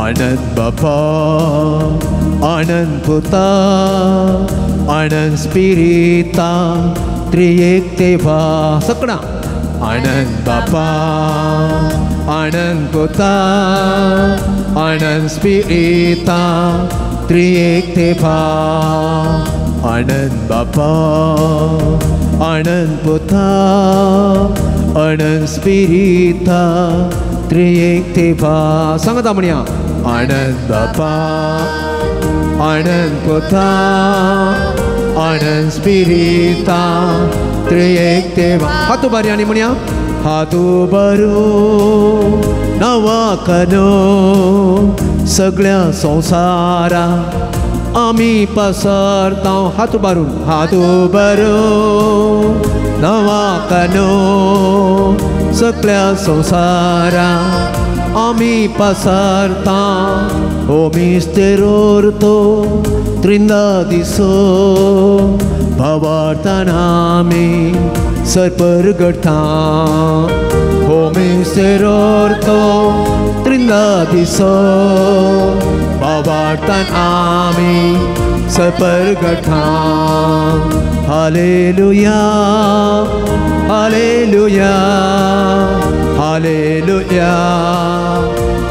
आनंद बापा आनंद पुता आनंद स्पिरिता त्रिएक देवा सकणा आनंद बापा आनंद पुता आनंद स्पिरिता त्रिएक देवा आनंद बापा आनंद पुता आनंद स्पिरिता त्रिएक देवा सांगता म्हणया आनंद बापा आनंद पुता आनंद स्पिरिता त्रिएक देवा हातू बारी आनी म्हणया हातू बरो नवाकनो सगळ्या संवसारा आमी पसरता हातू बारून हातू बरो नवाकनो सगळ्या संवसारा आमी पसरता ओ मिस्तेरोर्तो त्रिंदादिसो भावार्थान आमी सरपरगडता ओ मिस्तेरोर्तो त्रिंदादिसो भावार्थान आमी सरपरगडता hallelujah hallelujah hallelujah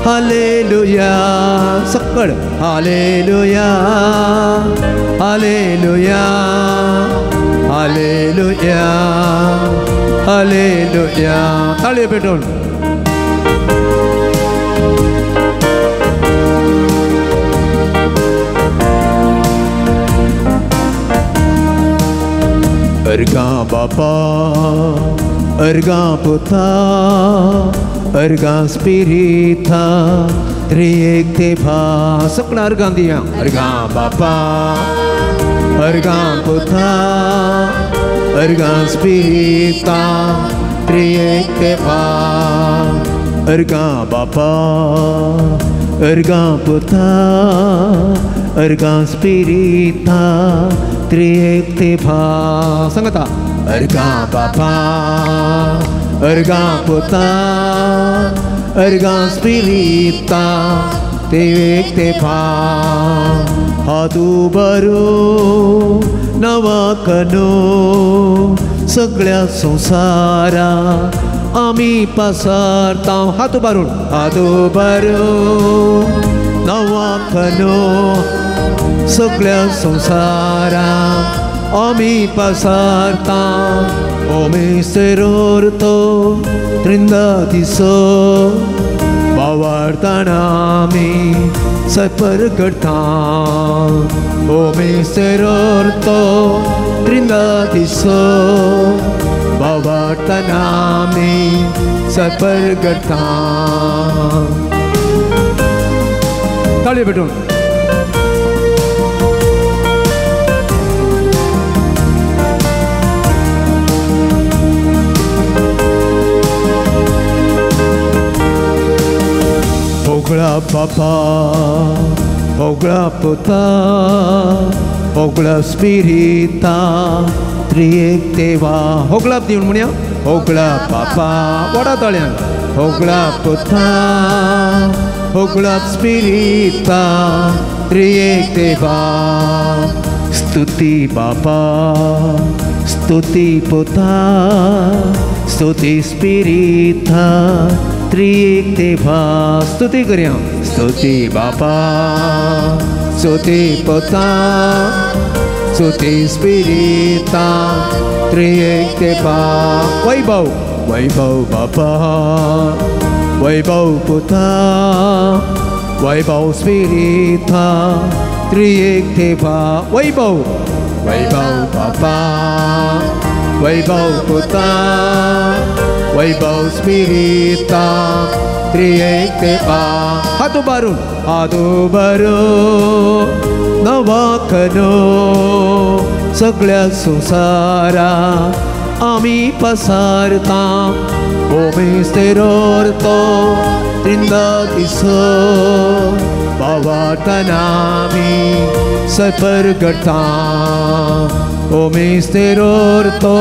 hallelujah सक्कड hallelujah hallelujah hallelujah hallelujah ताळयो पेटोवन अर्गां बापा अर्गां पुता अर्गां स्पिरिता त्रिएक देवा सकणा अर्गां दिया अर्गां बापा अर्गां पुता अर्गां स्पिरिता त्रिएक देवा अर्गां बापा अर्गां पुता अर्गां स्पिरिता त्रिएक देवा सांगता अर्गां बापा अर्गां पुता अर्गां स्पिरिता त्रिएक देवा हातू बरो नवाकनो सगळ्या संवसारा आमी पसरता हातू बारून हातू बरो नवाकनो सगळ्या संवसारा आमी पसरता ओ मिस्तेरोर्तो त्रिंदादिसो भावार्थान आमी सरपरगडता ओ मिस्तेरोर्तो त्रिंदादिसो भावार्थान आमी सरपरगडता ताळयो पेटोवन होगळा बापा होगळा पुता होगळा स्पिरिता त्रिएक देवा होगळा दिवन म्हणया होगळा बापा वडा ताळ्यान होगळा पुता होगळा स्पिरिता त्रिएक देवा स्तुती बापा स्तुती पुता स्तुती स्पिरिता त्रिएक देवा स्तुती करया स्तुती बापा स्तुती पुता स्तुती स्पिरिता त्रिएक देवा वैभव वैभव बापा वैभव पुता वैभव स्पिरिता त्रिएक देवा वैभव वैभव बापा वैभव पुता वैभव स्पिरिता त्रिएक देवा हातू बारून हातू बरो नवाकनो सगळ्या संवसारा आमी पसरता ओ मिस्तेरोर्तो त्रिंदादिसो भावार्थान आमी सरपरगडता ओ मिस्तेरोर्तो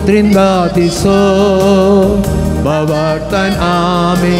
त्रिंदादिसो भावार्थान आमी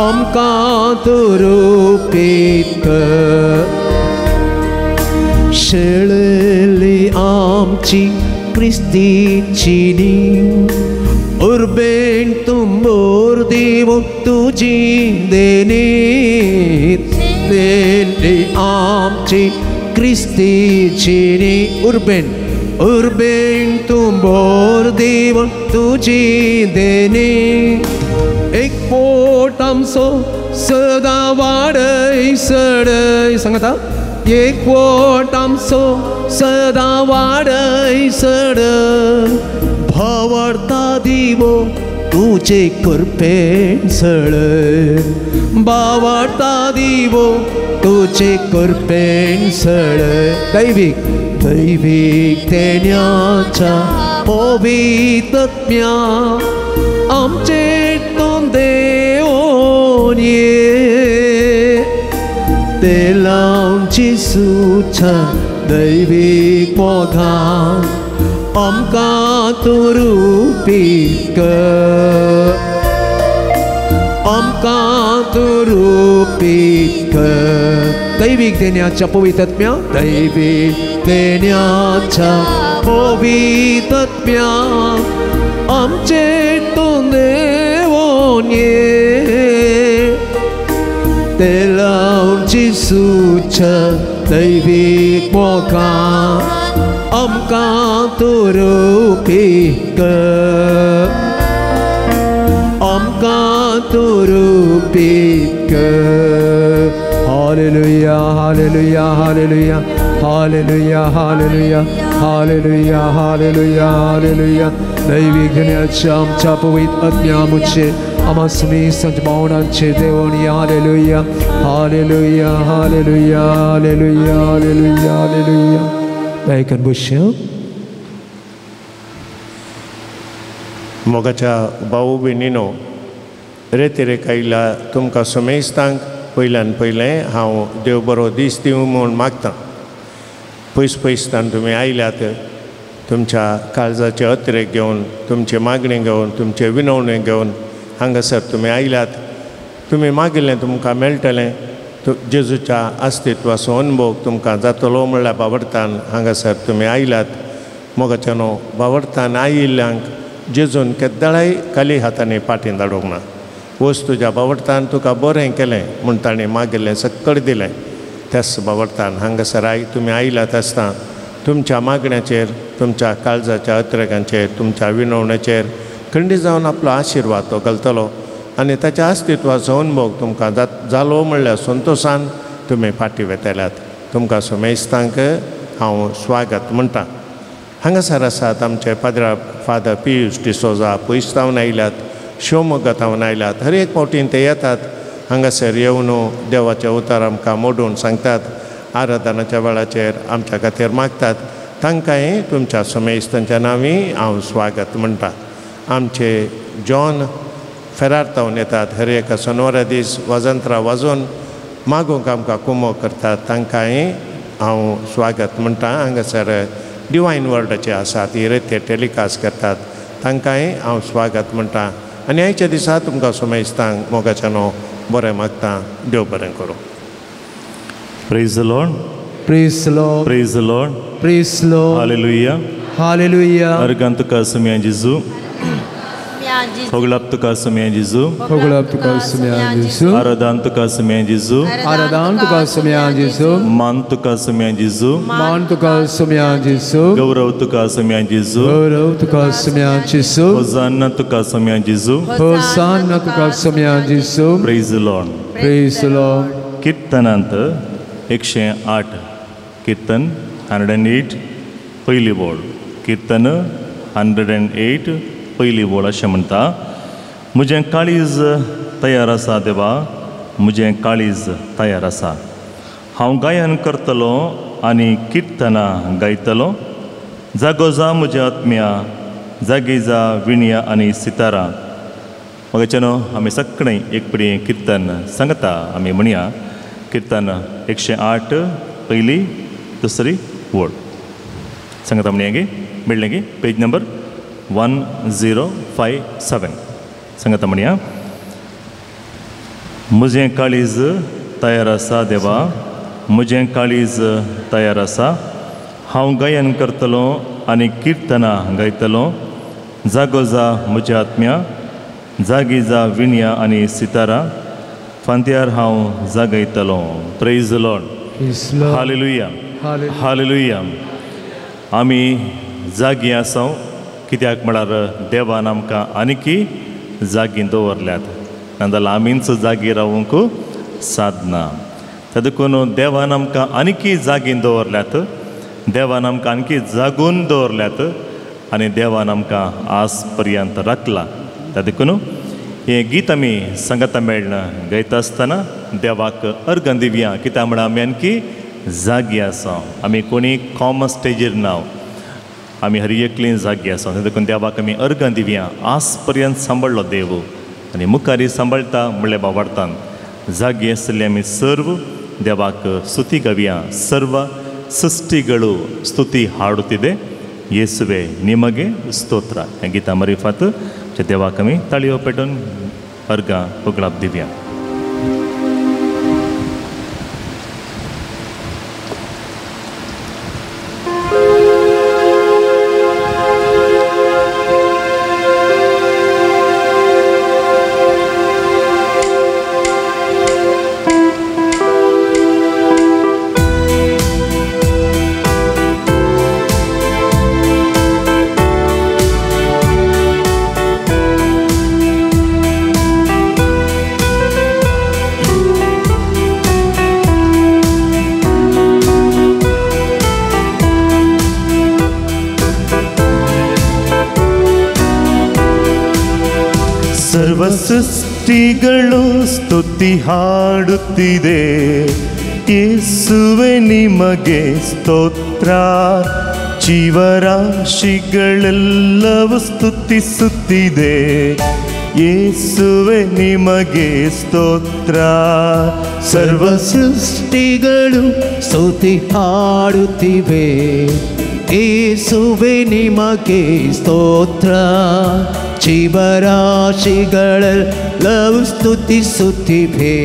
आमकां तूं रुपीत शेळली आमची क्रिस्तीची नीव उर्बेन तुंबोर दिवं तुजी देणी देणी आमची क्रिस्तीची नीव उर्बेन उर्बेन तुंबोर दिवं तुजी देणी एक पोट आमचो सदां वाडय सडय सांगता एक पोट आमचो सदां वाडय सडय भावार्था दिवो तुजे कृपेन सळय भावार्था दिवो तुजे कृपेन सळय दैवीक दैवीक देण्याच्या पवित्रत्म्या आमचे तूं देवोन ये ते लावन जेजूच्या दैवीक मोगान आमकां तूं रुपीत कर आमकां तूं रुपीत कर दैवीक देण्याच्या पवित्रत्म्या दैवीक देण्याच्या पवित्रत्म्या आमचे तूं देवोन ये ते लावन जेजूच्या दैवीक मोगान आमकां तूं रुपीत कर आमकां तूं रुपीत कर hallelujah hallelujah hallelujah hallelujah hallelujah hallelujah hallelujah hallelujah दैवीक देण्याच्या आमच्या पवित्र आत्म्या मुझे आम्हा सुमेस्त भावनांचे Deoni hallelujah hallelujah hallelujah hallelujah hallelujah hallelujah दयेकन बसया. मोगाच्या भाऊ भयणीनो रेतिरेक आयल्या तुमकां सुमेस्तांक पयल्यान पयलें हांव देव बरो दीस दिवं म्हूण मागतां. पयस पयसतान तुमी आयल्यात तुमच्या काळजाचे अतिरेक घेवन तुमचे मागणें घेवन तुमचे विनवणें घेवन हांगासर तुमी आयल्यात. तुमी मागिल्लें तुमकां मेळटलें. जेजूच्या अस्तित्वाचो अनुभव तुमकां जातलो म्हणल्यार बावडतान हांगासर तुमी आयल्यात. मोगाच्या न्हू बावडतान आयिल्ल्यांक जेजून केद्दाळाय खाली हातांनी फाटीं धाडूंक ना. वच तुज्या बावडतान तुका बरें केलें म्हूण ताणें मागिल्लें सक्कड दिलें. त्याच बावडतान हांगासर I तुमी आयल्यात आसतना तुमच्या मागण्याचेर तुमच्या काळजाच्या अतिरेकांचेर तुमच्या विनवण्याचेर खंडीत जावन आपलो आशिर्वाद तो घालतलो आनी ताच्या अस्तित्वाचो अनुभव तुमकां जालो म्हणल्यार संतोशान तुमी फाटीं वेतल्यात. तुमकां सुमेस्तांक हांव स्वागत म्हणटा. हांगासर आसात आमचे पाद्रा फादर पियूस डिसोजा पयस तावन आयल्यात, शिवमोग्गा तावन आयल्यात. हर एक फावटीन ते येतात हांगासर येवन देवाचें उतर आमकां मोडून सांगतात, आराधनाच्या वेळाचेर आमच्या खातीर मागतात. तांकांय तुमच्या सुमेस्तांच्या नांवी हांव स्वागत म्हणटा. आमचे जॉन फेरार तावन येतात, हर एका सोनवारा दीस वाजंत्रां वाजोवन मागूंक आमकां कुमो करतात. तांकांय हांव स्वागत म्हणटा. हांगासर डिवायन वर्डाचे आसात ही रेते टेलिकास्ट करतात, तांकांय हांव स्वागत म्हणटा. आनी आयच्या दिसा तुमकां सुमेस्तांक मोगाच्या न्हू बरें मागता. देव बरें करूं. Praise the Lord. Praise the Lord. Praise the Lord. Praise the Lord. Hallelujah. Hallelujah. Organ तुका सुम्या जेजू. होगळाप तुका सुम्या जेजू. होगळाप तुका सुम्या जेजू. आराधन तुका सुम्या जेजू. आराधन तुका सुम्या जेजू. मान तुका सुम्या जेजू. मान तुका सुम्या जेजू. गौरव तुका सुम्या जेजू. गौरव तुका सुम्या जेजू. होसान्ना तुका सुम्या जेजू. होसान्ना तुका सुम्या जेजू. Praise the Lord. Praise the Lord. कीर्तनांत 108 कीर्तन 108 पयली बोल. कीर्तन 108 पयली बोल अशें म्हणटा, म्हजें काळीज तयार आसा देवा, म्हजें काळीज तयार आसा. हांव गायन करतलो आनी किर्तनां गायतलो. जागो जा म्हज्या आत्म्या, जागे जा विणया आनी सितारा. म्हाका न्हू आमी सगळें एक पडी किर्तन सांगता आमी म्हणया. कीर्तन 108 पयली दुसरी वळ सांगता म्हणया गे मेळ्ळें गे. पेज नंबर 1057 सांगता म्हणया. म्हजें काळीज तयार आसा देवा, म्हजें काळीज तयार आसा. हांव गायन करतलो आनी किर्तनां गायतलो. जागो जा म्हज्या आत्म्या, जागी जा विणया आनी सितारा, फांत्यार हांव जागयतलो. Praise the Lord. Hallelujah, hallelujah. आमी जागी आसा कित्याक म्हळ्यार देवान आमकां आनीकी जागी दवरल्यात, नाजाल्यार आमीच जागी रावूंक सादना. त्या देखून देवान आमकां आनीकी जागी दवरल्यात, देवान आमकां आणखी जागून दवरल्यात आनी देवान आमकां आज पर्यंत राखला. त्या देखून हें गीत आमी सांगाता मेळना गायता आसतना देवाक अर्गां दिवया, कित्याक म्हळ्यार आमी आणखी जागी आसा. आमी कोणी कॉमन स्टेजीर ना, आमी हर एकली जागी आसा. देखून देवाक आमी अर्गां दिवया. आज पर्यंत सांबाळ्ळो देव आनी मुखारी सांबाळटा म्हणलें बाबार्थान जागी आशिल्ले आमी सर्व ದೇವಾಕ ಸ್ತುತಿ ಗವಿಯ ಸರ್ವ ಸೃಷ್ಟಿಗಳು ಸ್ತುತಿ ಹಾಡುತ್ತಿದೆ. ಯೇಸುವೆ ನಿಮಗೆ ಸ್ತೋತ್ರ. ಗೀತಾ ಮರಿಫಾತ್ ದೇವಾಕಮಿ ತಾಳಿಯೋ ಪೆಟೋನ್ ಅರ್ಗ ಹೊಗಳಾಬ್ ದಿವ್ಯ. ಸೃಷ್ಟಿಗಳು ಸ್ತುತಿ ಹಾಡುತ್ತಿದೆ, ಯೇಸುವೆ ನಿಮಗೆ ಸ್ತೋತ್ರ. ಜೀವರಾಶಿಗಳೆಲ್ಲವೂ ಸ್ತುತಿಸುತ್ತಿದೆ, ಯೇಸುವೆ ನಿಮಗೆ ಸ್ತೋತ್ರ. ಸರ್ವ ಸೃಷ್ಟಿಗಳು ಸ್ತುತಿ ಹಾಡುತ್ತಿವೆ, ಯೇಸುವೆ ನಿಮಗೆ ಸ್ತೋತ್ರ. ಜೀವರಾಶಿಗಳೆಲ್ಲವೂ ಸ್ತುತಿಸುತ್ತಿವೆ,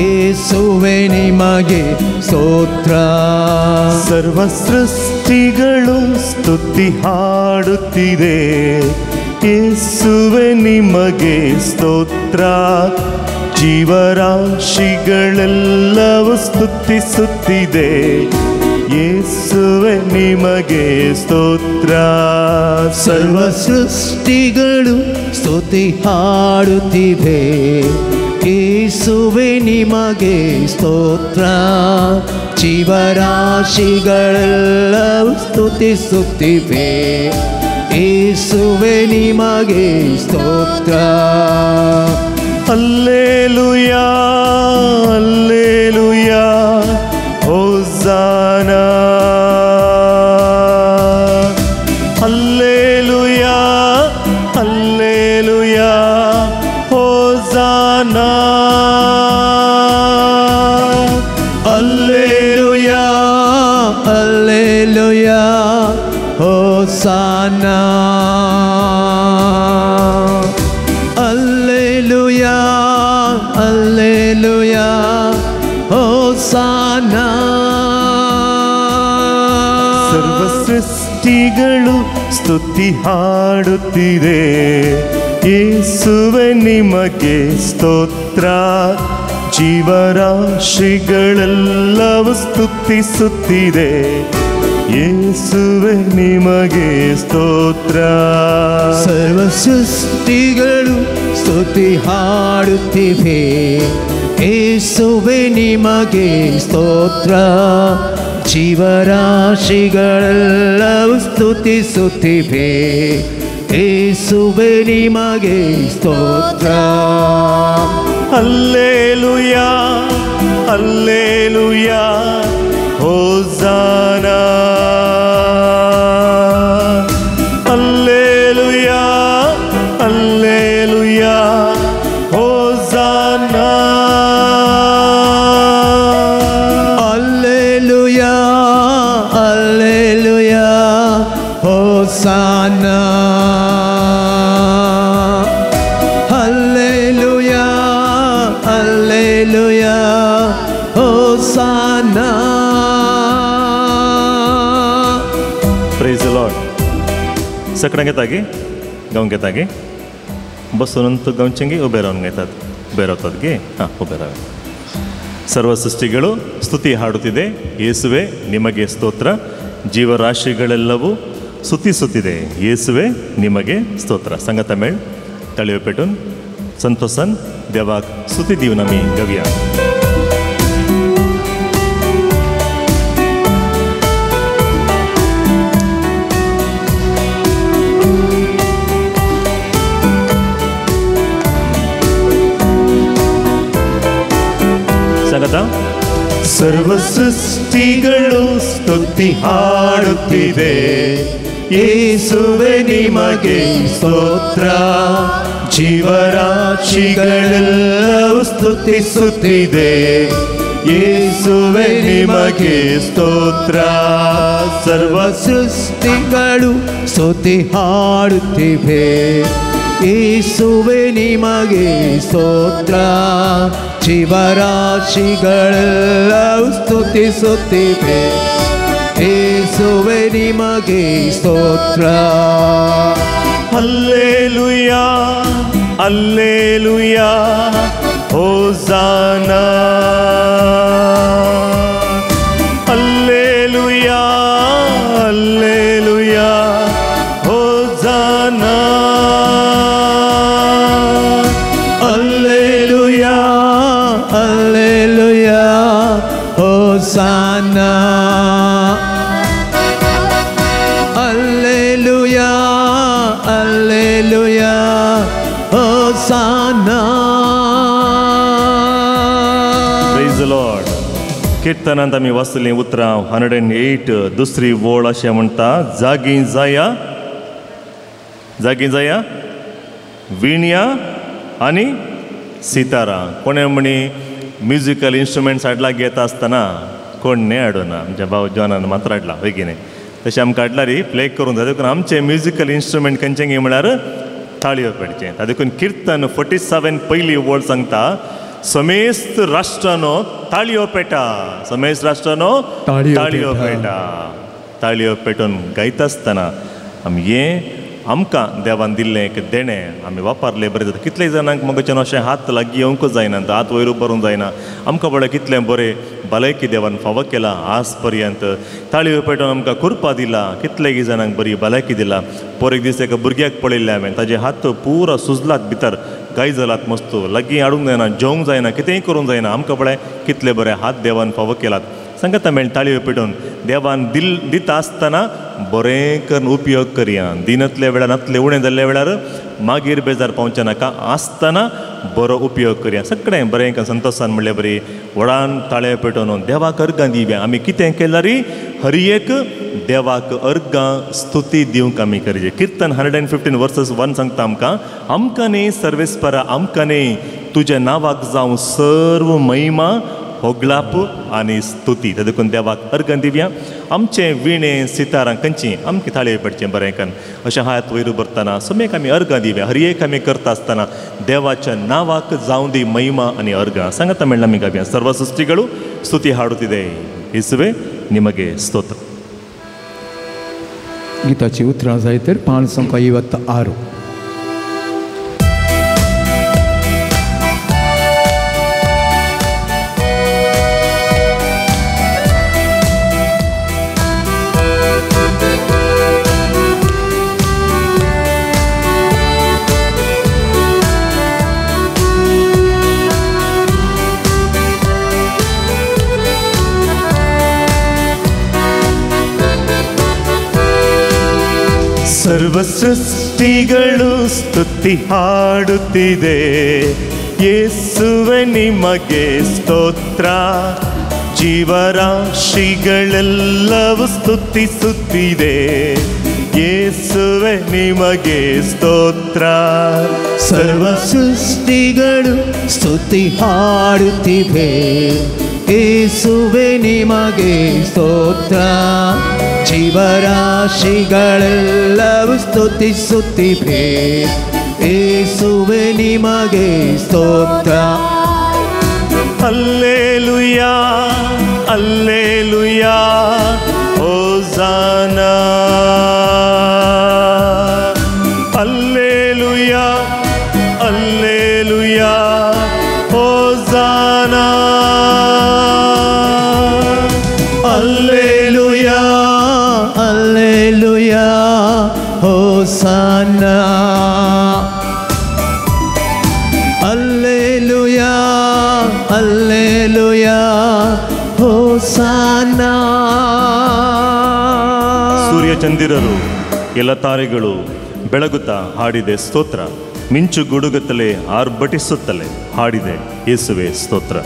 ಯೇಸುವೆ ನಿಮಗೆ ಸ್ತೋತ್ರ. ಸರ್ವ ಸೃಷ್ಟಿಗಳು ಸ್ತುತಿ ಹಾಡುತ್ತಿದೆ, ಯೇಸುವೆ ನಿಮಗೆ ಸ್ತೋತ್ರ. ಜೀವರಾಶಿಗಳೆಲ್ಲವೂ ಸ್ತುತಿಸುತ್ತಿದೆ, ಯೇಸುವೆ ನಿಮಗೆ ಸ್ತೋತ್ರ. ಸರ್ವ ಸೃಷ್ಟಿಗಳು ಸ್ತುತಿ ಹಾಡುತ್ತಿವೆ, ಯೇಸುವೆ ನಿಮಗೆ ಸ್ತೋತ್ರ. ಜೀವರಾಶಿಗಳೆಲ್ಲವೂ ಸ್ತುತಿಸುತ್ತಿವೆ, ಯೇಸುವೆ ನಿಮಗೆ ಸ್ತೋತ್ರ. ಅಲ್ಲೇಲುಯಾ, ಅಲ್ಲೇಲುಯಾ, ಹೋಸಾನಾ. ಅಲ್ಲೇಲುಯಾ, ಅಲ್ಲೇಲುಯಾ, ಹೋಸಾನಾ. ಅಲ್ಲೇಲುಯಾ, ಅಲ್ಲೇಲುಯಾ, ಹೋಸಾನಾ. ಅಲ್ಲೇಲುಯಾ, ಅಲ್ಲೇಲುಯಾ, ಹೋಸಾನಾ. ಸರ್ವ ಸೃಷ್ಟಿಗಳು ಸ್ತುತಿ ಹಾಡುತ್ತಿದೆ, ಯೇಸುವೆ ನಿಮಗೆ ಸ್ತೋತ್ರ. ಜೀವರಾಶಿಗಳೆಲ್ಲವೂ ಸ್ತುತಿಸುತ್ತಿದೆ, ಯೇಸುವೆ ನಿಮಗೆ ಸ್ತೋತ್ರ. ಸರ್ವ ಸೃಷ್ಟಿಗಳು ಸ್ತುತಿ ಹಾಡುತ್ತಿವೆ, ಯೇಸುವೆ ನಿಮಗೆ ಸ್ತೋತ್ರ. ಜೀವರಾಶಿಗಳೆಲ್ಲವೂ ಸ್ತುತಿಸುತ್ತಿವೆ, ಯೇಸುವೆ ನಿಮಗೆ ಸ್ತೋತ್ರ. ಅಲ್ಲೇಲುಯಾ, ಅಲ್ಲೇಲುಯಾ, ಹೋಸಾನಾ. ಅಲ್ಲೇಲುಯಾ, ಅಲ್ಲೇಲುಯಾ, ಹೋಸಾನಾ. ಅಲ್ಲೇಲುಯಾ, ಅಲ್ಲೇಲುಯಾ, ಹೋಸಾನಾ. ಅಲ್ಲೇಲುಯಾ, सगळ्यांक येता गे गावंक येता गे बसून गावचें गे उबे रावन घेतात उबे रावतात गे ಹಾಂ ಉಬೆ ರಾವೆ. ಸರ್ವ ಸೃಷ್ಟಿಗಳು ಸ್ತುತಿ ಹಾಡುತ್ತಿದೆ, ಯೇಸುವೆ ನಿಮಗೆ ಸ್ತೋತ್ರ. ಜೀವರಾಶಿಗಳೆಲ್ಲವೂ ಸ್ತುತಿಸುತ್ತಿದೆ, ಯೇಸುವೆ ನಿಮಗೆ ಸ್ತೋತ್ರ. ಸಂಗತ ಮೇಳ್ ತಳಿಯಪೇಟುನ್ ಸಂತೋಷನ್ ದೇವಾಕ್ ಸ್ತುತಿ ದೀವ್ ನಮಿ ಗವ್ಯ. ಸರ್ವ ಸೃಷ್ಟಿಗಳು ಸ್ತುತಿ ಹಾಡುತ್ತಿದೆ, ಯೇಸುವೆ ನಿಮಗೆ ಸ್ತೋತ್ರ. ಜೀವರಾಶಿಗಳೆಲ್ಲವೂ ಸ್ತುತಿಸುತ್ತಿದೆ, ಯೇಸುವೆ ನಿಮಗೆ ಸ್ತೋತ್ರ. ಸರ್ವ ಸೃಷ್ಟಿಗಳು ಸ್ತುತಿ ಹಾಡುತ್ತಿವೆ, ಯೇಸುವೆ ನಿಮಗೆ ಸ್ತೋತ್ರ. ಜೀವರಾಶಿಗಳೆಲ್ಲವೂ ಸ್ತುತಿಸುತ್ತಿವೆ, ಯೇಸುವೆ ನಿಮಗೆ ಸ್ತೋತ್ರ. ಹಲ್ಲೆಲೂಯಾ ಹಲ್ಲೆಲೂಯಾ ಹೋಸಾನಾ, ಹಲ್ಲೆಲೂಯಾ ಹಲ್ಲೆಲೂಯಾ ಹೋಸಾನಾ, ಹಲ್ಲೆಲೂಯಾ ಹಲ್ಲೆಲೂಯಾ ಹೋಸಾನಾ, ಹಲ್ಲೆಲೂಯಾ ಹಲ್ಲೆಲೂಯಾ ಹೋಸಾನಾ. Praise the lord. कीर्तनांत आमी वाचतलीं उतरां 108 दुसरी वळ अशें म्हणटा, जागी जाया जागी जाया विणया आनी सितारा. कोणें म्हणी म्युजिकल इन्स्ट्रुमेंट्स हाडला घेता आसतना कोण न्हय हाडूना, आमच्या भाव जॉनान मात्र हाडला हय की न्हय. तशें आमकां हाडला री प्ले करूंक जाय, देखून आमचें म्युजिकल इन्स्ट्रुमेंट खंयचें गे म्हळ्यार ताळयो पेटचें. देखून कीर्तन 47 पयली वळ सांगता, समेस्त राष्ट्रानो ताळयो पेटा, समेस्त राष्ट्रानो ताळयो पेटा. ताळयो पेटून गायता आसतना आमी हें आमकां देवान दिल्लें एक देणें आमी वापरलें बरें जाता. कितले जाणांक मगच्यान अशें हात लागीं येवंकूच जायना, हात वयर उबारूंक जायना. आमकां पळय कितलें बरें भलायकी देवान फावो केला आज पर्यंत. ताळयो पेटोवन आमकां कुरपा दिला, कितले जाणांक बरी भलायकी दिला. पोर एक दीस एका भुरग्याक पळयल्लें हांवें, ताजे हात पुरा सुजलात भितर, गाय जालात मस्त, लागीं हाडूंक जायना, जेवंक जायना, कितेंय करूंक जायना. आमकां पळय कितले बरे हात देवान फावो केलात. सांगता मेळ ताळयो पेटोवन देवान दिता आसतना बरें करून उपयोग करया. दिनांतल्या वेळार नातले उणें जाल्ल्या वेळार मागीर बेजार पावचें नाका, आसतना बरो उपयोग करया. सगळें बरें करून संतोशान म्हणल्यार बरी व्हडान ताळयो पेटोवन देवाक अर्गां दिवया. आमी कितें केल्यार हर एक देवाक अर्गां स्तुती दिवंक आमी करचें. कीर्तन 115 वर्सस 1 सांगता आमकां, आमकां न्ही सर्वेस्परा आमकां न्ही तुज्या नांवाक जावं सर्व महिमा होगलाप आनी स्तुती. देखून देवाक अर्गां दिवया. आमचें विणे सितारां खंयचीं आमकां थाळयो पडचें बरें करून अशें हात वयर उबरतना समेक आमी अर्गां दिवया. हर एक आमी करता आसतना देवाच्या नांवाक जावं दी महिमा आनी अर्गां. सांगता मेळ्ळा आमी गावया. सर्व ಸೃಷ್ಟಿಗಳು ಸ್ತುತಿ ಹಾಡುತ್ತಿದೆ, ಯೇಸುವೆ ನಿಮಗೆ ಸ್ತೋತ್ರ. गीताची उतरां जाय तर 556. ಸರ್ವ ಸೃಷ್ಟಿಗಳು ಸ್ತುತಿ ಹಾಡುತ್ತಿದೆ, ಯೇಸುವೆ ನಿಮಗೆ ಸ್ತೋತ್ರ. ಜೀವರಾಶಿಗಳೆಲ್ಲವೂ ಸ್ತುತಿಸುತ್ತಿದೆ, ಯೇಸುವೆ ನಿಮಗೆ ಸ್ತೋತ್ರ. ಸರ್ವ ಸೃಷ್ಟಿಗಳು ಸ್ತುತಿ ಹಾಡುತ್ತಿವೆ, ಯೇಸುವೆ ನಿಮಗೆ ಸ್ತೋತ್ರ. ಜೀವರಾಶಿಗಳೆಲ್ಲವೂ ಸ್ತುತಿಸುತ್ತಿವೆ, ಯೇಸುವೆ ನಿಮಗೆ ಸ್ತೋತ್ರ. ಹಲ್ಲೆಲೂಯಾ ಹಲ್ಲೆಲೂಯಾ ಹೋಸಾನಾ, Hosanna, alleluia, alleluia, hosanna, alleluia, alleluia, hosanna. ಸೂರ್ಯ ಚಂದಿರರು ಎಲ್ಲ ತಾರೆಗಳು ಬೆಳಗುತ್ತಾ ಹಾಡಿದೆ ಸ್ತೋತ್ರ, ಮಿಂಚು ಗುಡುಗುತ್ತಲೇ ಆರ್ಭಟಿಸುತ್ತಲೇ ಹಾಡಿದೆ ಯೇಸುವೆ ಸ್ತೋತ್ರ.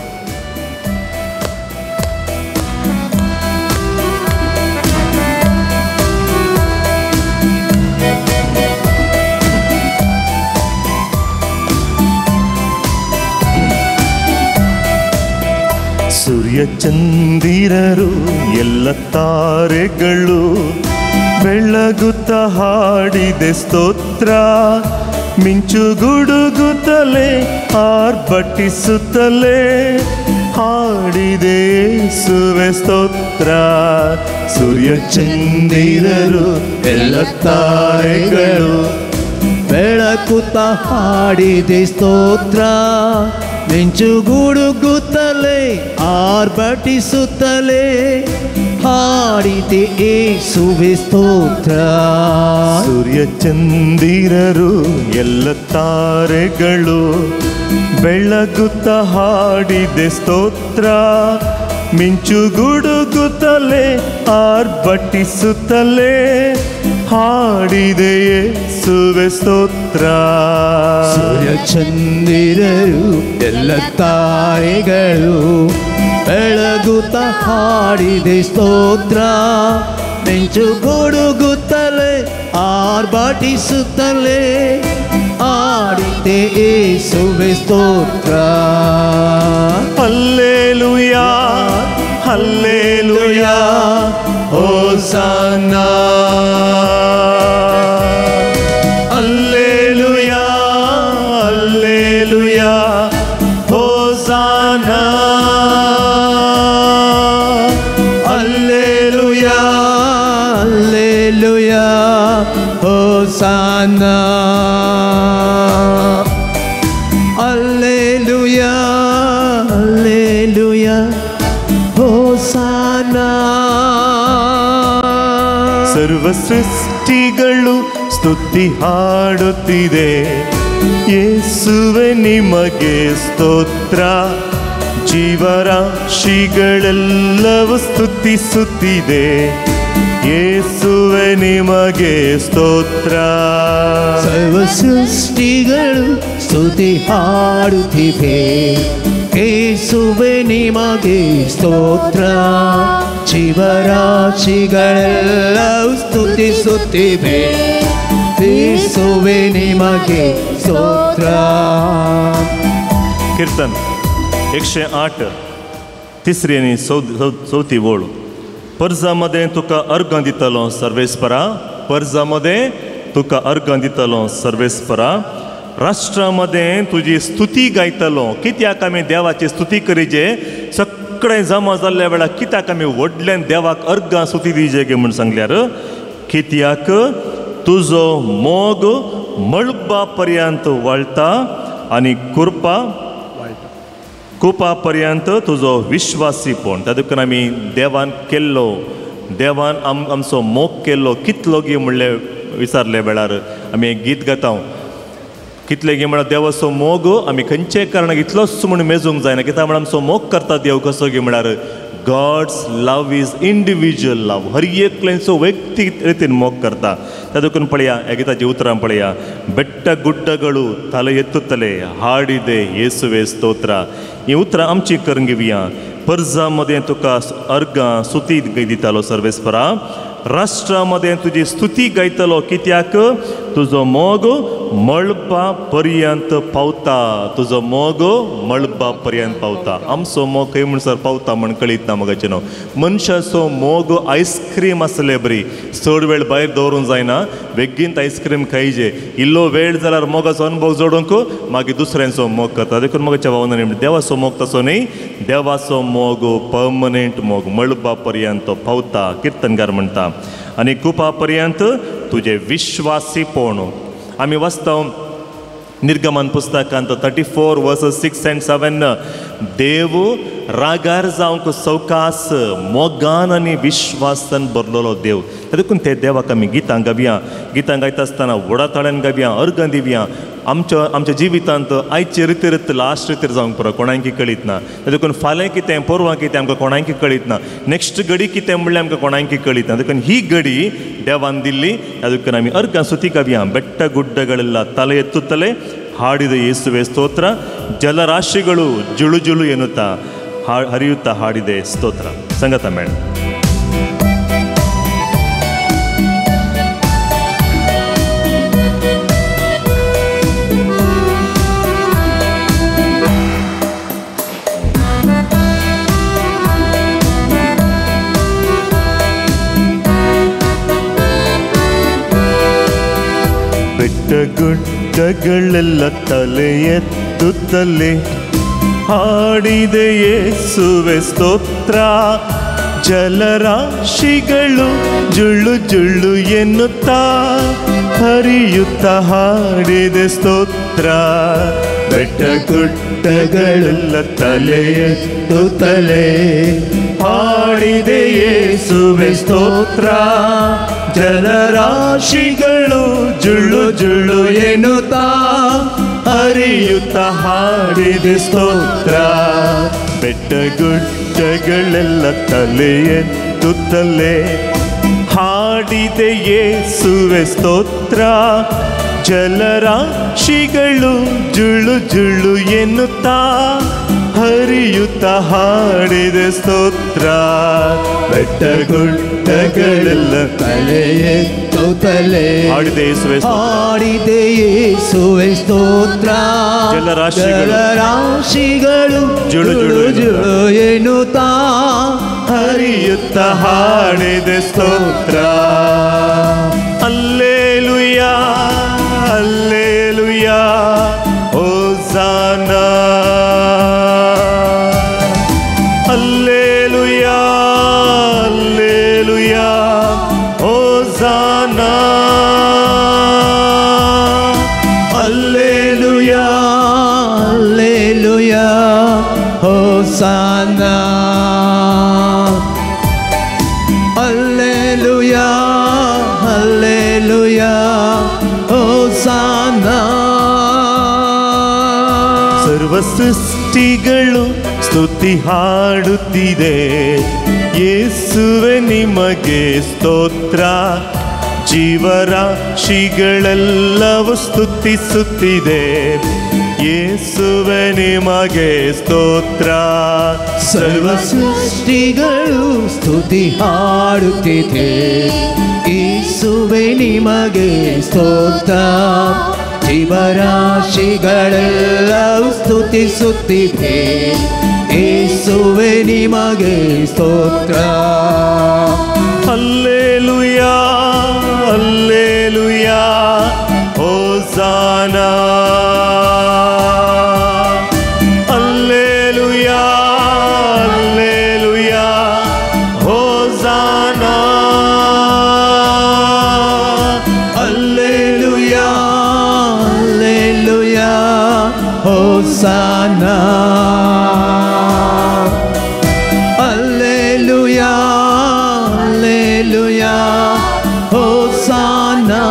ಸೂರ್ಯ ಚಂದಿರರು ಎಲ್ಲ ತಾರೆಗಳು ಬೆಳಗುತ್ತ ಹಾಡಿದೆ ಸ್ತೋತ್ರ, ಮಿಂಚು ಗುಡುಗುತ್ತಲೇ ಆರ್ಭಟಿಸುತ್ತಲೇ ಹಾಡಿದೆ ಯೇಸುವೆ ಸ್ತೋತ್ರ. ಸೂರ್ಯ ಚಂದಿರರು ಎಲ್ಲ ತಾರೆಗಳು ಬೆಳಕುತ್ತ ಹಾಡಿದೆ ಸ್ತೋತ್ರ, ಮಿಂಚು ಗುಡುಗುತ್ತಲೇ ಆರ್ಭಟಿಸುತ್ತಲೇ ಹಾಡಿದೆ ಯೇಸುವೆ ಸ್ತೋತ್ರ. ಸೂರ್ಯ ಚಂದಿರರು ಎಲ್ಲ ತಾರೆಗಳು ಬೆಳಗುತ್ತ ಹಾಡಿದೆ ಸ್ತೋತ್ರ, ಮಿಂಚು ಗುಡುಗುತ್ತಲೇ ಆರ್ಭಟಿಸುತ್ತಲೇ ಹಾಡಿದೆ ಯೇಸುವೆ ಸ್ತೋತ್ರ. ಸೂರ್ಯ ಚಂದಿರರು ಎಲ್ಲ ತಾರೆಗಳು ಬೆಳಗುತ್ತ ಹಾಡಿದೆ ಸ್ತೋತ್ರ, ಮಿಂಚು ಗುಡುಗುತ್ತಲೇ ಆರ್ಭಟಿಸುತ್ತಲೇ ಹಾಡಿದೆ ಯೇಸುವೆ ಸ್ತೋತ್ರ. ಹಲ್ಲೆಲೂಯಾ, ಹಲ್ಲೆಲೂಯಾ, ಹೋಸನ್ನಾ, ಹಲ್ಲೆಲೂಯಾ, ಹಲ್ಲೆಲೂಯಾ, ಹೋಸನ್ನಾ, ಹಲ್ಲೆಲೂಯಾ, ಹಲ್ಲೆಲೂಯಾ, ಹೋಸನ್ನಾ, ಹಲ್ಲೆಲೂಯಾ, ಹಲ್ಲೆಲೂಯಾ, ಹೋಸನ್ನಾ. ಸರ್ವ ಸೃಷ್ಟಿಗಳು ಸ್ತುತಿ ಹಾಡುತ್ತಿದೆ, ಯೇಸುವೆ ನಿಮಗೆ ಸ್ತೋತ್ರ. ಜೀವರಾಶಿಗಳೆಲ್ಲವೂ ಸ್ತುತಿಸುತ್ತಿದೆ, ಯೇಸುವೆ ನಿಮಗೆ ಸ್ತೋತ್ರ. ಸರ್ವ ಸೃಷ್ಟಿಗಳು ಸ್ತುತಿ ಹಾಡುತ್ತಿವೆ, ಯೇಸುವೆ ನಿಮಗೆ ಸ್ತೋತ್ರ. ಜೀವರಾಶಿಗಳೆಲ್ಲವೂ ಸ್ತುತಿಸುತ್ತಿವೆ, ಯೇಸುವೆ ನಿಮಗೆ ಸ್ತೋತ್ರ. कीर्तन 108 तिसरी आनी चवथी वळ. परजा मदें तुका अर्गां दितलो सर्वेस्परा, परजा मदें तुका अर्गां दितलो सर्वेस्परा, राष्ट्रा मदें तुजी स्तुती गायतलो. कित्याक आमी देवाची स्तुती करीजे? सगळें जमा जाल्ल्या वेळार कित्याक आमी व्हडल्यान देवाक अर्गां स्तुती दिजे गे म्हूण सांगल्यार, कित्याक तुजो मोग मळबा पर्यंत वळटा आनी कृपा कुपा पर्यंत तुजो विश्वासीपण. त्या देखून आमी देवान केल्लो, देवान आमचो मोग केल्लो कितलो गी म्हणलें विचारले वेळार आमी एक गीत गाता. कितले गी म्हळ्यार देवाचो मोग आमी खंयचेय कारणाक इतलोच म्हूण मेजूंक जायना. कित्याक म्हळ्यार आमचो मोग करता देव कसो गी म्हळ्यार God's love is individual love. हर एकल्यांचो वैयक्तीक रितीन मोग करता. त्या देखून पळया ह्या गीताची उतरां पळया. ಬೆಟ್ಟ ಗುಡ್ಡಗಳು ತಲೆ ಎತ್ತುತ್ತಲೇ ಹಾಡಿದೆ ಯೇಸುವೆ ಸ್ತೋತ್ರ. ही उतरां आमची करून घेवया. परजा मदें तुका अर्गां स्तुती दितालो सर्वेस्परा, राष्ट्रा मदें तुजी स्तुती गायतलो. कित्याक तुजो मोग मळबा पर्यंत पावता, तुजो मोग मळबा पर्यंत पावता. आमचो मोग खंय म्हणसर पावता म्हण कळीत ना मगाचें न्हू. मनशाचो मोग आयस्क्रीम आसले बरी, चड वेळ भायर दवरूंक जायना, बेगीन आयस्क्रीम खायचे. इल्लो वेळ जाल्यार मोगाचो अनुभव जोडूंक मागीर दुसऱ्यांचो मोग करता. देखून मोगाच्या भावनांनी देवाचो मोग तसो न्ही, देवाचो मोग पर्मनंट मोग मळबा पर्यंत पावता. किर्तनकार म्हणटा आनी कुपा पर्यंत तुजें विश्वासीपण. आमी वाचता निर्गमन पुस्तकांत 34 verses 6 and 7 देव रागार जावंक सवकास मोगान आनी विश्वासान भरलेलो देव. देखून ते देवाक आमी गितां गावया. गितां गायता आसतना व्हडा ताळ्यान गावया, अर्गां दिवया. आमच्या आमच्या जिवितांत आयचे रितीर लास्ट रितीर जावंक पुरो, कोणाकी कळीत ना. देखून फाल्यां कितें परवां कितें आमकां कोणाकी कळीत ना, नेक्स्ट घडी कितें म्हणल्यार आमकां कोणाकी कळीत ना. देखून ही घडी देवान दिल्ली. देखून आमी अर्गां सुती गावया. ಬೆಟ್ಟ ಗುಡ್ಡಗಳೆಲ್ಲ ತಲೆ ಎತ್ತುತ್ತಲೇ ಹಾಡಿದ ಯೇಸುವೆ ಸ್ತೋತ್ರ, ಜಲರಾಶಿಗಳು ಜುಳು ಜುಳು ಎನ್ನುತ್ತಾ ಹರಿಯುತ್ತಾ ಹಾಡಿದೆ ಸ್ತೋತ್ರ. ಸಂಗತ ಮೇಡಮ್. ಬೆಟ್ಟ ಗುಡ್ಡಗಳೆಲ್ಲ ತಲೆ ಎತ್ತುತ್ತಲೇ ಹಾಡಿದೆ ಯೇಸುವೆ ಸ್ತೋತ್ರ, ಜಲರಾಶಿಗಳು ಜುಳ್ಳು ಜುಳ್ಳು ಎನ್ನುತ್ತಾ ಹರಿಯುತ್ತಾ ಹಾಡಿದೆ ಸ್ತೋತ್ರ. ಬೆಟ್ಟ ಗುಡ್ಡಗಳೆಲ್ಲ ತಲೆ ಎತ್ತುತ್ತಲೇ ಹಾಡಿದೆ ಯೇಸುವೆ ಸ್ತೋತ್ರ, ಜಲರಾಶಿಗಳು ಜುಳ್ಳು ಜುಳ್ಳು ಎನ್ನುತ್ತಾ ಹರಿಯುತ್ತ ಹಾಡಿದೆ ಸ್ತೋತ್ರ. ಬೆಟ್ಟ ಗುಡ್ಡಗಳೆಲ್ಲ ತಲೆ ಎತ್ತುತ್ತಲೇ ಹಾಡಿದೆ ಯೇಸುವೆ ಸ್ತೋತ್ರ, ಜಲರಾಶಿಗಳು ಜುಳ್ಳು ಜುಳ್ಳು ಎನ್ನುತ್ತಾ ಹರಿಯುತ್ತ ಹಾಡಿದೆ ಸ್ತೋತ್ರ. ಬೆಟ್ಟ ಗುಡ್ಡಗಳೆಲ್ಲ ತಲೆ ಎತ್ತುತ್ತಲೇ ಹಾಡಿದೆ ಯೇಸುವೆ ಹಾಡಿದೆ ಯೇಸುವೆ ಸ್ತೋತ್ರ, ಜಲರಾಶಿಗಳು ಜುಳು ಜುಳು ಜುಳು ಎನ್ನುತ್ತಾ ಹರಿಯುತ್ತ ಹಾಡಿದೆ ಸ್ತೋತ್ರ. ಅಲ್ಲೇಲುಯಾ ಅಲ್ಲೇಲುಯಾ ಹೋಸಾನಾ, ಅಲ್ಲೇಲುಯಾ ಅಲ್ಲೇಲುಯಾ ಹೋಸಾನಾ, ಅಲ್ಲೇಲುಯಾ ಅಲ್ಲೇಲುಯಾ ಹೋಸಾನಾ, ಅಲ್ಲೇಲುಯಾ ಅಲ್ಲೇಲುಯಾ ಹೋಸಾನಾ. ಸರ್ವ ಸೃಷ್ಟಿಗಳು ಸ್ತುತಿ ಹಾಡುತ್ತಿದೆ ಯೇಸುವೆ ನಿಮಗೆ ಸ್ತೋತ್ರ, ಜೀವರಾಶಿಗಳೆಲ್ಲವೂ ಸ್ತುತಿಸುತ್ತಿದೆ ಯೇಸುವೆ ನಿಮಗೆ ಸ್ತೋತ್ರ. ಸರ್ವ ಸೃಷ್ಟಿಗಳು ಸ್ತುತಿ ಹಾಡುತ್ತಿದೆ ಯೇಸುವೆ ನಿಮಗೆ ಸ್ತೋತ್ರ, ಜೀವರಾಶಿಗಳೆಲ್ಲವೂ ಸ್ತುತಿಸುತ್ತಿದೆ ಯೇಸುವೆ ನಿಮಗೆ ಸ್ತೋತ್ರ. ಅಲ್ಲೇಲುಯಾ ಅಲ್ಲೇಲುಯಾ ಹೋಸಾನಾ, ಅಲ್ಲೇಲುಯಾ ಅಲ್ಲೇಲುಯಾ ಹೋಸಾನಾ, ಅಲ್ಲೇಲುಯಾ ಅಲ್ಲೇಲುಯಾ ಹೋಸಾನಾ, ಅಲ್ಲೇಲುಯಾ ಅಲ್ಲೇಲುಯಾ ಹೋಸಾನಾ.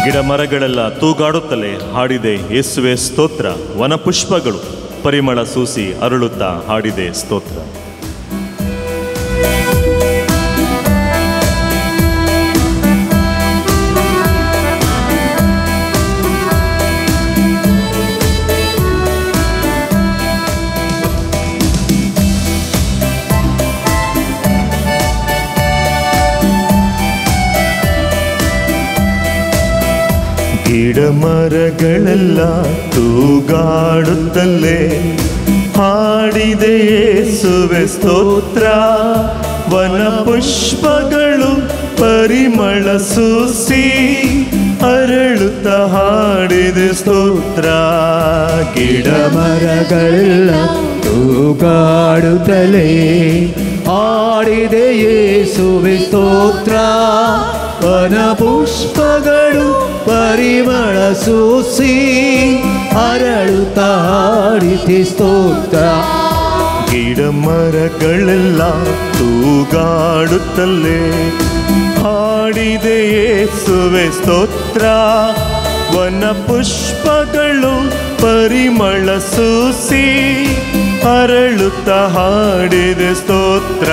ಗಿಡ ಮರಗಳೆಲ್ಲ ತೂಗಾಡುತ್ತಲೇ ಹಾಡಿದೆ ಯೇಸುವೆ ಸ್ತೋತ್ರ, ವನಪುಷ್ಪಗಳು ಪರಿಮಳ ಸೂಸಿ ಅರಳುತ್ತಾ ಹಾಡಿದೆ ಸ್ತೋತ್ರ. ಗಿಡ ಮರಗಳೆಲ್ಲ ತೂಗಾಡುತ್ತಲೇ ಹಾಡಿದೆ ಯೇಸುವೆ ಸ್ತೋತ್ರ, ವನಪುಷ್ಪಗಳು ಪರಿಮಳ ಸೂಸಿ ಅರಳುತ್ತ ಹಾಡಿದೆ ಸ್ತೋತ್ರ. ಗಿಡ ಮರಗಳೆಲ್ಲ ತೂಗಾಡುತ್ತಲೇ ಹಾಡಿದೆ ಯೇಸುವೆ ಸ್ತೋತ್ರ, ವನಪುಷ್ಪಗಳು ಪರಿಮಳ ಸೂಸಿ ಅರಳುತ್ತಾ ಹಾಡಿದೆ ಸ್ತೋತ್ರ. ಗಿಡ ಮರಗಳೆಲ್ಲ ತೂಗಾಡುತ್ತಲೇ ಹಾಡಿದೆ ಯೇಸುವೆ ಸ್ತೋತ್ರ. ವನ ಪುಷ್ಪಗಳು ಪರಿಮಳ ಸೂಸಿ ಅರಳುತ್ತ ಹಾಡಿದೆ ಸ್ತೋತ್ರ.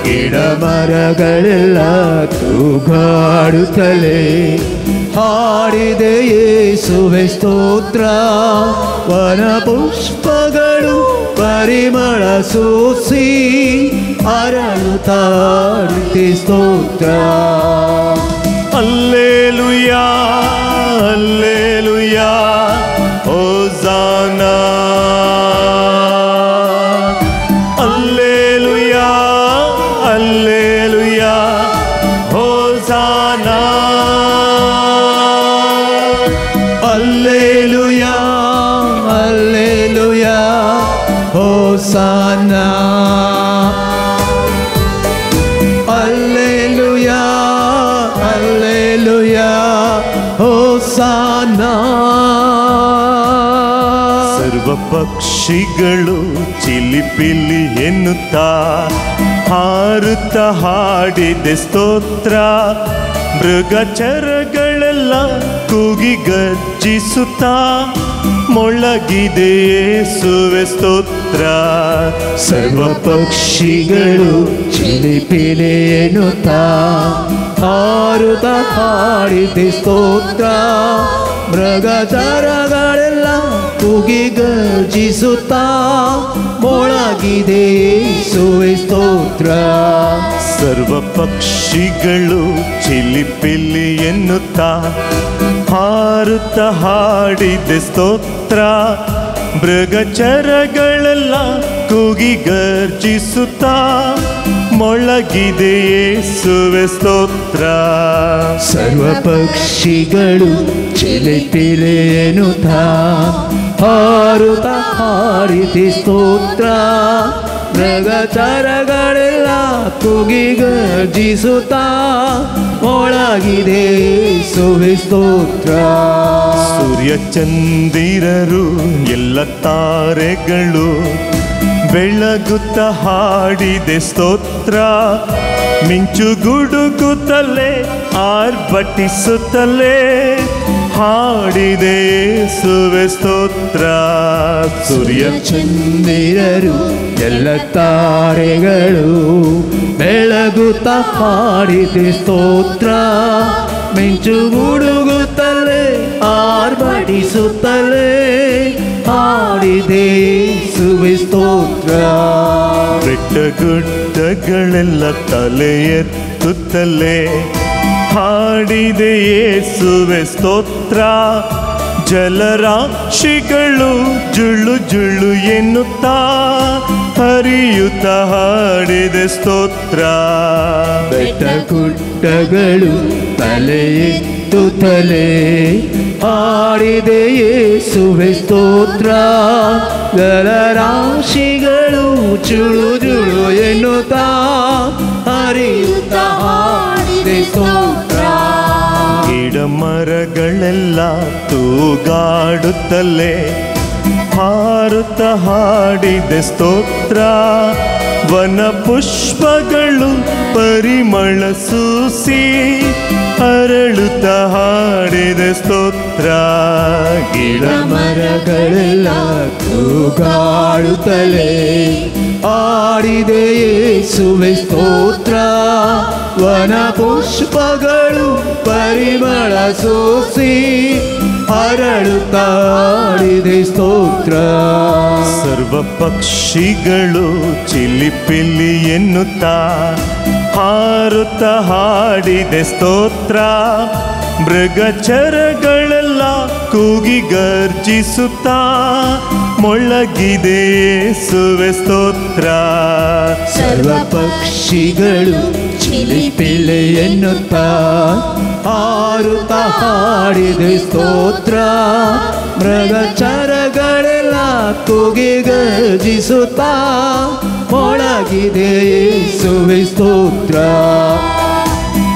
ಗಿಡ ಮರಗಳೆಲ್ಲ ತೂಗಾಡುತ್ತಲೇ ಹಾಡಿದೆ ಯೇಸುವೆ ಸ್ತೋತ್ರ. ವನ ಪುಷ್ಪಗಳು ಪರಿಮಳ ಸೂಸಿ ಅರಳುತ್ತಾ ಹಾಡಿದೆ ಸ್ತೋತ್ರ. Alleluia, alleluia, hosanna. Alleluia, alleluia, hosanna. Alleluia, alleluia, hosanna. Alleluia, alleluia, hosanna. ಸರ್ವ ಪಕ್ಷಿಗಳು ಚಿಲಿಪಿಲಿ ಎನ್ನುತ್ತಾ ಹಾರುತ್ತ ಹಾಡಿದೆ ಸ್ತೋತ್ರ. ಮೃಗಚರಗಳೆಲ್ಲ ಕೂಗಿ ಗರ್ಜಿಸುತ್ತಾ ಮೊಳಗಿದೆ ಯೇಸುವೆ ಸ್ತೋತ್ರ. ಸರ್ವ ಪಕ್ಷಿಗಳು ಚಿಲಿಪಿಲಿ ಎನ್ನುತ್ತಾ ಹಾರುತ್ತ ಹಾಡಿದೆ ಸ್ತೋತ್ರ. ಮೃಗಚರಗಳೆಲ್ಲ ಕೂಗಿ ಗರ್ಜಿಸುತ್ತಾ ಮೊಳಗಿದೆ ಯೇಸುವೆ ಸ್ತೋತ್ರ. ಸರ್ವ ಪಕ್ಷಿಗಳು ಚಿಲಿಪಿಲಿ ಎನ್ನುತ್ತಾ ಹಾರುತ್ತ ಹಾಡಿದೆ ಸ್ತೋತ್ರ. ಮೃಗಚರಗಳೆಲ್ಲ ಕೂಗಿ ಗರ್ಜಿಸುತ್ತಾ ಮೊಳಗಿದೆ ಯೇಸುವೆ ಸ್ತೋತ್ರ. ಸರ್ವ ಪಕ್ಷಿಗಳು ಚಿಲಿಪಿಲಿ ಎನ್ನುತ್ತಾ ಹಾರುತ್ತ ಹಾಡಿದೆ ಸ್ತೋತ್ರ. ಮೃಗಚರಗಳೆಲ್ಲ ಕೂಗಿ ಗರ್ಜಿಸುತ್ತಾ ಮೊಳಗಿದೆ ಯೇಸುವೆ ಸ್ತೋತ್ರ. ಸೂರ್ಯ ಚಂದಿರರು ಎಲ್ಲ ತಾರೆಗಳು ಬೆಳಗುತ್ತ ಹಾಡಿದೆ ಸ್ತೋತ್ರ. ಮಿಂಚು ಗುಡುಗುತ್ತಲೇ ಆರ್ಭಟಿಸುತ್ತಲೇ ಹಾಡಿದೆ ಯೇಸುವೆ ಸ್ತೋತ್ರ. ಸೂರ್ಯ ಚಂದಿರರು ಎಲ್ಲ ತಾರೆಗಳು ಬೆಳಗುತ್ತ ಹಾಡಿದೆ ಸ್ತೋತ್ರ. ಮಿಂಚು ಗುಡುಗುತ್ತಲೇ ಆರ್ಭಟಿಸುತ್ತಲೇ ಹಾಡಿದೆ ಯೇಸುವೆ ಸ್ತೋತ್ರ. ಬೆಟ್ಟ ಗುಡ್ಡಗಳೆಲ್ಲ ತಲೆ ಎತ್ತುತ್ತಲೇ ಹಾಡಿದೆ ಯೇಸುವೆ ಸ್ತೋತ್ರ. ಜಲರಾಶಿಗಳು ಜುಳು ಜುಳು ಎನ್ನುತ್ತಾ ಹರಿಯುತ್ತ ಹಾಡಿದೆ ಸ್ತೋತ್ರ. ಬೆಟ್ಟ ಗುಡ್ಡಗಳು ತಲೆ ಎತ್ತುತ್ತಲೇ ಹಾಡಿದೆ ಯೇಸುವೆ ಸ್ತೋತ್ರ. ಜಲರಾಶಿಗಳು ಜುಳು ಜುಳು ಎನ್ನುತ್ತಾ ಹರಿಯುತ್ತ ಹಾಡಿದೆ ಸ್ತೋತ್ರ. ಗಿಡ ಮರಗಳೆಲ್ಲ ತೂಗಾಡುತ್ತಲೇ ಹಾರುತ್ತ ಹಾಡಿದೆ ಸ್ತೋತ್ರ. ವನ ಪುಷ್ಪಗಳು ಪರಿಮಳ ಸೂಸಿ ಅರಳುತ್ತ ಹಾಡಿದೆ ಸ್ತೋತ್ರ. ಗಿಡ ಮರಗಳೆಲ್ಲ ತೂಗಾಡುತ್ತಲೇ ಹಾಡಿದೆ ಯೇಸುವೆ ಸ್ತೋತ್ರ. ವನ ಪುಷ್ಪಗಳು ಪರಿಮಳ ಸೂಸಿ ಅರಳುತ್ತಾ ಹಾಡಿದೆ ಸ್ತೋತ್ರ. ಸರ್ವ ಪಕ್ಷಿಗಳು ಚಿಲಿಪಿಲಿ ಎನ್ನುತ್ತಾ ಹಾರುತ್ತ ಹಾಡಿದೆ ಸ್ತೋತ್ರ. ಮೃಗಚರಗಳೆಲ್ಲ ಕೂಗಿ ಗರ್ಜಿಸುತ್ತಾ ಮೊಳಗಿದೆ ಯೇಸುವೆ ಸ್ತೋತ್ರ. ಸರ್ವ ಪಕ್ಷಿಗಳು ಚಿಲಿಪಿಲಿ ಎನ್ನುತ್ತಾ ಹಾರುತ್ತ ಹಾಡಿದೆ ಸ್ತೋತ್ರ. ಮೃಗಚರಗಳೆಲ್ಲ ಕೂಗಿ ಗರ್ಜಿಸುತ್ತಾ ಮೊಳಗಿದೆ ಯೇಸುವೆ ಸ್ತೋತ್ರ.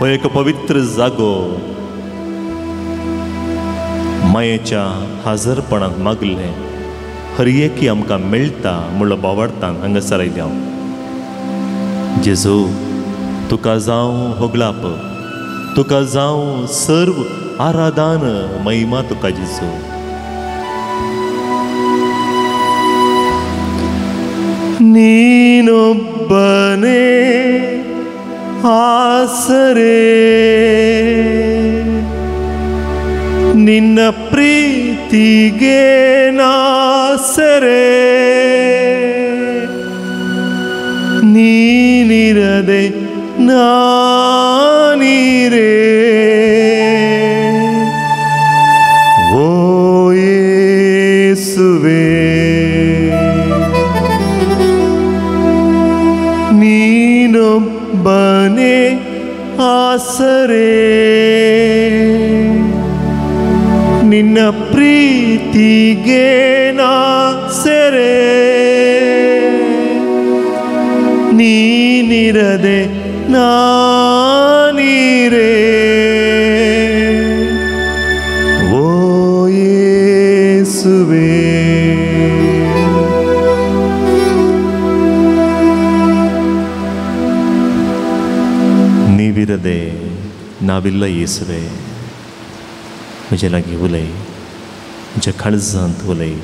हो एक पवित्र जागो मायेच्या हाजरपणांत मागलें हर एकी आमकां मेळटा म्हणलो बावडतान हांगासर आयलें हांव. जेजू तुका जावं होगलाप, तुका जावं सर्व आराधन महिमा तुका जेजू. ನೀನೊಬ್ಬನೇ ಆಸರೆ, ನಿನ್ನ ಪ್ರೀತಿಗೆ ನಾಸರೆ, ನೀನಿರದೆ ನಾನಿರೇ ಓ ಯೇಸುವೇ. ನೀನೊಬ್ಬನೇ ಆಸರೆ, ನಿನ್ನ ಪ್ರೀತಿಗೆ ನಾ ಸೆರೆ, ನೀನಿರದೆ ನಾನಿರೇ ಓ ಯೇಸುವೇ. ನೀವಿರದೆ ನಾವಿಲ್ಲ ಯೇಸುವೆ. म्हजे लागीं उलय, म्हज्या काळजांत उलय,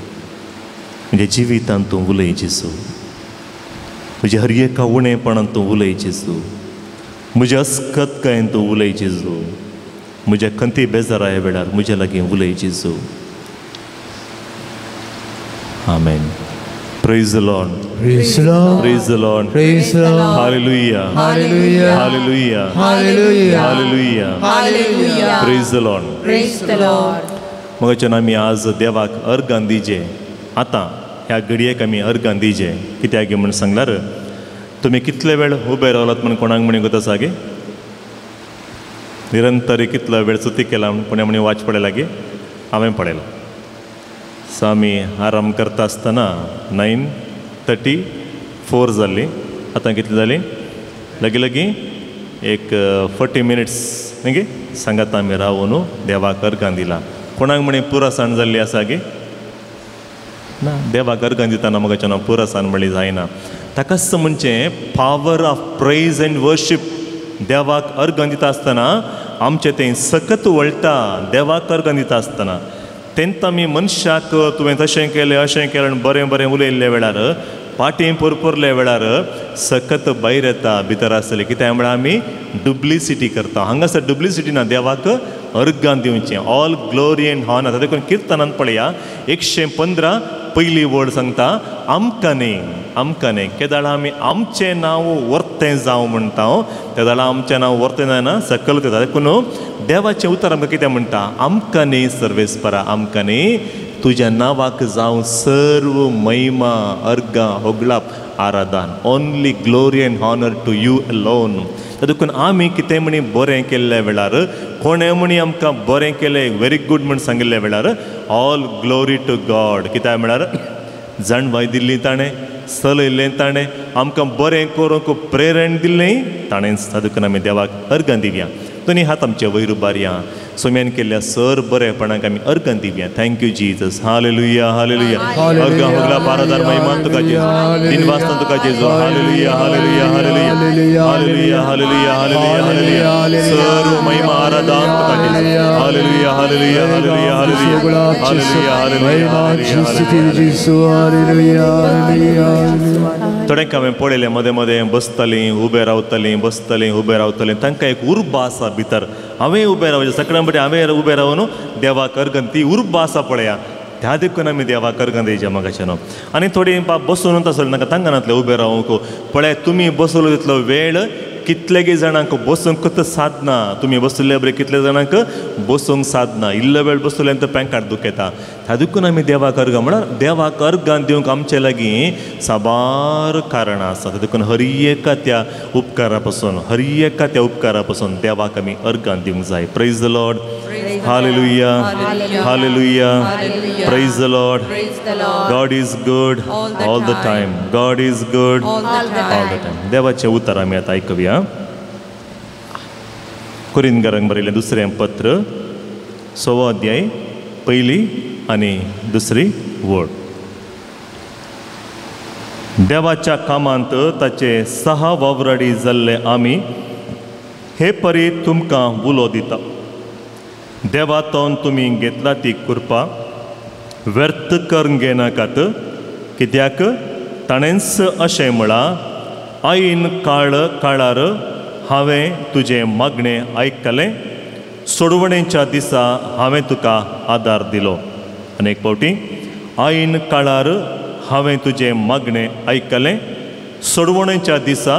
म्हज्या जिवितांत तूं उलय जेजू, म्हज्या हर एका उणेपणांत तूं उलय जेजू, म्हज्या अस्कतकायेन तूं उलय जेजू, म्हज्या खंती बेजाराया वेळार म्हज्या लागीं उलय जेजू. आमेन. Praise the Lord. Praise the Lord. Praise the Lord. Praise the Lord. Hallelujah. Hallelujah. Hallelujah. Hallelujah. Hallelujah. Hallelujah. Praise the Lord. Praise the Lord. मगाच्यान आमी आज देवाक अर्गां दिजे. आतां ह्या घडयेक आमी अर्गां दिजे. कित्याक म्हूण सांगल्यार तुमी कितले वेळ उबे रावलात म्हूण कोणाक म्हणी गोत आसा गे? निरंतर कितलो वेळ सुती केला म्हूण कोणा म्हणी वाच पळयला गे? हांवें पळयला. सो आमी आराम करता आसतना 9:34 जाल्ली. आतां कितली जाली? लागीं लागीं एक 40 मिनिट्स न्ही गे सांगात आमी रावून देवाक अर्गां दिला. कोणाक म्हणी पुरा साण जाल्ली आसा गे? ना. देवाक अर्गां दितना म्हाका पुरा साण म्हणली जायना. ताकाच म्हणचें power of praise and worship. देवाक अर्गां दिता आसतना आमचें तें सकत वळटा. देवाक अर्गां दिता आसतना तेन्ना आमी मनशाक तुवें तशें केलें अशें केलें आनी बरें बरें उलयल्ल्या वेळार पाटी पोरपोरल्या वेळार सकत भायर येता भितर आसतलें. कित्याक म्हळ्यार आमी डुप्लिसिटी करता. हांगासर डुप्लिसिटी ना. देवाक अर्गां दिवचें, ऑल ग्लोरी एंड हॉनर. देखून किर्तनान पळया 115 पयली वर्ड सांगता आमकां न्ही, आमकां न्ही. केदाळा आमी आमचें नांव वर्तें जावं म्हणटा, तेदाळा आमचें नांव वर्तें जायना, सकल येता. देखून देवाचें उतर आमकां कितें म्हणटा? आमकां न्ही सर्वेस्परा, आमकां न्ही तुज्या नांवाक जावं सर्व महिमा अर्गां होगळाप आराधन. Only glory and honour to you alone. देखून आमी कितें म्हणी बरें केल्ल्या वेळार, कोणें म्हणी आमकां बरें केलें व्हेरी गूड म्हण सांगिल्ल्या वेळार ऑल ग्लोरी टू गॉड. कित्याक म्हळ्यार जाणवाय दिल्ली ताणें, चलयल्लें ताणें, आमकां बरें करूंक प्रेरण दिल्लें ताणेंच. देखून आमी देवाक अर्गां दिवया. दोनी हात आमचे वयर उबारया. सोम्यान केल्ल्या सर बरेपणाक आमी अर्गां दिवया. Thank you Jesus. Hallelujah. Hallelujah. अर्गां होगला पारादार महिमा तुका जेजू, दिनवासना तुका जेजू. Hallelujah. Hallelujah. Hallelujah. Hallelujah. Hallelujah. Hallelujah. Hallelujah. सर्व महिमा आराधन तुका जेजू. Hallelujah. Hallelujah. Hallelujah. Hallelujah. Hallelujah. Hallelujah. थोड्यांक हांवें पळयलें मदें मदें बसतालीं उबें रावतालीं, बसतालीं उबें रावतालीं. तांकां एक उर्बा आसा भितर. हांवें उबें रावचें सगळ्यां पटी हांवें उबें रावन देवाक अर्गां ती उर्बा आसा पळया. त्या देखून आमी देवाक अर्गां दिवचें म्हाका न्हू. आनी थोडीं बाब बसून आसलें नाका तांकां नातलें उबें रावंक. पळय तुमी बसलो तितलो वेळ कितलेगी जाणांक बसूंकच सादना. तुमी बसले बरें कितले जाणांक बसूंक सादना. इल्लो वेळ बसले तर पेंकाट दुखयता. त्या देखून आमी देवाक अर्गां म्हळ्यार देवाक अर्गां दिवंक आमचे लागीं साबार कारणां आसात. देखून हर एका त्या उपकारा पासून, हर एका त्या उपकारा पासून देवाक आमी अर्गां दिवंक जाय. Praise the Lord. Hallelujah. Hallelujah. Praise the Lord. God is good all the time. God is good all the time. देवाचें उतर आमी आतां आयकुया. कोरिंथकारांक बरयलें दुसरें पत्र 6वो अध्याय पयली आनी दुसरी वळ. देवाच्या कामांत ताचे 6 वावराडी जाल्ले आमी हे परी तुमकां उलो दिता. देवातून तुमी घेतला ती कृपा व्यर्थ करून घेनाकात, कित्याक ताणेंच अशें म्हळां, आईन काळ काळार हांवें तुजें मागणें आयकलें, सोडवणेच्या दिसा हांवें तुका आदार दिलो. आनी एक फावटी आईन काळार हांवें तुजें मागणें आयकलें, सोडवणेच्या दिसा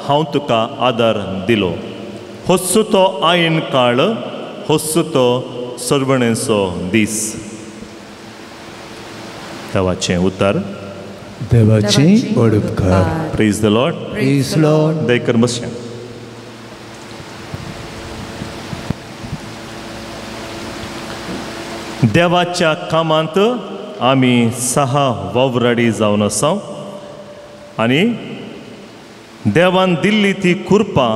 हांव तुका आदार दिलो. होस्सो तो आईन काळ, होस्सो तो सोडवणेचो दीस. देवाचें उतर. देवाचें उपकार. Praise the Lord. Praise Lord. दयकर बसया. देवाच्या कामांत आमी 6 वावराडी जावन आसा आनी देवान दिल्ली ती कृपा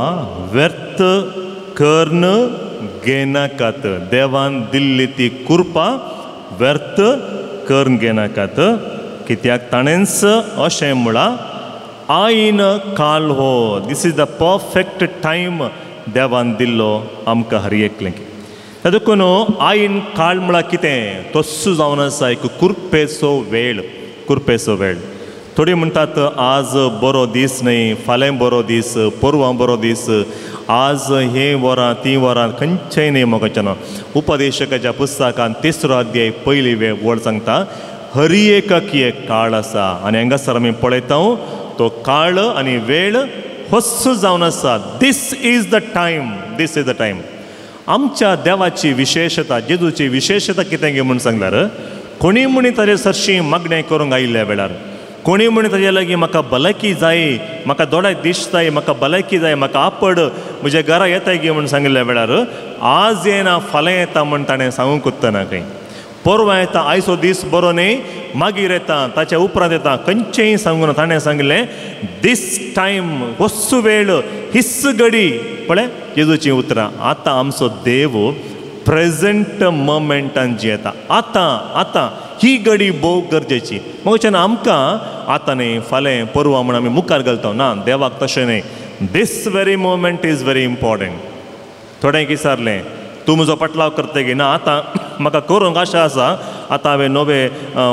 व्यर्थ करून घेनाकात. देवान दिल्ली ती कृपा व्यर्थ करून घेनाकात, कित्याक ताणेंच अशें म्हळां, आईन काल हो. This is the perfect time देवान दिल्लो आमकां हर एकलें. देखून आईन काळ म्हळ्यार कितें, तस्सो जावन आसा एक कुरपेचो वेळ. कुरपेचो वेळ. थोडी म्हणटात आज बरो दीस न्हय, फाल्यां बरो दीस, परवां बरो दीस, आज हे वरां तीं वरां, खंयचेय न्हय म्हाका ना. उपदेशकाच्या पुस्तकान 3रो अध्याय पयली वेळ वळ सांगता, हरी एकाक एक काळ आसा आनी हांगासर आमी पळयता तो काळ आनी वेळ होस्सो जावन आसा. This is the time. This is the time. आमच्या देवाची विशेशता, जेजूची विशेशता कितें गे म्हूण सांगल्यार, कोणी म्हणी ताजे सरशीं मागणें करूंक आयिल्ल्या वेळार, कोणी म्हणी ताजे लागीं म्हाका भलायकी जाय, म्हाका दोळ्याक दिश्ट जाय, म्हाका भलायकी जाय, म्हाका आपड म्हज्या घरा येताय गे म्हूण सांगिल्ल्या वेळार, आज येना फाल्यां येता म्हूण ताणें सांगूंक उरतना खंय, परवां येता, आयचो दीस बरो न्हय, मागीर येता, ताच्या उपरांत येता, खंयचेंय सांगूना. ताणें सांगिल्लें दीस टायम, होस्सो वेळ, हिस्स घडी. पळय जेजूचीं उतरां. आतां आमचो देव प्रेजेंट मोमेंटान जियेता. आतां आतां ही घडी भोव गरजेची. मग आमकां आतां न्हय फाल्यां परवां म्हूण आमी मुखार घालता ना, देवाक तशें न्हय. This very moment is very important. थोडें विचारलें, तूं म्हजो पाटलाव करतगी ना, आतां म्हाका करूंक आशा आसा, आतां हांवें नवे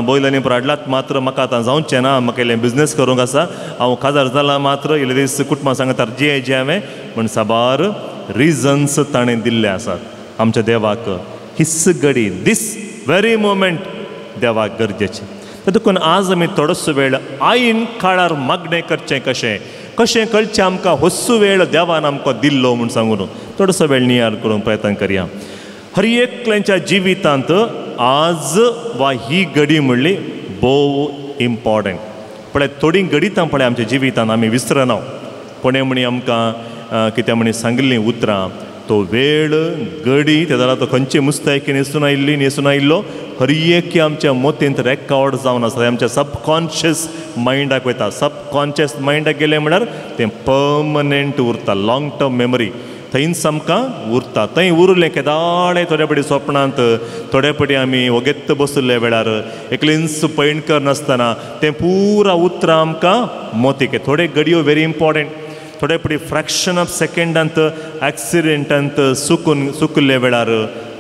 बैलांनी हाडलात मात्र म्हाका आतां जावचें ना, म्हाका इल्लें बिजनेस करूंक आसा, हांव काजार जालां मात्र इल्ले दीस कुटुंबा सांगता जे जे हांवें म्हण साबार रिजन्स ताणें दिल्ले आसात. आमच्या देवाक हिस्स घडी, दीस व्हेरी मोमेंट देवाक गरजेचें. देखून आज आमी थोडोसो वेळ आईन काळार मागणें करचें कशें, कशें कळचें आमकां होस्सो वेळ देवान आमकां दिल्लो म्हूण सांगून थोडोसो वेळ नियाळ करूंक प्रयत्न करया. हर एकल्यांच्या जिवितांत आज वा ही घडी म्हणली भोव इम्पॉर्टंट. पळय थोडीं घडितां पळय आमच्या जिवितांत आमी विसरना. कोणें म्हणी आमकां कितें म्हणी सांगिल्लीं उतरां, तो वेळ घडी ते जाल्यार तो खंयचे मुस्तायकी न्हेसून आयिल्ली, न्हेसून आयिल्लो, हर एक आमच्या मतींत रेकॉर्ड जावन आसा. आमच्या सबकॉन्शियस मायंडाक वयता. सबकॉन्शियस मायंडाक गेलें म्हळ्यार तें पर्मनंट उरता, लाँग टर्म मेमरी थंयच आमकां उरता. थंय उरलें केदाळे थोडे पटी स्वप्नांत, थोडे पटी आमी वगेत्त बशिल्ल्या वेळार एकलींच पैण करनासतना तें पुरा उतरां आमकां मोतीक. थोडे घडयो व्हेरी इम्पॉर्टंट. थोडे पटी फ्रॅक्शन ऑफ सेकंडांत एक्सिडेंटांत चुकून चुकल्ल्या वेळार,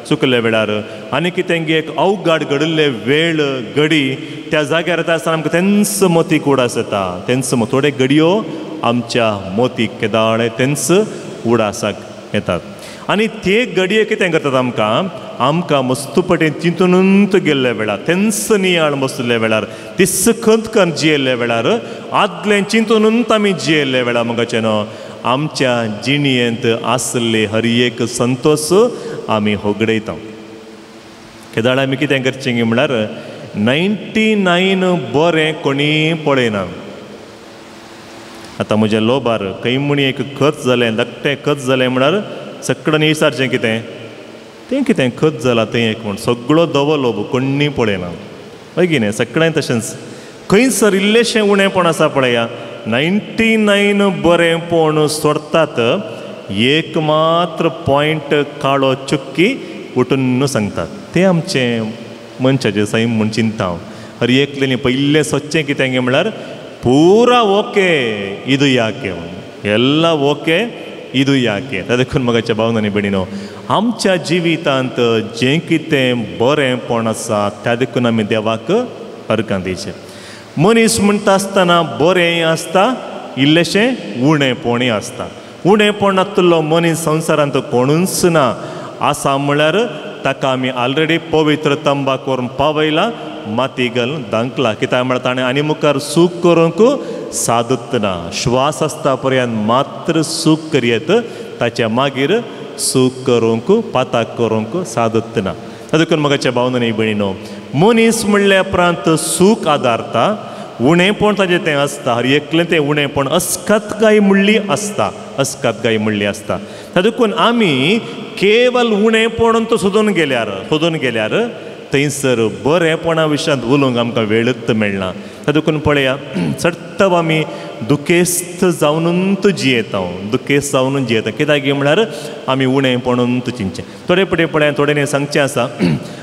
चुकल्ल्या वेळार आनी कितें एक अवघड घडिल्ले वेळ घडी त्या जाग्यार येता आसतना आमकां तेंच मोतीक उडास येता. तेंच थोडे घडयो आमच्या मोतीक केदाळे तेंच उडासाक येतात. आनी ते घडये कितें करतात आमकां, आमकां मस्तुपटेन चिंतूनूच गेल्ल्या वेळार, तेंच नियाळ बसल्या वेळार, तीच खंत करून जियेल्ल्या वेळार, आदलें चिंतूनूच आमी जियेल्ल्या वेळार मगाचें न्हू आमच्या जिणयेंत आसले हर एक संतोश आमी होगडयता. केदाळ आमी कितें करचें म्हळ्यार 99 बरें कोणी पळयना. आतां म्हज्या लोबार खंय म्हणी एक खत जालें, धाकटें खत जालें म्हळ्यार सगळ्यांनी विचारचें कितें तें कितें खत जालां तें एक म्हण सगळो धवो लोब कोण्णी पळयना. हय की न्हय? सगळ्यांनी तशेंच खंयसर इल्लेशें उणेंपण आसा पळया, 99 बरेंपण सोडतात, एक मात्र पॉयंट काळो चुक्की उठून सांगतात. तें आमचें मनशाचें सैम म्हूण चिंता हांव. हर एकल्यानी पयलें सोदचें कितें म्हणल्यार पुरा ओके इदू याके एल्ला ओके इदू याके. ताका देखून म्हज्या भावना आनी भयणीनो, आमच्या जिवितांत जें कितें बरेंपण आसा त्या देखून आमी देवाक अर्गां दिवचें. मनीस म्हणटा आसतना बरें आसता, इल्लेशें उणेपणूय आसता. उणेपण नासतलो मनीस संवसारांत कोणूच ना. आसा म्हळ्यार ताका आमी ऑलरेडी पवित्र तंबाक व्हरून पावयला, माती घालून दांकला. कित्याक म्हळ्यार ताणें आनी मुखार सूख करूंक सादत ना. श्वास आसता पर्यंत मात्र सूख करयत, ताच्या मागीर सूख करूंक पाताक करूंक सादत ना. देखून म्हज्या भावना आनी भयणीनो, मनीस म्हणल्या उपरांत सूख आदारता, उणेपण ताजें तें आसता. हर एकलें तें उणेपण अस्कतकाय म्हणली आसता, अस्कतकाय म्हणली आसता. देखून आमी केवल उणेपण तो सोदून गेल्यार थंयसर बरेंपणा विशयांत उलोवंक आमकां वेळूच मेळना. देखून पळया, चडटव आमी दुखेस्त जावनूच जियेता, दुखेस्त जावनूच जियेता. कित्याक म्हळ्यार आमी उणेपणून चिंतचें. थोडे पटे पळया, थोड्यांनी सांगचें आसा,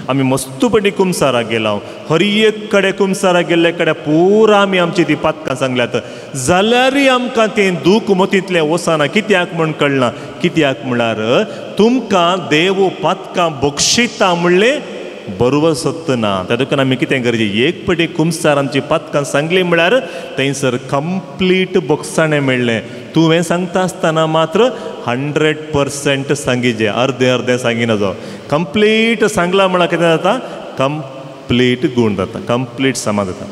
आमी मस्तू पटी कुमसाराक गेला, हर एक कडेन कुमसाराक गेल्ले कडेन पुरा आमी आमची ती पातकां सांगल्यात, जाल्यारूय आमकां तें दूख मतींतलें वचना. कित्याक म्हूण कळना. कित्याक म्हळ्यार तुमकां देव पातकां बक्षिता म्हणलें बरोबर सत्त ना. त्या देखून आमी कितें करचें, एक पटी कुमसार आमची पातकां सांगली म्हळ्यार थंयसर कंप्लीट बोगसाणें मेळ्ळें. तुवें सांगता आसतना मात्र 100% सांगिचें, अर्दें अर्दें सांगिना जावं. कंप्लीट सांगलां म्हळ्यार कितें जाता, कंप्लीट गूण जाता, कंप्लीट समाज जाता.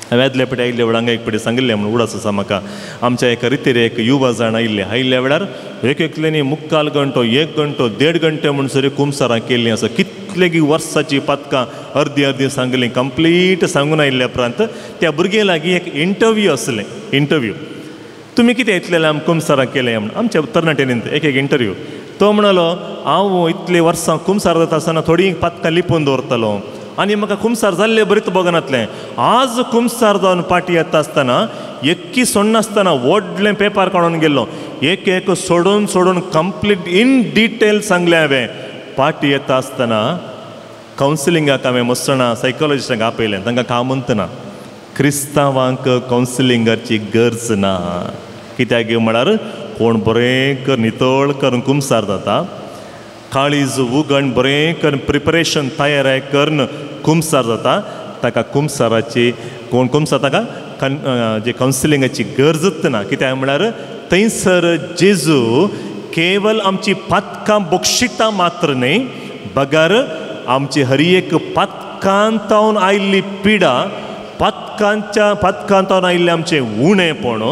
हांवें आदले पटी आयिल्ले वेळार हांगा एक पटी सांगिल्लें म्हूण उडास आसा म्हाका. आमच्या एका रितीर एक युवा जाण आयिल्ले, आयिल्ल्या वेळार एक एकल्यानी मुक्काल घंटो, एक घंटो, देड घंटे म्हणसर कुमसारां केल्लीं आसा. कितलेगी वर्साची पातकां अर्दी अर्दी सांगली, कंप्लीट सांगून आयिल्ल्या उपरांत त्या भुरग्यां लागीं एक इंटरव्यू आसलें. इंटरव्यू, तुमी कितें इतलें आम कुमसारां केलें म्हूण आमच्या तरणाट्यांनी एक एक इंटरव्यू. तो म्हणलो, हांव इतलीं वर्सां कुमसार जाता आसतना थोडीं पातकां लिपून दवरतालो आनी म्हाका कुमसार जाल्ले बरीच बगनातलें. आज कुमसार जावन पाटी येता आसतना एक्की सोडनासतना व्हडलें पेपर काडून गेल्लो, एक एक सोडून सोडून कंप्लीट इन डिटेल सांगलें हांवें. पाटी येता आसतना कावन्सिलिंगाक हांवें मसणा सायकोलॉजिस्टांक आपयलें, तांकां काम ना, क्रिस्तांवांक कावन्सिलिंगाची गरज ना. कित्याक म्हळ्यार कोण बरें कर नितळ करून कुमसार जाता, काळीज उगण बरें करून प्रिपरेशन तयार करून कुमसार जाता, ताका कुमसाराची कोण कुमसार ताका जे कावन्सिलिंगाची गरजच ना. कित्याक म्हळ्यार थंयसर जेजू केवल आमची पातकां बक्षिता मात्र न्हय, बगर आमची हर एक पातकांतावन आयिल्ली पिडा, पातकांतावन आयिल्लें आमचें उणेपण,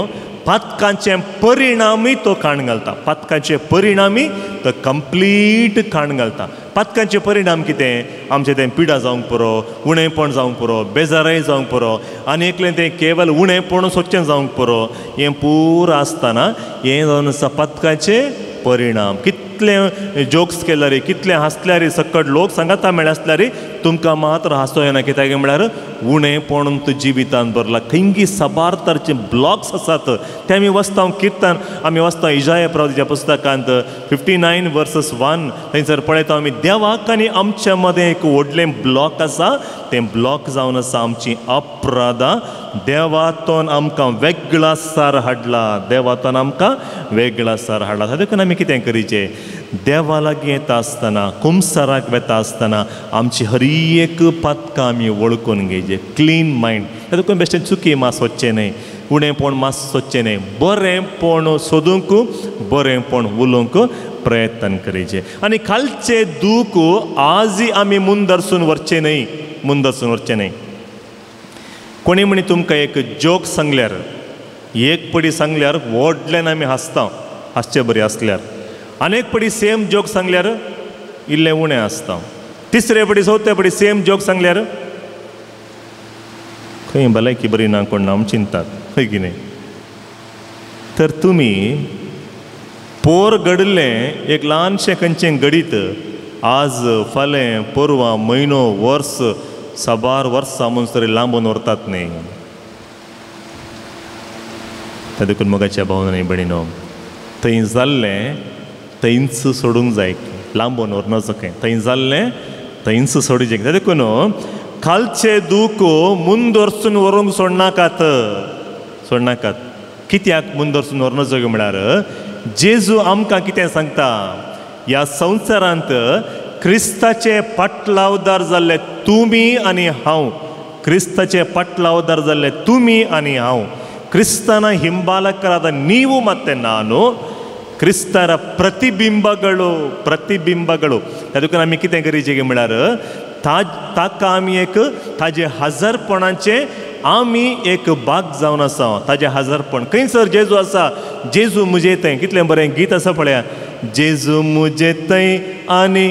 पातकांचे परिणामी तो काण घालता. पातकांचे परिणामी तो कंप्लीट काण घालता. पातकांचे परिणाम कितें, आमचें तें पिडा जावंक पुरो, उणेपण जावंक पुरो, बेजारय जावंक पुरो, आनी एकलें तें केवल उणेपण सोदचें जावंक पुरो. हें पुरो आसतना हें जावन आसा पातकांचे परिणाम. कितले जोक्स केल्यार, कितले हांसल्यार, सकट लोक सांगाता मेळ्ळे आसल्यार तुमकां मात्र हांसो येना. कित्याक म्हळ्यार उणेपण तूं जिवितान भरला. खंयगी साबार तरेचे ब्लॉक्स आसात ते आमी वचता किर्तन, आमी वचता इजाया प्रवादीच्या पुस्तकांत 59:1 थंयसर पळयता आमी देवाक आनी आमच्या मदें एक व्हडलें ब्लॉक आसा. तें ब्लॉक जावन आसा आमची अपराधां. देवातोन आमकां वेगळा सार हाडला, देवातोन आमकां वेगळा सार हाडला. देखून आमी कितें करीचें, देवा लागीं येता आसतना, कुमसाराक वेता आसतना आमची हर एक पातकां आमी वळखून घेवचें, क्लीन मायंड. देखून बेश्टें चुकी मात सोदचें न्हय, उणेपण मात सोदचें न्हय, बरेंपण सोदूंक, बरेंपण उलोवंक प्रयत्न करीचें. आनी कालचें दूख आजय आमी मुंदरसून व्हरचें न्हय, मुंदरसून व्हरचें न्हय. कोणी म्हणी तुमकां एक जोक सांगल्यार, एक पडी सांगल्यार व्हडल्यान आमी हांसता, हांसचे बरी आसल्यार. आनी एक पडी सेम जोक सांगल्यार इल्लें उणें आसता. तिसरे पडी चवथे पडी सेम जोक सांगल्यार खंय भलायकी बरी ना कोण ना आमी चिंतात, हय की न्हय. तर तुमी पोर घडिल्लें एक ल्हानशें खंयचें घडीत आज फाल्यां परवां म्हयनो वर्स साबार वर्सां म्हणसर लांबून व्हरतात न्हय. त्या देखून मोगाच्या भावना आनी भयणीनो, थंय जाल्लें थंयच सोडूंक जाय, लांबोन व्हरना खंय, थंय जाल्लें थंयच सोडूंक जाय. देखून कालचे दूख मुंदोरसून व्हरूंक सोडनाकात, सोडनाकात. कित्याक मुंदोरसून व्हरना जोग म्हळ्यार जेजू आमकां कितें सांगता, ह्या संवसारांत क्रिस्ताचे पाटलावदार जाल्ले तुमी आनी हांव, क्रिस्ताचे पाटलावदार जाल्ले तुमी आनी हांव, ಕ್ರಿಸ್ತನ ಹಿಂಬಾಲಕರಾದ ನೀವು ಮತ್ತು ನಾನು ಕ್ರಿಸ್ತರ ಪ್ರತಿಬಿಂಬಗಳು, ಪ್ರತಿಬಿಂಬಗಳು. ಅದಕ್ಕೆ आमी कितें करीचें म्हळ्यार ताका आमी एक ताजे हजारपणाचे आमी एक भाग जावन आसा. ताजें हजारपण खंयसर जेजू आसा, जेजू मुजे थंय, कितलें बरें गीत आसा पळया, जेजू मुजे थंय आनी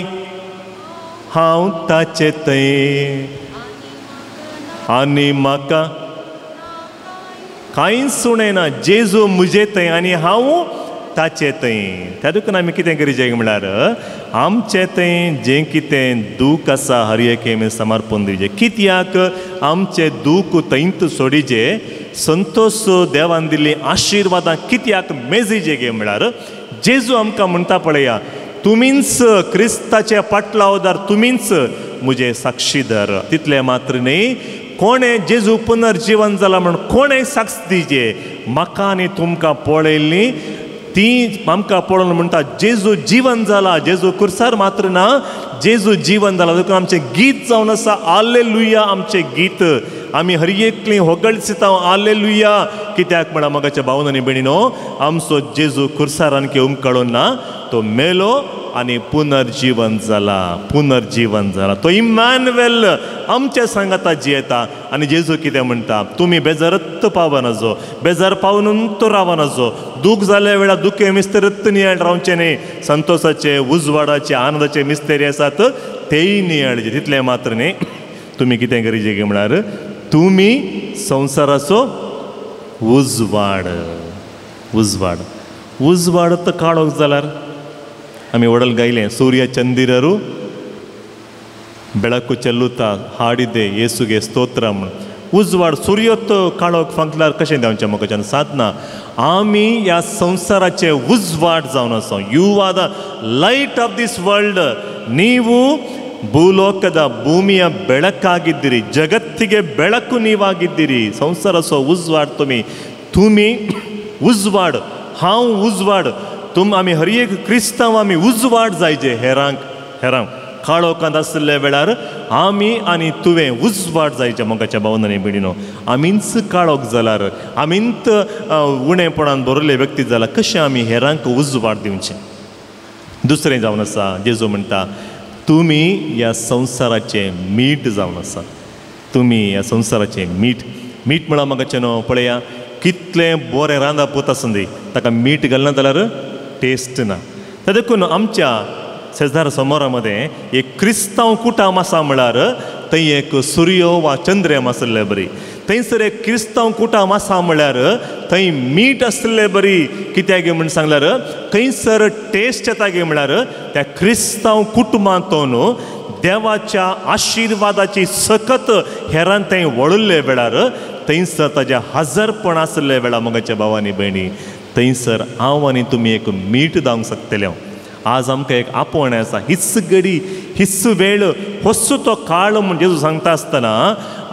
हांव ताचे थंय आनी म्हाका कांयच उणें ना, जेजू मुजे थंय आनी हांव ताचे थंय. त्या देखून आमी कितें करीचें म्हळ्यार आमचें थंय जें कितें दूख आसा हर एक आमी समर्पण दिवचें. कित्याक आमचें दूख थंयच सोडीचें, संतोष देवान दिल्ली आशिर्वादां कित्याक मेजीचे गे म्हळ्यार जेजू आमकां म्हणटा पळया, तुमीच क्रिस्ताचे पाटलावदार, तुमीच मुजे साक्षीदार. तितलें मात्र न्ही, कोणें जेजू पुनर्जीवन जाला म्हण कोणें साक्ष दिजे, म्हाका आनी तुमकां पळयल्ली ती आमकां पळोवन म्हणटा जेजू जिवन जाला, जेजू कुर्सार मात्र ना, जेजू जिवन जाला. देखून आमचें गीत जावन आसा आलेलुया, आमचें गीत आमी हर एकलीं होगळसिता आलेलुया. कित्याक म्हणा मगाच्या भावन आनी भयणीनो, आमचो जेजू कुर्सार आणखी उमकळून ना, तो मेलो आनी पुनर्जीवन जाला, पुनर्जीवन जाला. तो इम्मानुएल आमच्या सांगाता जियेता. आनी जेजू कितें म्हणटा, तुमी बेजारत पावनाजो, बेजार पावनून तो रावनाजो, दूख जाल्या वेळार दुखे मिस्तेरत नियाळ रावचें न्ही, संतोषाचे उजवाडाचे आनंदाचे मिस्तेरी आसात तेय नियाळचे. तितलें मात्र न्ही, तुमी कितें करीचे गे म्हळ्यार तुमी संवसाराचो उजवाड, उजवाड. उजवाड तर काळोख जाल्यार आमी वडल गायलें, सूर्य ಚಂದಿರರು ಬೆಳಕು ಚೆಲ್ಲುತ್ತಾ ಹಾಡಿದೆ ಯೇಸುಗೆ ಸ್ತೋತ್ರ म्हूण. उजवाड सूर्योत काळोख फांकल्यार कशें देंवचें म्हाका साधना. आमी ह्या संवसाराचे उजवाड जावन आसा. You are the light of this world. ನೀವು ಭೂಲೋಕದ ಭೂಮಿಯ ಬೆಳಕಾಗಿದ್ದೀರಿ, ಜಗತ್ತಿಗೆ ಬೆಳಕು ನೀವಾಗಿದ್ದೀರಿ. ಸಂಸಾರಸೋ ಉಜ್ವಾಡ್ ತುಮಿ, ತುಮಿ उजवाड, हांव उजवाड, तुम आमी हर एक क्रिस्तांव आमी उजवाड जायचे हेरांक, हेरांक काळोखांत आशिल्ल्या वेळार आमी आनी तुवें उजवाड जायचे. मोगाच्या भावन आनी भयणीनो, आमीच काळोख जाल्यार, आमीच उणेपणान भरिल्ले व्यक्ती जाल्यार कशें आमी हेरांक उजवाड दिवचें. दुसरें जावन आसा, जेजू म्हणटा तुमी ह्या संवसाराचें मीठ जावन आसा, तुमी ह्या संवसाराचें मीठ. मीठ म्हळ्यार म्हाका न्हू पळया कितलें बरें रांदप वता आसूं दी, ताका मीठ घालना जाल्यार टेस्ट ना. तर देखून आमच्या शेजार समोरा मदें एक क्रिस्तांव कुटाम आसा म्हळ्यार थंय एक सुर्यो वा चंद्रेम आशिल्ले बरी, थंयसर एक क्रिस्तांव कुटाम आसा म्हळ्यार थंय मीठ आशिल्ले बरी. कित्याक म्हूण सांगल्यार थंयसर टेस्ट येता गे म्हळ्यार त्या क्रिस्तांव कुटुंबांतून देवाच्या आशिर्वादाची सकत हेरान थंय वळिल्ले वेळार थंयसर ताज्या हजारपण आशिल्ले वेळार मोगाच्या भाव आनी भयणी थंयसर हांव आनी तुमी एक मीठ जावंक शकतले. आज आमकां एक आपोवणें आसा, हीच घडी हीच वेळ होच तो काळ म्हूण जेजू सांगता आसतना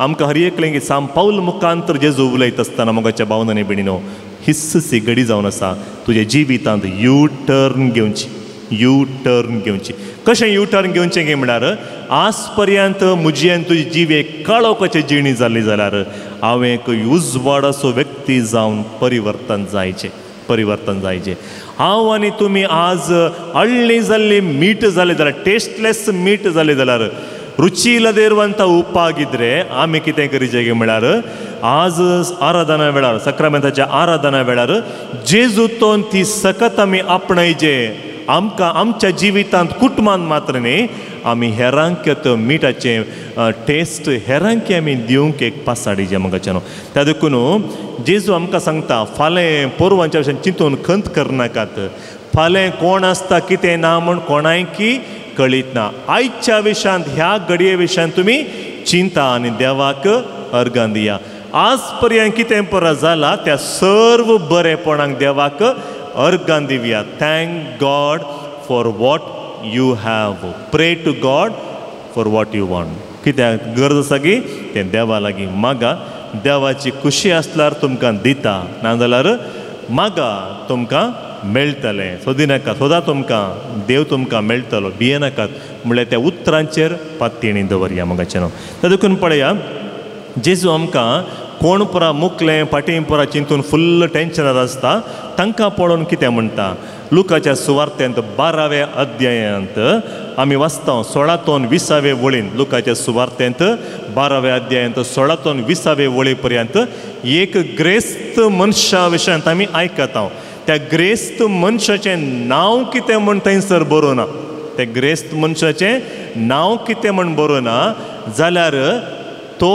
आमकां हर एकलें साम पावल मुखांतर जेजू उलयता आसतना मोगाच्या भावन आनी भयणीनो हीच ही घडी जावन आसा. तुज्या जिवितांत यू टर्न घेवची, यू टर्न घेवची. कशें यू टर्न घेवचें गे म्हळ्यार आज पर्यंत म्हजी आनी तुजी जीव एक काळोखाची जिणी जाल्ली जाल्यार हांवें एक उजवाडाचो व्यक्ती जावन परिवर्तन जायचें, परिवर्तन जायचें. हांव आनी तुमी आज अळ्ळी जाल्ली मीठ जालें जाल्यार, टेस्टलेस मीठ जालें जाल्यार, रुचि ಇಲ್ಲದೆ ಉಪ್ಪಾಗಿದ್ದರೆ ಆಮೆ कितें करीचें म्हळ्यार आज आराधना वेळार सक्रामेंताच्या आराधना वेळार जेजूतोन ती सकत आमी आपणायचे. आमकां आमच्या जिवितांत कुटुंबान मात्र न्ही आमी हेरांक तो मिठाचें टेस्ट हेरांक आमी दिवंक एक पासाडीचें म्हाका त्या देखून जेजू आमकां सांगता फाल्यां पोरवांच्या विशयान चिंतून खंत करनाकात. फाल्यां कोण आसता कितें ना म्हूण कोणायकी कळीत ना. आयच्या विशयांत ह्या घडये विशयांत तुमी चिंता आनी देवाक अर्गां दिया. आज पर्यंत कितें परत जाला त्या सर्व बरेपणाक देवाक अर्गां दिवया. Thank God for what you have. Pray to God for what you want. कित्याक गरज आसा की तें देवा लागीं मागा. देवाची खुशी आसल्यार तुमकां दिता, नाजाल्यार मागा तुमकां मेळटलें. सोदी नाका, सोदा तुमकां देव तुमकां मेळटलो, भियेनाकात. म्हणल्यार त्या उतरांचेर पातयेणी दवरया मोगाचें न्हू. त्या देखून पळया जेजू आमकां कोण पुरा मुकलें फाटीं पुरा चिंतून फुल्ल टेंशनार आसता तांकां पळोवन कितें म्हणटा. लुकाच्या सुवार्तेंत 12व्या अध्यायांत आमी वाचता 16 ते 20 वळीन. लुकाच्या सुवार्तेंत 12व्या अध्यायांत 16 ते 20 वळी पर्यंत एक ग्रेस्त मनशा विशयांत आमी आयकता. त्या ग्रेस्त मनशाचें नांव कितें म्हण थंयसर बरोवना. त्या ग्रेस्त मनशाचें नांव कितें म्हण बरोवना जाल्यार तो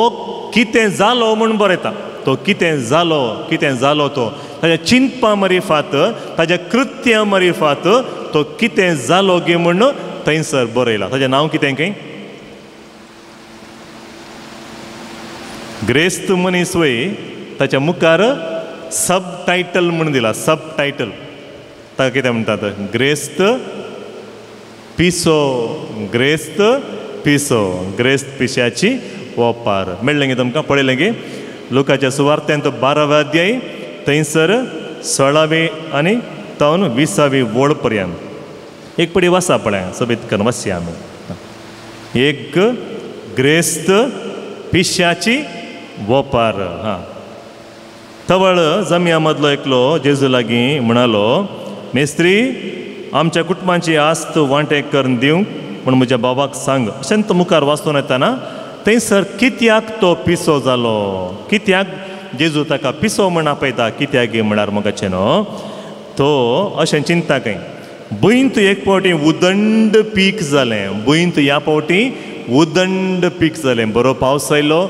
कितें जालो म्हण बरयता. तो कितें जालो, कितें जालो तो ताज्या चिंतपा मरिफात, ताज्या कृत्या मरिफात तो कितें जालो गे म्हण थंयसर बरयला. ताजें नांव कितें काय? ग्रेस्त मनीस वय ताच्या मुखार सब टायटल म्हण दिला. सब टायटल ताका कितें म्हणटात? ग्रेस्त पिसो. ग्रेस्त पिसो, ग्रेस्त पिश्याची ओपार. मेळ्ळें गे तुमकां? पळयलें गे? लुकाच्या सुवार्तेंत 12व्या अध्याय थंयसर 16वी आनी तावन 20वी वळ पर्यंत एक पडी वासा पळया सोबीत करून वाचया आमी. एक ग्रेस्त पिश्याची ओपार. हां, तवळ जमया मदलो एकलो जेजू लागीं म्हणालो, मेस्त्री आमच्या कुटुंबाची आस्त वांटे करून दिवंक म्हण म्हज्या बाबाक सांग. अशें तो मुखार वाचून येताना थंयसर कित्याक तो पिसो जालो, कित्याक जेजू ताका पिसो म्हण आपयता, कित्याक गे म्हळ्यार मोगाचें न्हू तो अशें चिंता खंय. भुंयंत एक फावटी उदंड पीक जालें. भुंयंत ह्या फावटी उदंड पीक जालें. बरो पावस आयलो,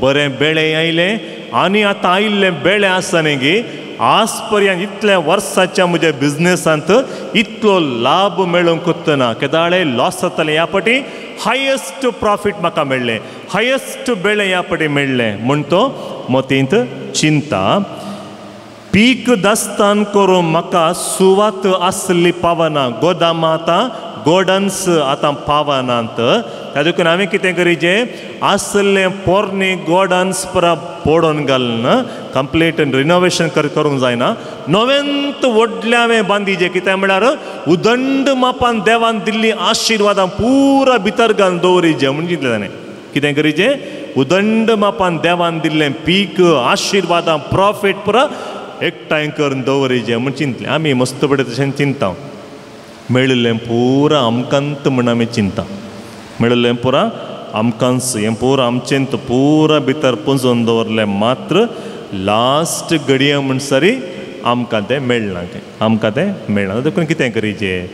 बरें बेळे आयलें आनी आतां आयिल्लें बेळे आसा न्ही गे आज पर्यंत इतल्या वर्साच्या म्हज्या बिजनेसांत इतलो लाभ मेळूंक ना. केदाळे लॉस जातालें, ह्या फावटी हायेस्ट प्रॉफीट म्हाका मेळ्ळें, हायेस्ट बेळे ह्या फावटी मेळ्ळें म्हण तो मतींत चिंता. पीक दास्तान करून म्हाका सुवात आसली पावना, गोदामां आतां गोडन्स आतां पावनात. त्या देखून हांवें कितें करीचें आसलें पोरणे गोडन्स पुरा पडोवन घालून कंप्लीट रिनोवेशन करूंक जायना, नव्यांत व्हडलें हांवें बांदिचें. कितें म्हळ्यार उदंड मापान देवान दिल्ली आशिर्वादां पुरा भितर घालून दवरिचें म्हण चिंतलें ताणें. कितें करीचें? उदंड मापान देवान दिल्लें पीक आशिर्वादां प्रॉफीट पुरा एकठांय करून दवरिचें म्हण चिंतलें. आमी मस्त बरें तशें चिंता, मेळिल्लें पुरा आमकांत म्हण आमी चिंता, मेळिल्लें पुरा आमकांच, हें पुरा आमचेंत पुरा भितर पुंजोवन दवरलें मात्र लास्ट घडये म्हणसरी आमकां तें मेळना, आमकां तें मेळना. देखून कितें करीचें?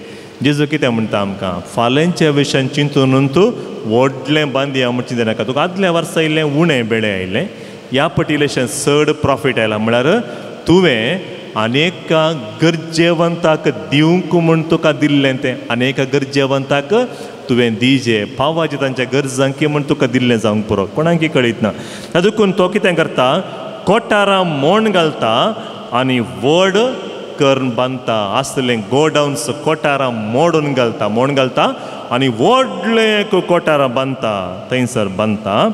जेजू कितें म्हणटा आमकां? फाल्यांच्या विशयान चिंतून तूं व्हडलें बांदया म्हण चिंतनाका. नाका, तुका आदल्या वर्सा इल्लें उणें बेळे आयलें, ह्या पटी इल्लेशें चड प्रॉफीट आयलां म्हळ्यार तुवें अनेका गरजेवंताक दिवंक म्हूण तुका दिल्लें तें अनेका गरजेवंताक तुवें दिजे पावाचें तांच्या गरजांकी म्हूण तुका दिल्लें जावंक पुरो, कोणाकी कळीत ना. देखून तो कितें करता? कोटारां मोण घालता आनी व्हड करून बांदता. आसलें गोडावन्स कोटारां मोडून घालता, मोण घालता आनी व्हडलें कोटारां बांदता, थंयसर बांदता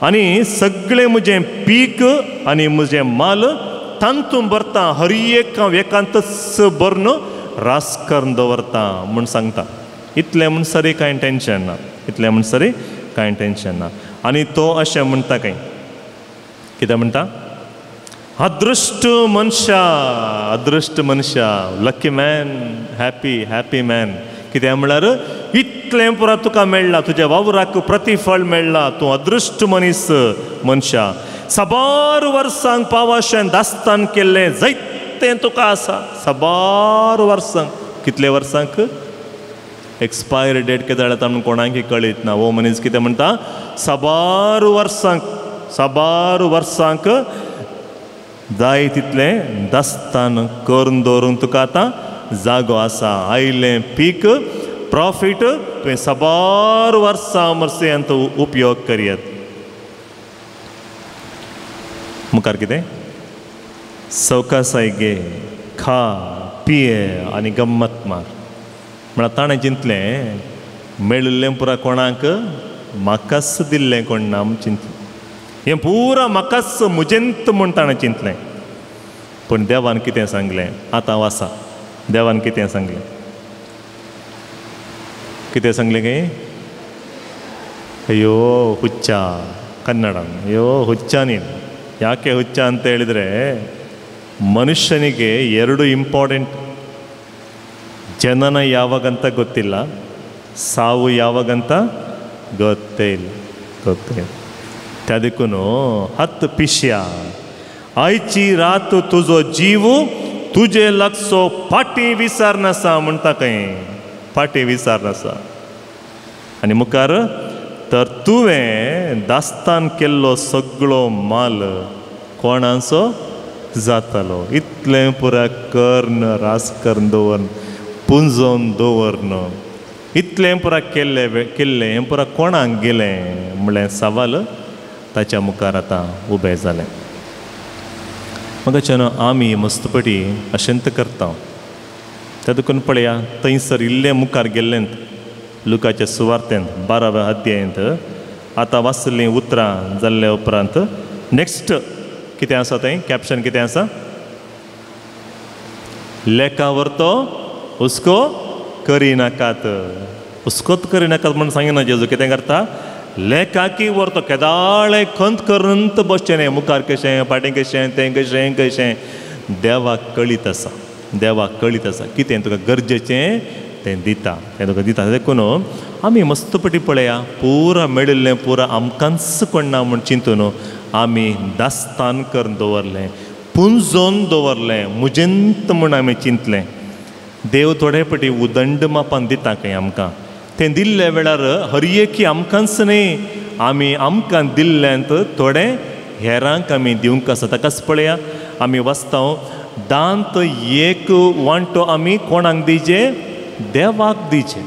आनी सगळें म्हजें पीक आनी म्हजें माल तांतून भरता, हर एक हांव एकांतच भरून रास करून दवरता म्हूण सांगता. इतलें म्हणसरी कांय टेंशन ना, इतलें म्हणसरी कांय टेंशन ना. आनी तो अशें म्हणटा कांय कितें म्हणटा? अदृश्ट मनशा, अदृश्ट मनशा, lucky man, happy happy man. कितें म्हळ्यार इतलें पुरा तुका मेळ्ळां, तुज्या वावराक प्रतिफळ मेळ्ळां, तूं अदृश्ट मनीस मनशा. साबार वर्सांक पावाशें दास्तान केल्लें जायतें तुका आसा. साबार वर्सांक, कितले वर्सांक? एक्सपायरी डेट केदाळ जाता म्हूण कोणाकय कळीत ना. हो मनीस कितें म्हणटा? साबार वर्सांक, साबार वर्सांक जाय तितलें दास्तान करून दवरूंक तुका आतां जागो आसा. आयलें पीक प्रॉफीट तुवें साबार वर्सां मर्सयांत उपयोग करयात. मुखार कितें? सवकासाय गे, खा, पिये आनी गम्मत मार. म्हळ्यार ताणें चिंतलें मेळिल्लें पुरा कोणाक म्हाकाच दिल्लें कोण ना म्हूण चिंतलें, हें पुरा म्हाकाच म्हजेंत म्हूण ताणें चिंतलें. पूण देवान कितें सांगलें आतां वासा, देवान कितें सांगलें, कितें सांगलें गे? ಅಯ್ಯೋ ಹುಚ್ಚ, ಕನ್ನಡ ಅಯ್ಯೋ ಹುಚ್ಚ ನೀನು. ಯಾಕೆ ಹುಚ್ಚ ಅಂತ ಹೇಳಿದರೆ ಮನುಷ್ಯನಿಗೆ ಎರಡು ಇಂಪಾರ್ಟೆಂಟ್, ಜನನ ಯಾವಾಗಂತ ಗೊತ್ತಿಲ್ಲ, ಸಾವು ಯಾವಾಗಂತ ಗೊತ್ತೇ ಇಲ್ಲ, ಗೊತ್ತೇ ಇಲ್ಲ. ಅದಕ್ಕೂ 10 ಪಿಶ್ಯ आयची रात तुजो जीव तुजे लागचो फाटी विसरनासा म्हणटा खंय, फाटी विसरनासा. आनी मुखार तर तुवें दास्तान केल्लो सगळो माल कोणाचो जातालो. इतलें पुरा कर्ण रास करून दवरन, पुंजोवन दवरन, इतलें पुरा केल्लें केल्लें हें पुरा कोणाक गेलें म्हणलें सवाल ताच्या मुखार आतां उबें जालें. म्हाका आमी मस्तपटी अशेंत करता त्या देखून पळया थंयसर इल्लें मुखार गेल्लें लुकाच्या सुवार्तेंत 12व्या अध्यायंत आतां वाचल्लीं उतरां जाल्ल्या उपरांत नेक्स्ट कितें आसा थंय कॅप्शन कितें आसा? लेखा व्हरतो हुस्को करिनाकात. हुस्कोत करिनाकात म्हूण सांगिना जेजू कितें करता, लेखाकी व्हरतो केदाळे खंत करंत बसचें न्हय, मुखार कशें फाटीं कशें तें कशें कशें. देवाक कळीत आसा, देवाक कळीत आसा कितें तुका गरजेचें तें दिता, तें तुका दिता. देखून आमी मस्तपटी पळया पुरा मेळिल्लें पुरा आमकांच कोण ना म्हूण चिंतून आमी दास्तान करून दवरलें, पुंजोवन दवरलें, मुजेंत म्हूण आमी चिंतलें. देव थोडे पटी उदंड मापान दिता खंय आमकां, तें दिल्ल्या वेळार हर एकी आमकांच न्हय, आमी आमकां दिल्ल्यांत थोडें हेरांक आमी दिवंक आसा. ताकाच पळया आमी वाचता दांत एक वांटो आमी कोणाक दिजे? देवाक दिचे.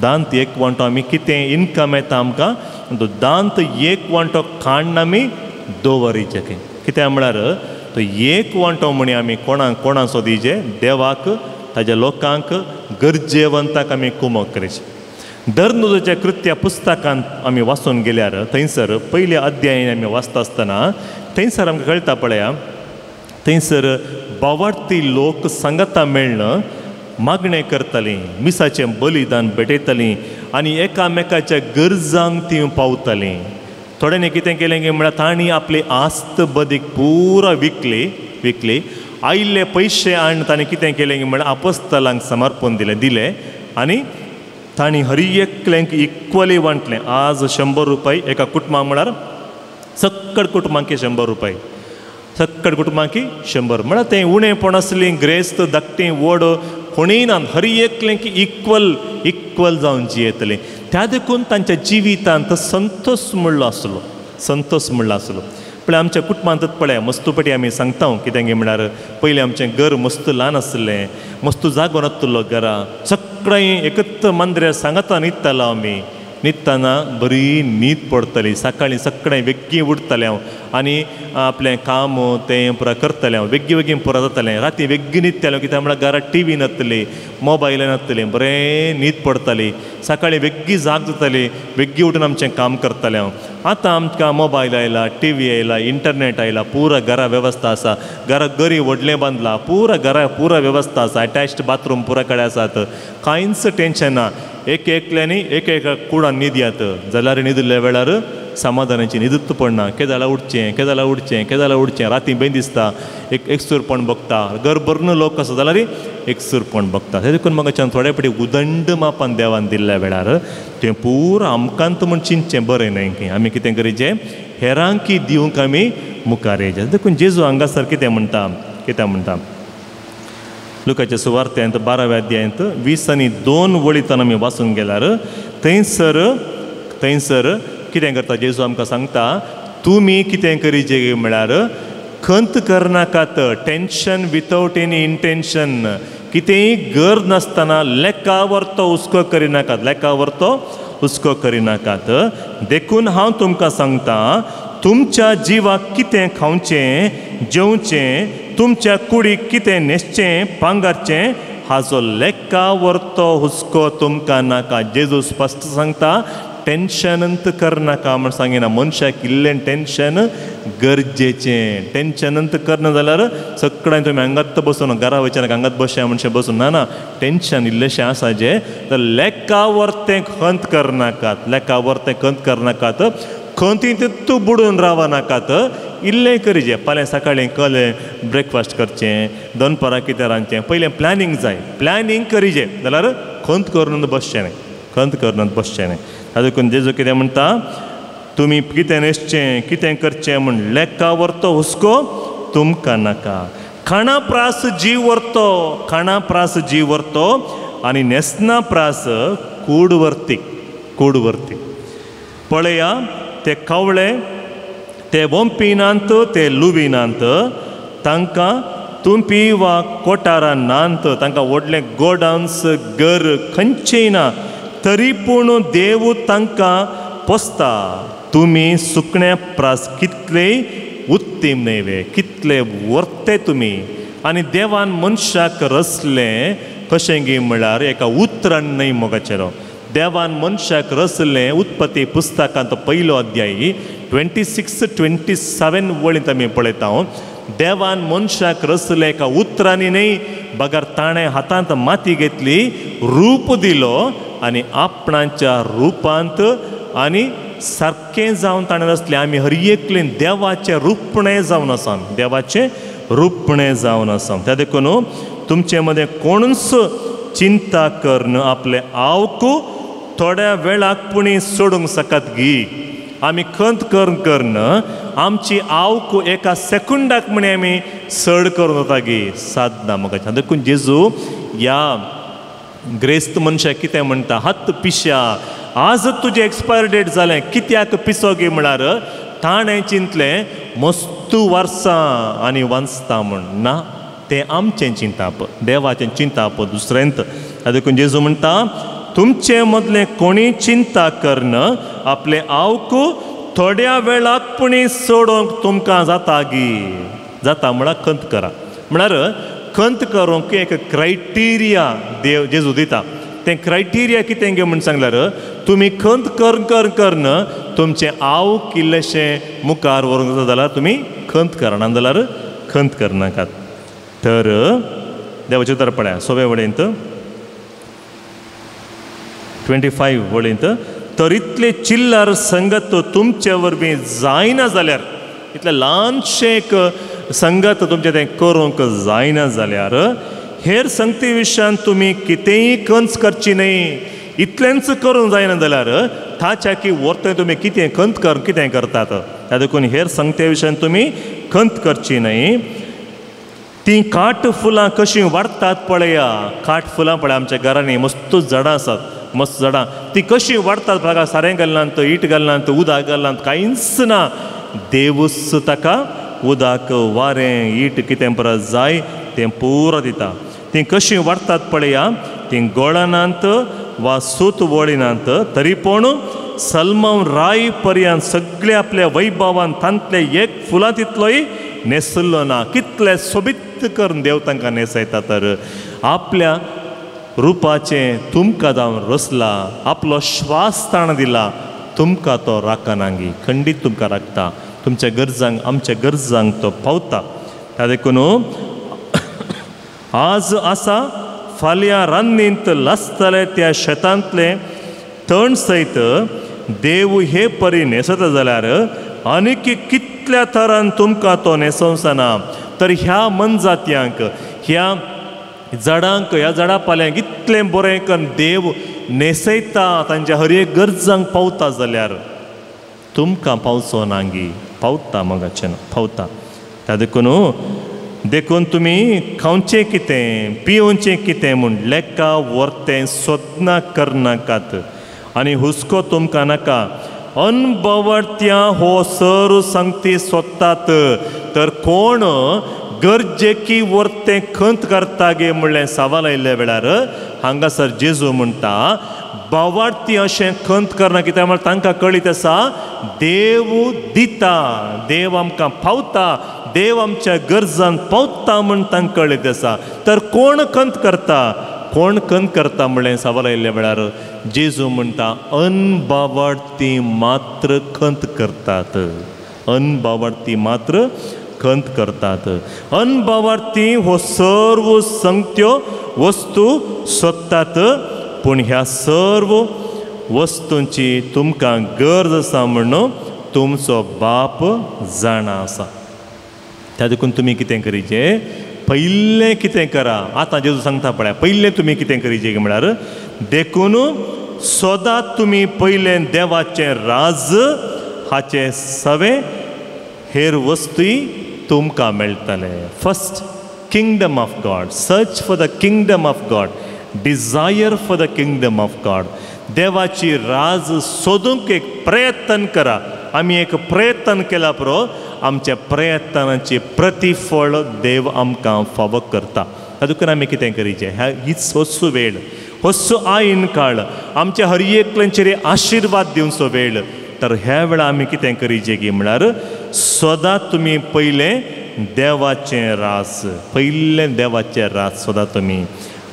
दांत एक वांटो आमी कितें इनकम येता आमकां तो दांत एक वांटो काडून आमी दवरिचे खंय. कित्याक म्हळ्यार तो एक वांटो म्हणी आमी कोणाक कोणाचो दिजे? देवाक, ताज्या लोकांक, गरजेवंताक आमी कुमक करचे. दरनुजाच्या कृत्या पुस्तकांत आमी वाचून गेल्यार थंयसर पयल्या अध्यायान आमी वाचता आसतना थंयसर आमकां कळटा पळया, थंयसर बावार्थी लोक सांगाता मेळ्ळ मागणें करतालीं, मिसाचें बलिदान भेटयतालीं आनी एकामेकाच्या गरजांक तीं पावतालीं. थोड्यांनी कितें केलें की म्हळ्यार तांणी आपली आस्त बदीक पुरा विकली विकली आयिल्ले पयशे आनी तांणी कितें केलें की म्हळ्यार आपस्तलांक समर्पण दिलें दिलें आनी तांणी हर एकल्यांक इक्वली वांटलें. आज 100 रुपये एका कुटुंबाक म्हळ्यार सक्कड कुटुंबांक 100 रुपये, सक्कड कुटुंबांक 100 म्हळ्यार तें उणेपण आसलीं ग्रेस्त धाकटीं व्हड कोणीय ना, हर एकल्यांक इक्वल इक्वल जावन जियेतलें. त्या देखून तांच्या जिवितांत संतोष म्हणलो आसलो, संतोष म्हणलो आसलो. पळय आमच्या कुटुंबांतच पळय मस्तुपटी आमी सांगता कितें गे म्हळ्यार पयलीं आमचें घर मस्त ल्हान आसलें, मस्त जागो नासलो घरा, सगळें एकच मांद्र्यार सांगाता न्हिदतालो आमी. न्हिदतना बरी न्हीद पडटली, सकाळीं सगळें बेगीन उठतालें हांव आनी आपलें काम तें पुरा करतालें हांव, बेगीन बेगीन पुरा जातालें. राती बेगीन न्हिदतालें कित्याक म्हळ्यार घरा टी व्ही नासतली, मोबायल नासतलें, बरें न्हीद पडटाली. सकाळीं बेगीन जाग जाताली, बेगीन उठून आमचें काम करतालें हांव. आतां आमकां मोबायल आयला, टी व्ही आयला, इंटरनेट आयला, पुरा घरा वेवस्था आसा, घरा गरी व्हडलें बांदलां, पुरा घरा पुरा वेवस्था आसा, एटॅच्ड बाथरूम पुरा कडेन आसात, कांयच टेंशन ना. एक एकल्यांनी एक एका कुडान न्हिदयात जाल्यार न्हिदिल्ल्या वेळार समाधानाची न्हिदूच पडना. केदाळा उठचें केदाळा उठचें केदाळा उठचें, राती बेन दिसता एक एकसूरपण बगता, घर भरून लोक आसा जाल्यार एकसूरपण बगता. तें देखून म्हाका थोडे फावटी उदंड मापान देवान दिल्ल्या वेळार तें पुरा आमकांत म्हूण चिंतचें बरें न्हय की आमी कितें करीचें हेरांकी दिवंक आमी मुखार येचें. देखून जेजू हांगासर कितें म्हणटा, कितें म्हणटा लुकाच्या सुवार्तेंत 12व्या अध्यायांत 20 आनी 2 वळींतल्यान आमी वाचून गेल्यार थंयसर थंयसर कितें करता जेजू आमकां सांगता, तुमी कितें करीचे म्हळ्यार खंत करनाकात, टेंशन विथआवट एनी इंटेंशन, कितेंय गरज नासतना लेखा व्हरतो हुस्को करिनाकात, लेखा व्हरतो हुस्को करिनाकात. देखून हांव तुमकां सांगता तुमच्या जिवाक कितें खावचें जेवचें, तुमच्या कुडीक कितें न्हेसचें पांगारचें हाजो लेखा व्हरतो हुस्को तुमकां नाका. जेजू स्पश्ट सांगता टेन्शनंत करनाका म्हण सांगिना. मनशाक इल्लें टेन्शन गरजेचें. टेन्शनंत करना जाल्यार सगळ्यां तुमी हांगात बसून घरा वयच्यान हांगात बसया मनशां बसून ना ना टेन्शन इल्लेशें आसा जें तर लेखा व्हरतें खंत करनाकात, लेखा व्हरतें खंत करनाकात, खंती तूं बुडून रावनाकात. इल्लें करीजे फाल्यां सकाळीं कलें ब्रेकफास्ट करचें, दनपारां कितें रांदचें, पयलें प्लॅनिंग जाय, प्लॅनिंग करीजे जाल्यार खंत करून बसचें न्हय, खंत करून बसचें न्हय. देखून जेजू कितें म्हणटा तुमी कितें न्हेसचें कितें करचें म्हूण लेखा व्हरतो हुस्को तुमकां नाका. खाणा प्रास जीव व्हरतो, खाणा प्रास जीव व्हरतो आनी न्हेसना प्रास कूड व्हरती, कूड व्हरती. पळया ते कावळे ते वोंपिनात ते लुविनात, तांकां तुंपी वा कोटारां नात, तांकां व्हडलें गोडाउन्स घर खंयचें ना, तरी पूण देव तांकां पोसता. तुमी सुकण्या प्रास कितले उत्तीम न्हय वे, कितले व्हरते तुमी. आनी देवान मनशाक रचलें कशें गी म्हळ्यार एका उतरान न्हय मोगाचेरो. देवान मनशाक रचलें उत्पत्ती पुस्तकांत पयलो अध्यायी 26-27 वळींत आमी पळयता. देवान मनशाक रचलें एका उतरांनी न्हय, बगर ताणें हातांत माती घेतली, रूप दिलो आनी आपणाच्या रुपांत आनी सारकें जावन ताणें रचलें. आमी हर एकलेन देवाचें रुपणें जावन आसा, देवाचें रुपणें जावन आसा. त्या देखून तुमचे मदें कोणूच चिंता करून आपलें आवक थोड्या वेळाक पुणी सोडूंक शकत गी. आमी खंत करून करून आमची आवक एका सेकंडाक म्हणी आमी सड करून वता गी साधना म्हाका. देखून जेजू ह्या ग्रेस्त मनशाक कितें म्हणटा, हात पिश्या आज तुजें एक्सपायरी डेट जालें कित्याक पिसो गी म्हळ्यार ताणें चिंतलें मस्तू वर्सां आनी वांचता म्हूण. ना, तें आमचें चिंताप, देवाचें चिंताप दुसरेंत. देखून जेजू म्हणटा तुमचे मदलें कोणी चिंता करून आपलें आवक थोड्या वेळाक पुणी सोडोवंक तुमकां जाता गी. जाता म्हळ्यार खंत करा, म्हळ्यार खंत करूंक एक क्रायटेरिया देव जेजू दिता. तें क्रायटेरिया कितें गे म्हूण सांगल्यार तुमी खंत कर कर करून तुमचें आवक इल्लेशें मुखार व्हरूंक जाता जाल्यार तुमी खंत करना जाल्यार खंत करनाकात. तर देवाचें उतर पळया सोवे वळींत 25 वळींत, तर इतले चिल्लर संगत तुमचे वरवीं जायना जाल्यार, इतलें ल्हानशें एक संगत तुमचें तें करूंक जायना जाल्यार हेर संगती विशयान तुमी कितेंय खंच करची न्हय. इतलेंच करूंक जायना जाल्यार ताच्या की व्हरतय तुमी कितें खंत कर कितें करतात. त्या देखून हेर संगते विशयान तुमी खंत करची न्हय. तीं काट फुलां कशीं वाडटात पळया, काट फुलां पळया आमच्या घरांनी मस्त झाडां आसात, मस्त झाडां ती कशीं वाडटात पळया, सारें घालनात, it घालनात, उदक घालनात, कांयच ना. देवूच ताका उदक वारें it कितें परत जाय तें पुरो दिता. तीं कशीं वाडटात पळया, तीं गोळनात वा सूत वळिनात, तरी पूण सलमाव राय पर्यंत सगळे आपल्या वैभवान तांतले एक फुलां तितलोय न्हेसलो ना. कितले सोबीत करून देव तांकां न्हेसयता. तर आपल्या रुपाचें तुमकां जावन रचला, आपलो श्वास ताण दिला, तुमकां तो राखनागी, खंडीत तुमकां राखता, तुमच्या गरजांक आमच्या गरजांक तो पावता. त्या देखून आज आसा फाल्यां रान्नींत लासतले त्या शेतांतलें तण सयत देव हे परी न्हेसता जाल्यार आनीक कितल्या तरान तुमकां तो न्हेसोवचो. तर ह्या मनजात्यांक, ह्या झाडांक, ह्या झाडां पाल्यांक इतलें बरें करून देव न्हेसयता, तांच्या हर एक गरजांक पावता जाल्यार तुमकां पावचो ना गी. पावता मगाचें पावता. त्या देखून देखून तुमी खावचें कितें पिवचें कितें म्हूण लेखा व्हरतें सोदना करनाकात आनी हुस्को तुमकां नाका. अनभवत्या हो सर सांगती सोदतात, तर कोण गरजेकी व्हरतें खंत करता गे म्हणलें सवाल आयिल्ल्या वेळार हांगासर जेजू म्हणटा बावार्थी अशें खंत करना. कित्याक म्हळ्यार तांकां कळीत आसा देव दिता, देव आमकां पावता, देव आमच्या गरजांक पावता म्हूण तांकां कळीत आसा. तर कोण खंत करता, कोण खंत करता म्हणलें सवाल आयिल्ल्या वेळार जेजू म्हणटा अनबावार्थी मात्र खंत करतात, अनबावार्थी मात्र खंत करतात. अनबावार्थी हो सर्व संगत्यो वस्तू सोदतात, पूण ह्या सर्व वस्तूंची तुमकां गरज आसा म्हणून तुमचो बाप जाणा आसा. त्या देखून तुमी कितें करीचें, पयलें कितें करा. आतां जेजू सांगता पळय, पयलें तुमी कितें करीचें म्हळ्यार देखून सदां तुमी पयलें देवाचें राज हाचें सवें हेर वस्तूय तुमकां मेळटले. First kingdom of God, search for the kingdom of God, desire for the kingdom of God. देवाची राज सोदूंक एक प्रयत्न करा. आमी एक प्रयत्न केला पुरो, आमच्या प्रयत्नांचे प्रतिफळ देव आमकां फावो करता. तातूंत आमी कितें करीचें, ह्या हीच होसो वेळ, होसो आयन काळ, आमच्या हर एकल्यांचेर आशिर्वाद दिवचो वेळ. तर ह्या वेळार आमी कितें करीचें की म्हळ्यार सदां तुमी पयलें देवाचें रास, पयलें देवाचें रास सदां तुमी,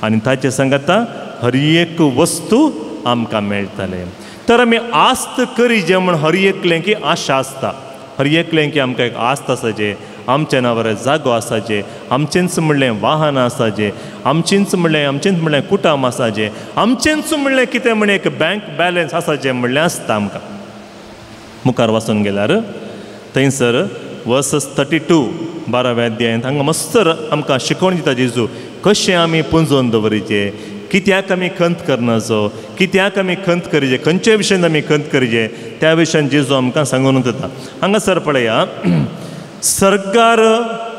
आनी ताचे सांगता हर एक वस्तू आमकां मेळटलें. तर आमी आस्त करीचे म्हण हर एकलें की आशा आसता, हर एकलें की आमकां एक आस्त आसाचें, आमच्या नांवार जागो आसाचें, आमचेंच म्हणलें वाहन आसाचें, आमचेंच म्हणलें कुटुंब आसाचें, आमचेंच म्हणलें कितें म्हण एक बँक बॅलन्स आसाचें म्हणलें आसता आमकां. मुखार वाचून गेल्यार थंयसर वर्सस 32 12व्या अध्यायांत हांगा मस्त आमकां शिकवण दिता जेजू कशें आमी पुंजोवन दवरीचें, कित्याक आमी खंत करनाचो, कित्याक आमी खंत करीचे, खंयच्या विशयान आमी खंत करीचे त्या विशयान जेजू आमकां सांगून दिता. हांगासर पळया, सरकार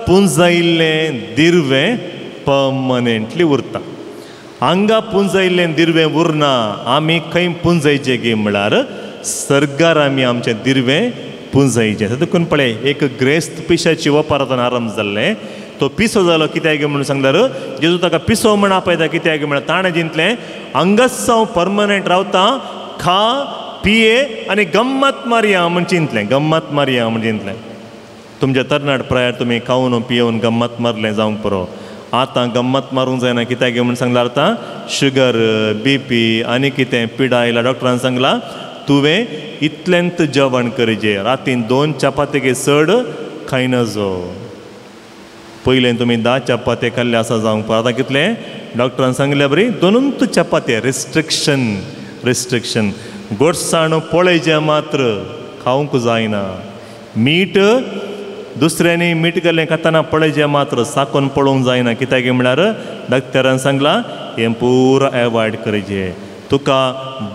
पुंजायिल्लें दिर्वें परमनंटली उरता. हांगा पुंजायिल्लें दिर्वें उरना. आमी खंय पुंजायचें गी म्हळ्यार सरकार आमी आमचें दिर्वें पुंजायचें. देखून पळय एक ग्रेस्त पिशाची वपार आतां आरंभ जाल्लें. तो पिसो जालो कित्याक म्हणून सांगल्यार जेजू ताका पिसो म्हण आपयता. कित्याक म्हळ्यार ताणें जिंतलें हांगाच हांव परमनंट रावता, खा पिये आनी गम्मत मारया म्हण चिंतलें, गम्मत मारया म्हण चिंतलें. तुमच्या तरणाट प्रायार तुमी खावन पियेवन गम्मत मारलें जावंक पुरो. आतां गम्मत मारूंक जायना. कित्याक म्हणून सांगल्यार आतां शुगर, बी पी आनी कितें पिडा आयला. डॉक्टरान सांगलां तुवें इतलेंत जेवण करीचें, रातीन 2 चपाती चड खायना जो. पयलें तुमी 10 चपाते खाल्ले आसा जावंक पुरो. आतां कितलें डॉक्टरान सांगल्या बरी 2 चपाते, रिस्ट्रिक्शन रिस्ट्रिक्शन. गोडसाण पळयचें मात्र खावंक जायना. मीठ दुसऱ्यांनी मीठ घाल्लें खातना पळयचें मात्र साकून पळोवंक जायना. कित्याक म्हळ्यार डॉक्टरान सांगलां हें पुरो एवॉयड करीचें. तुका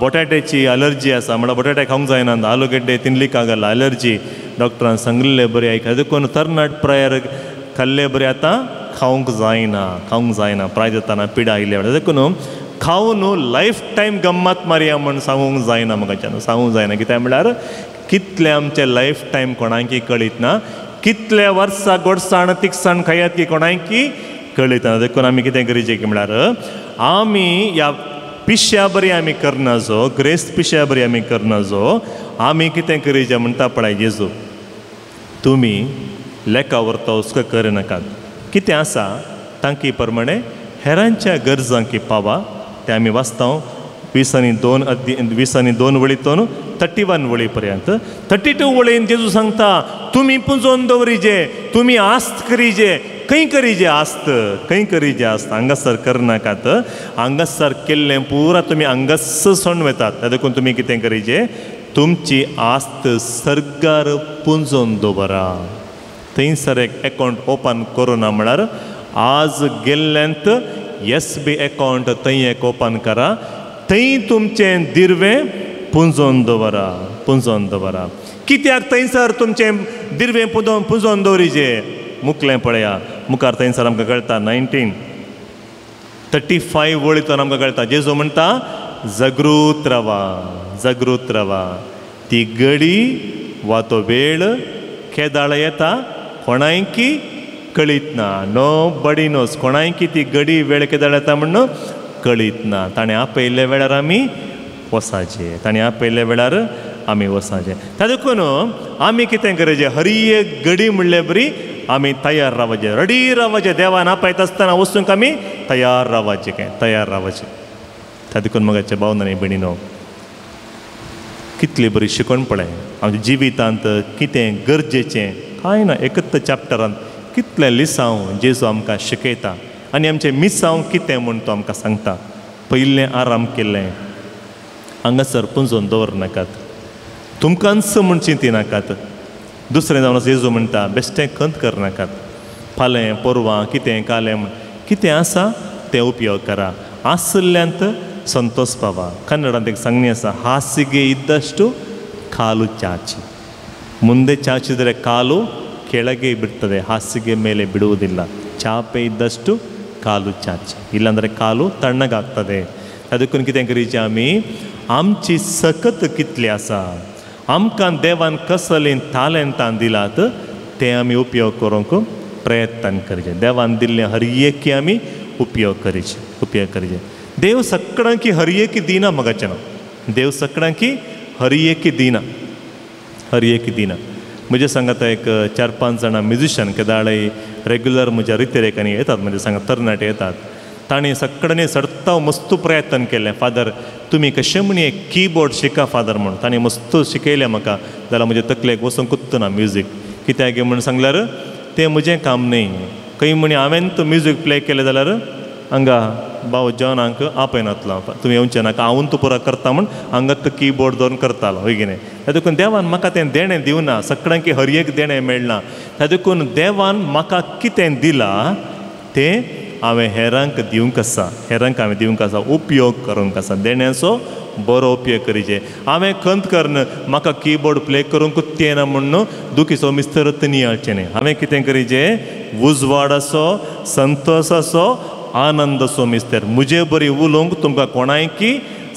बटाट्याची अलर्जी आसा म्हळ्यार बटाटे खावंक जायना, आलुगड्डे तिनलिका घाला अलर्जी, डॉक्टरान सांगिल्ले बरें आयक. देखून तरणाट प्रायार खाल्ले बरें आतां खावंक जायना, खावंक जायना, प्राय जाताना पिडा आयिल्ले. देखून खावन लायफ टायम गम्मत मारया म्हण सांगूंक जायना, म्हाका सांगूंक जायना. कित्याक म्हळ्यार कितलें आमचें लायफ टायम कोणाकी कळीत ना, कितले वर्सां गोडसाण तिखसाण खायात की कोणाकी कळीत ना. देखून आमी कितें करीचें की म्हळ्यार आमी ह्या पिश्या बरी आमी करनाजो, ग्रेस्त पिश्या बरी आमी करनाजो. आमी कितें करीचें म्हणटा पळय जेजू, तुमी लेखा व्हरता हुस्को करिनाकात. कितें आसा तांकी प्रमाणे हेरांच्या गरजांकी पावा. तें आमी वाचता 20 आनी 2 वळीतून 31 वळी पर्यंत. 32 वळीन जेजू सांगता तुमी पुंजोवन दवरीचे, तुमी आस्त करीचे. खंय करीचे आस्त, खंय करीचे आस्त, हांगासर करनाकात. हांगासर केल्लें पुरा तुमी हांगासर सोडून वतात. देखून तुमी कितें करीचे, तुमची आस्त सरकार पुंजोवन दवरा. थंयसर एक एकावंट ओपन करुना म्हळ्यार आज गेल्ल्यांत SB account थंय एक ओपन करा, थंय तुमचें दिर्वें पुंजोवन दवरा, पुंजोवन दवरा. कित्याक थंयसर तुमचें दिर्वें पुंजोवन दवरीचें? मुकलें पळया मुखार थंयसर आमकां कळटा 1935 वळींतल्यान आमकां कळटा. जेजू म्हणटा जागृत रावा, जागृत रावा. ती घडी वा तो वेळ केदाळ येता कोणायकी कळीत ना. नो बडी नोज कोणायकी ती घडी वेळ केदाळ येता म्हण कळीत ना. ताणें आपयल्ल्या वेळार आमी वसाचें, तांणी आपयल्ल्या वेळार आमी वसाचें. त्या देखून आमी कितें करचें, हर एक घडी म्हणले बरी आमी तयार रावचें, रेडी रावचें. देवान आपयता आसतना वचूंक आमी तयार रावचें, काय तयार रावचें. त्या देखून मगाच्या भावना आनी भयणीनो, कितली बरी शिकवण पळय आमच्या जिवितांत कितें गरजेचें कांय ना. एकच चॅप्टरांत कितलें लिसांव जेजू आमकां शिकयता आनी आमचें मिसांव कितें म्हूण तो आमकां सांगता. पयलें आराम केल्लें हांगासर पुंजोवन दवरनाकात, तुमकांच म्हूण चिंती नाकात. दुसरें जावन जेजू म्हणटा बेश्टें खंत करनाकात, फालें परवां कितें कालें म्हूण कितें आसा तें उपयोग करा, आसल्ल्यांत संतोष पावा. कन्नडांत एक सांगणी आसा, हासिगे ಇದ್ದಷ್ಟು ಕಾಲು ಚಾಚಿ, ಮುಂದೆ ಚಾಚಿದರೆ ಕಾಲು ಕೆಳಗೆ ಬಿಡ್ತದೆ, ಹಾಸಿಗೆ ಮೇಲೆ ಬಿಡುವುದಿಲ್ಲ. ಚಾಪೆ ಇದ್ದಷ್ಟು ಕಾಲು ಚಾಚಿ, ಇಲ್ಲಾಂದರೆ ಕಾಲು ತಣ್ಣಗಾಗ್ತದೆ. ಅದಕ್ಕून कितें करीचें आमी, आमची सकत कितली आसा, आमकां देवान कसलीं तालेंतां दिलात तें आमी उपयोग करूंक प्रयत्न करचें. देवान दिल्लें हर एक आमी उपयोग करचें, उपयोग करचें. देव सगळ्यांकी हर एक दिना मगाचें ना, देव सगळ्यांकी हर एक दिना, हर एक दिना. म्हजे सांगात एक 4-5 जाणां म्युजिशन केदाळय रेगुलर म्हज्या रितेरेकांनी येतात, म्हणजे सांगा तरणाटे येतात, तांणी सगळ्यांनी सडताव मस्त प्रयत्न केलें, फादर तुमी कशें म्हण एक किबोर्ड शिका फादर म्हूण. तांणी मस्त शिकयलें म्हाका, जाल्यार म्हज्या तकलेक वचूंक कुत्तना म्युजीक, कित्याक म्हूण सांगल्यार तें म्हजें काम न्हय. खंय म्हणी हांवें तो म्युजीक प्ले केलें जाल्यार हांगा भाव जॉनाक आपयनातलो, तुमी येवचें नाका, हांवून तूं पुरो करता म्हूण हांगा तो किबोर्ड दवरून करतालो, हय कितें. त्या देखून देवान म्हाका तें देणें दिवना, सगळ्यांकी हर एक देणें मेळना. त्या देखून देवान म्हाका कितें दिलां तें हांवें हेरांक दिवंक आसा, हेरांक हांवें दिवंक आसा, उपयोग करूंक आसा, देण्याचो बरो उपयोग करचें. हांवें खंत करून म्हाका किबोर्ड प्ले करूंक येना म्हूण दुखीचो मिस्तरत नियाळचें न्हय. हांवें कितें करचें, उजवाडाचो, संतोसाचो, आनंदाचो मिस्तर. म्हजे बरी उलोवंक तुमकां कोणायकी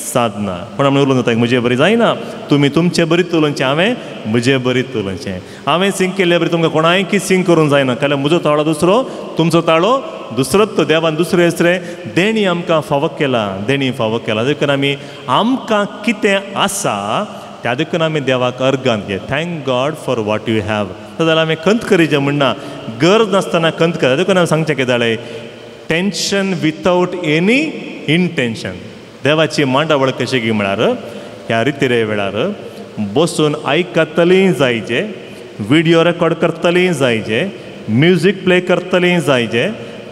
सादना, कोणा म्हणून उलोवंक जाता म्हजे बरी जायना, तुमी तुमचे बरीच उलोवचें, हांवें म्हजे बरीच उलोवचें. हांवें सिंग केल्ले बरी तुमकां कोणायकी सिंग करूंक जायना, कारण म्हजो ताळो दुसरो, तुमचो ताळो दुसरोच. तो देवान दुसरे दुसरे देणी आमकां फावो केला, देणी फावो केला. देखून आमी आमकां कितें आसा त्या देखून आमी देवाक अर्गान घे, thank God for what you have. जाल्यार आमी खंत करीचें म्हणना, गरज नासतना खंत कर. देखून आमी सांगचें कितें जालें, टेन्शन विथआवट एनी इंटेन्शन. देवाची मांडावळ कशी की म्हळ्यार ह्या रितिरे वेळार बसून आयकतलीं जायचे, विडियो रेकॉर्ड करतलीं जायचे, म्युजीक प्ले करतलीं जायचे,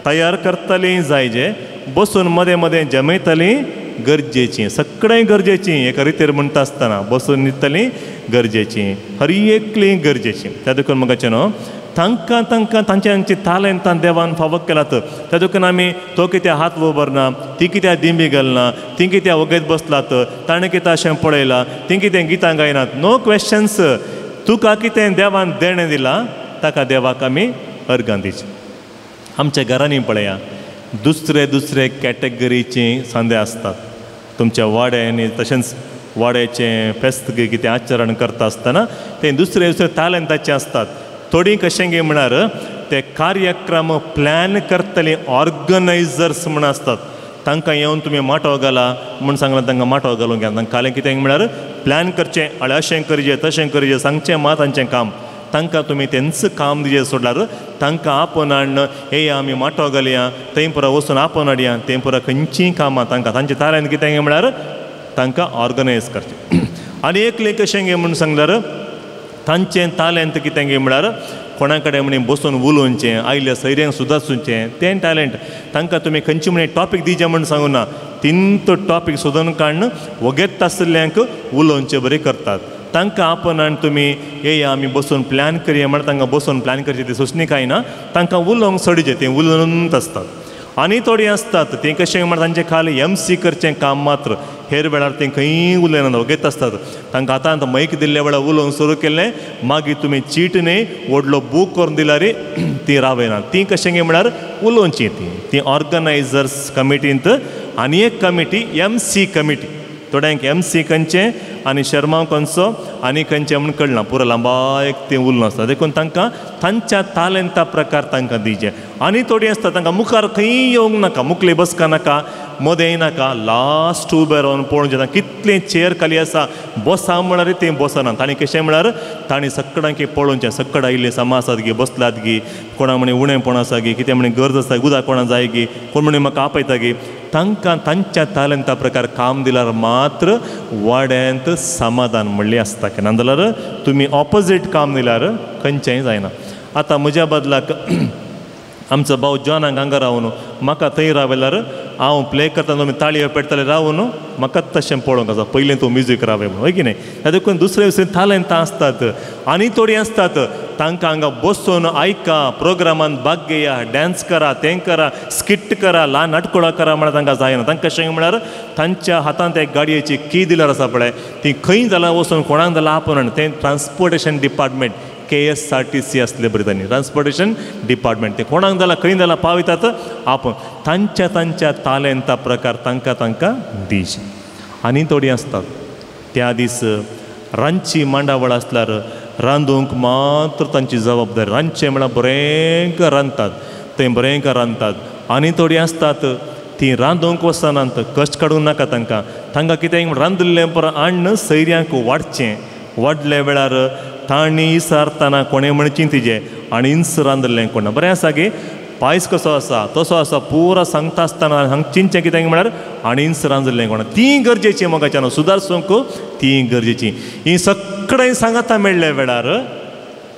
तयार करतलीं जायचे, बसून मदें मदें जमयतलीं गरजेचीं, सगळें गरजेचीं. एका रितीर म्हणटा आसतना बसून न्हिदतलीं गरजेचीं, हर एकलीं गरजेचीं. त्या देखून म्हाका न्हू तांकां तांकां तांचे तांची तालेंतां देवान फावो केलात. त्या देखून आमी तो कित्याक हात उबरना, ती कित्याक दिंबी घालना, ती कित्याक वगेत बसलात, ताणें कितें अशें पळयलां, ती कितें गितां गायनात. No questions. तुका कितें देवान देणें दिलां ताका देवाक आमी अर्गां दिवचीं. आमच्या घरांनी पळया दुसरे दुसरे कॅटेगरीचीं सांदे आसतात. तुमच्या वाड्यांनी तशेंच वाड्याचें फेस्त कितें आचरण करता आसतना ते दुसरे दुसरे तालेंताचे आसतात. थोडीं कशें गे म्हळ्यार ते कार्यक्रम प्लॅन करतले ऑर्गनायजर्स म्हूण आसतात. तांकां येवन तुमी माटो घाला म्हूण सांगलां, तांकां माटो घालूंक घेना. तांकां कालें कितें म्हळ्यार प्लॅन करचें, हय अशें करचें तशें करचें सांगचें मात तांचें काम. तांकां तुमी तेंच काम दिजें सोडल्यार तांकां आपोवन हाडून हे आमी माटो घालया, थंय पुरा वचून आपोवन हाडया, थंय पुरा खंयचीय कामां तांकां तांचें तारेन कितें म्हळ्यार तांकां ऑर्गनायज करचें. आनी एकलें कशें गे म्हूण सांगल्यार तांचें टॅलेंट कितें गे म्हळ्यार कोणा कडेन म्हणी बसून उलोवचें, आयल्या सैऱ्यांक सुदारचें तें टॅलेंट. तांकां तुमी खंयची म्हणी टॉपीक दिवचें म्हूण सांगू ना, तीन तो टॉपीक सोदून काडून वगेत आशिल्ल्यांक उलोवचें बरें करतात. तांकां आपोवन आनी तुमी येया आमी बसून प्लॅन करया म्हळ्यार तांकां बसून प्लॅन करचें ती सोंसणी कांय ना, तांकां उलोवंक चडचें तें उलोवनूच आसतात. आनी थोडीं आसतात तीं कशें म्हळ्यार तांचें खाली एम सी करचें काम मात्र, हेर वेळार तीं खंयी उलयनात, वगेत आसतात. तांकां आतां आतां मैक दिल्ल्या वेळार उलोवंक सुरू केल्लें, मागीर तुमी चीट न्हय व्हडलो बूक करून दिल्यार तीं रावयनात. तीं कशें गे म्हळ्यार उलोवचीं तीं ती ऑर्गनायजर्स कमिटींत आनी एक कमिटी एम सी कमिटी. थोड्यांक एम सी खंयचें आनी शर्मा खंयचो आनी खंयचें म्हूण कळना, पुरो लांबायक तें उरलो आसता. देखून तांकां तांच्या तालेंता प्रकार तांकां दिवचें. आनी थोडीं आसता तांकां मुखार खंय येवंक नाका, मुखले बसका नाका, मदें नाका, लास्ट उबें रावन पळोवचें तांकां कितलें चेयर खाली आसा, बसा म्हळ्यार तें बसना. तांणी कशें म्हळ्यार तांणी सगळ्यांक पळोवचें, सगळें आयिल्लें सामा आसात गी, बसलात गी, कोणा म्हणी उणेपण आसा गी, कितें म्हणी गरज आसा, उदक कोणा जाय गी, कोण म्हणी म्हाका आपयता गी, तांकां तांच्या तालेंता प्रकार काम दिल्यार मात्र वाड्यांत समाधान म्हणलें आसता. केन्ना जाल्यार तुमी ऑपोजीट काम दिल्यार खंयचेंय जायना. आतां म्हज्या बदलाक आमचो भाव जॉनाक हांगा रावन म्हाका थंय रावल्यार हांव प्ले करता तुमी ताळयो पेटतले रावून म्हाका तशें पळोवंक आसा, पयलीं तूं म्युजीक रावय म्हणून, हय की न्हय? देखून दुसरे दुसरे तालेंतां आसतात आनी थोडीं आसतात तांकां हांगा बसून आयका, प्रोग्रामान भाग घेया, डांस करा, तें करा, स्किट करा, ल्हान नाटकुळां करा म्हळ्यार तांकां जायना. तांकां कशें म्हळ्यार तांच्या हातांत एक गाडयेची की दिल्यार आसा पळय, ती खंय जाल्यार वचून कोणाक जाल्यार आपोवन तें ट्रान्सपोर्टेशन डिपार्टमेंट KSRTC आसले बरें तांणी ट्रान्सपोर्टेशन डिपार्टमेंट तें कोणाक जाल्यार खंय जाल्यार पावयतात आपूण तांच्या तांच्या तालेंता प्रकार तांकां तांकां दिवचें. आनी थोडीं आसतात त्या दीस रांदची मांडावळ आसल्यार रांदूंक मात्र तांची जबाबदारी, रांदचें म्हळ्यार बरें रांदतात, तें बरें रांदतात. आनी थोडीं आसतात तीं रांदूंक वचनात, कश्ट काडूंक नाका तांकां, तांकां कितें रांदिल्लें परत हाडून सैऱ्यांक वाडचें, वाडल्या वेळार तांणी इसारतना कोणें म्हण चिंतिचें आनी इंस रांदिल्लें कोण बरें आसा गे, पायस कसो आसा तसो आसा पुरो सांगता आसतना हांगा चिंतचें कितें म्हळ्यार आनी इंस रांदिल्लें कोण, तीं गरजेचीं मोगाच्यान सुदारसूंक तीं गरजेचीं. हीं सगळें सांगाता मेळ्ळ्या वेळार,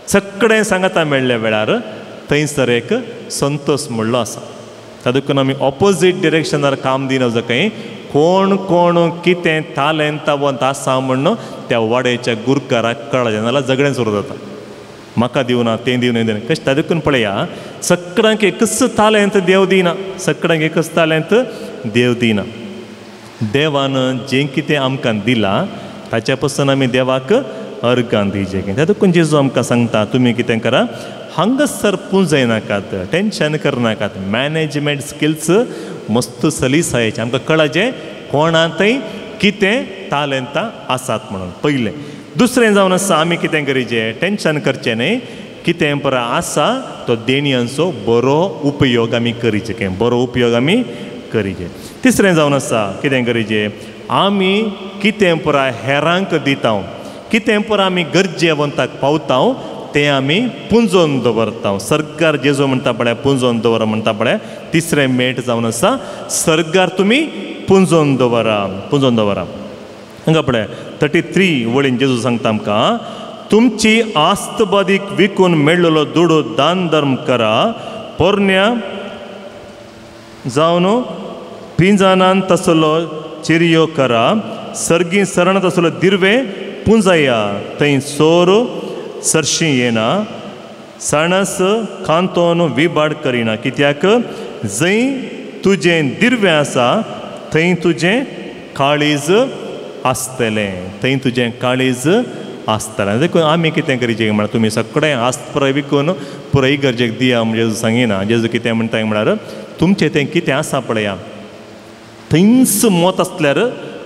सगळें सांगाता मेळ्ळ्या वेळार थंयसर एक संतोश म्हणलो आसा. तातूंत आमी ऑपोजीट डिरेक्शनार काम दिना जाका कोण कोण कितें तालेंतावंत आसा म्हण त्या वाड्याच्या गुरकाराक कळ्ळें नाजाल्यार झगडें सुरू जाता, म्हाका दिवना तें दिवना दिवना कशें. तातूंत पळया सगळ्यांक एकच तालेंत देव दिना, सगळ्यांक एकच तालेंत देव दिना. देवान जें कितें आमकां दिलां ताच्या पसून आमी देवाक अर्गां दिवचें. तातूंत जेजू आमकां सांगता तुमी कितें करा, हांगासर पुंजयनाकात, टेंशन करनाकात, मॅनेजमेंट स्किल्स मस्त सलीसायेचें आमकां कळाचें कोणांतय कितें तालेंतां आसात म्हणून पयलें. दुसरें जावन आसा आमी कितें करीचें, टेंशन करचें न्हय, कितें परा आसा तो देणयांचो बरो उपयोग आमी करीचें, बरो उपयोग आमी करीचें. तिसरें जावन आसा कितें करीचें, आमी कितें परा हेरांक दिता, कितें परा आमी गरजेवंताक पावता तें आमी पुंजोवन दवरता. सरकार जेजू म्हणटा पळय पुंजोवन दवर म्हणटा पळय, तिसरें मेट जावन आसा सरकार तुमी पुंजोवन दवरा, पुंजोवन दवरा. हांगा पळय 33 वळीन जेजू सांगता आमकां, तुमची आस्तबादीक विकून मेळ्ळलो दुडू दान धर्म करा, पोरण्या जावन पिंजानान तसलो चिरयो करा, सर्गी सरण तसलो दिर्वे पुंजया, थंय सोर सरशी येना, साणस कांतोन विबाड करिना, कित्याक जंय तुजें दिर्वें आसा थंय तुजें काळीज आसतलें, थंय तुजें काळीज आसतलें. देखून आमी कितें करीचें म्हळ्यार तुमी सगळें आस्त पुराय विकून पुराय गरजेक दिया म्हण जेजू सांगिना. जेजू कितें म्हणटा म्हळ्यार तुमचें तें कितें आसा पळया, थंयच मोत आसल्यार,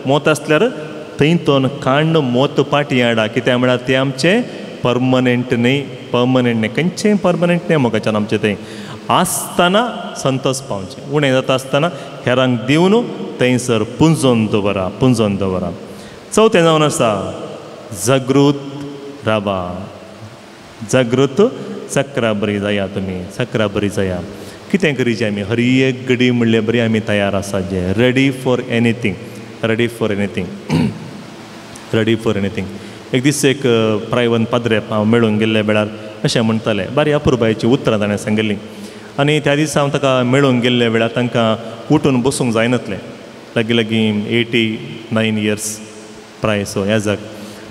मोत आसल्यार थंय तो काण्ण मोत पाटी हाडा, कित्याक म्हळ्यार तें आमचें परमनंट न्हय, परमनंट न्हय, खंयचें परमनंट न्हय मोगाच्यान आमचें तें आसतना संतोष पावचें, उणें जाता आसतना हेरांक दिवन थंयसर पुंजोवन दवरा, पुंजोवन दवरा. चवथें जावन आसा जागृत रावा, जागृत चक्रा बरी जाया, तुमी चक्रा बरी जाया. कितें करीचें आमी हर एक घडी म्हणल्यार बरी आमी तयार आसा, जे ready for anything, ready for anything, ready for anything. एक दीस एक प्रायवन पाद्रे हांव मेळूंक गेल्ल्या वेळार अशें म्हणटाले, बारी अपुरबायेचीं उतरां ताणें सांगिल्लीं. आनी त्या दिसा हांव ताका मेळूंक गेल्ल्या वेळार तांकां उठून बसूंक जायनातलें, लागीं लागीं 89 इयर्स प्राय सो एजाक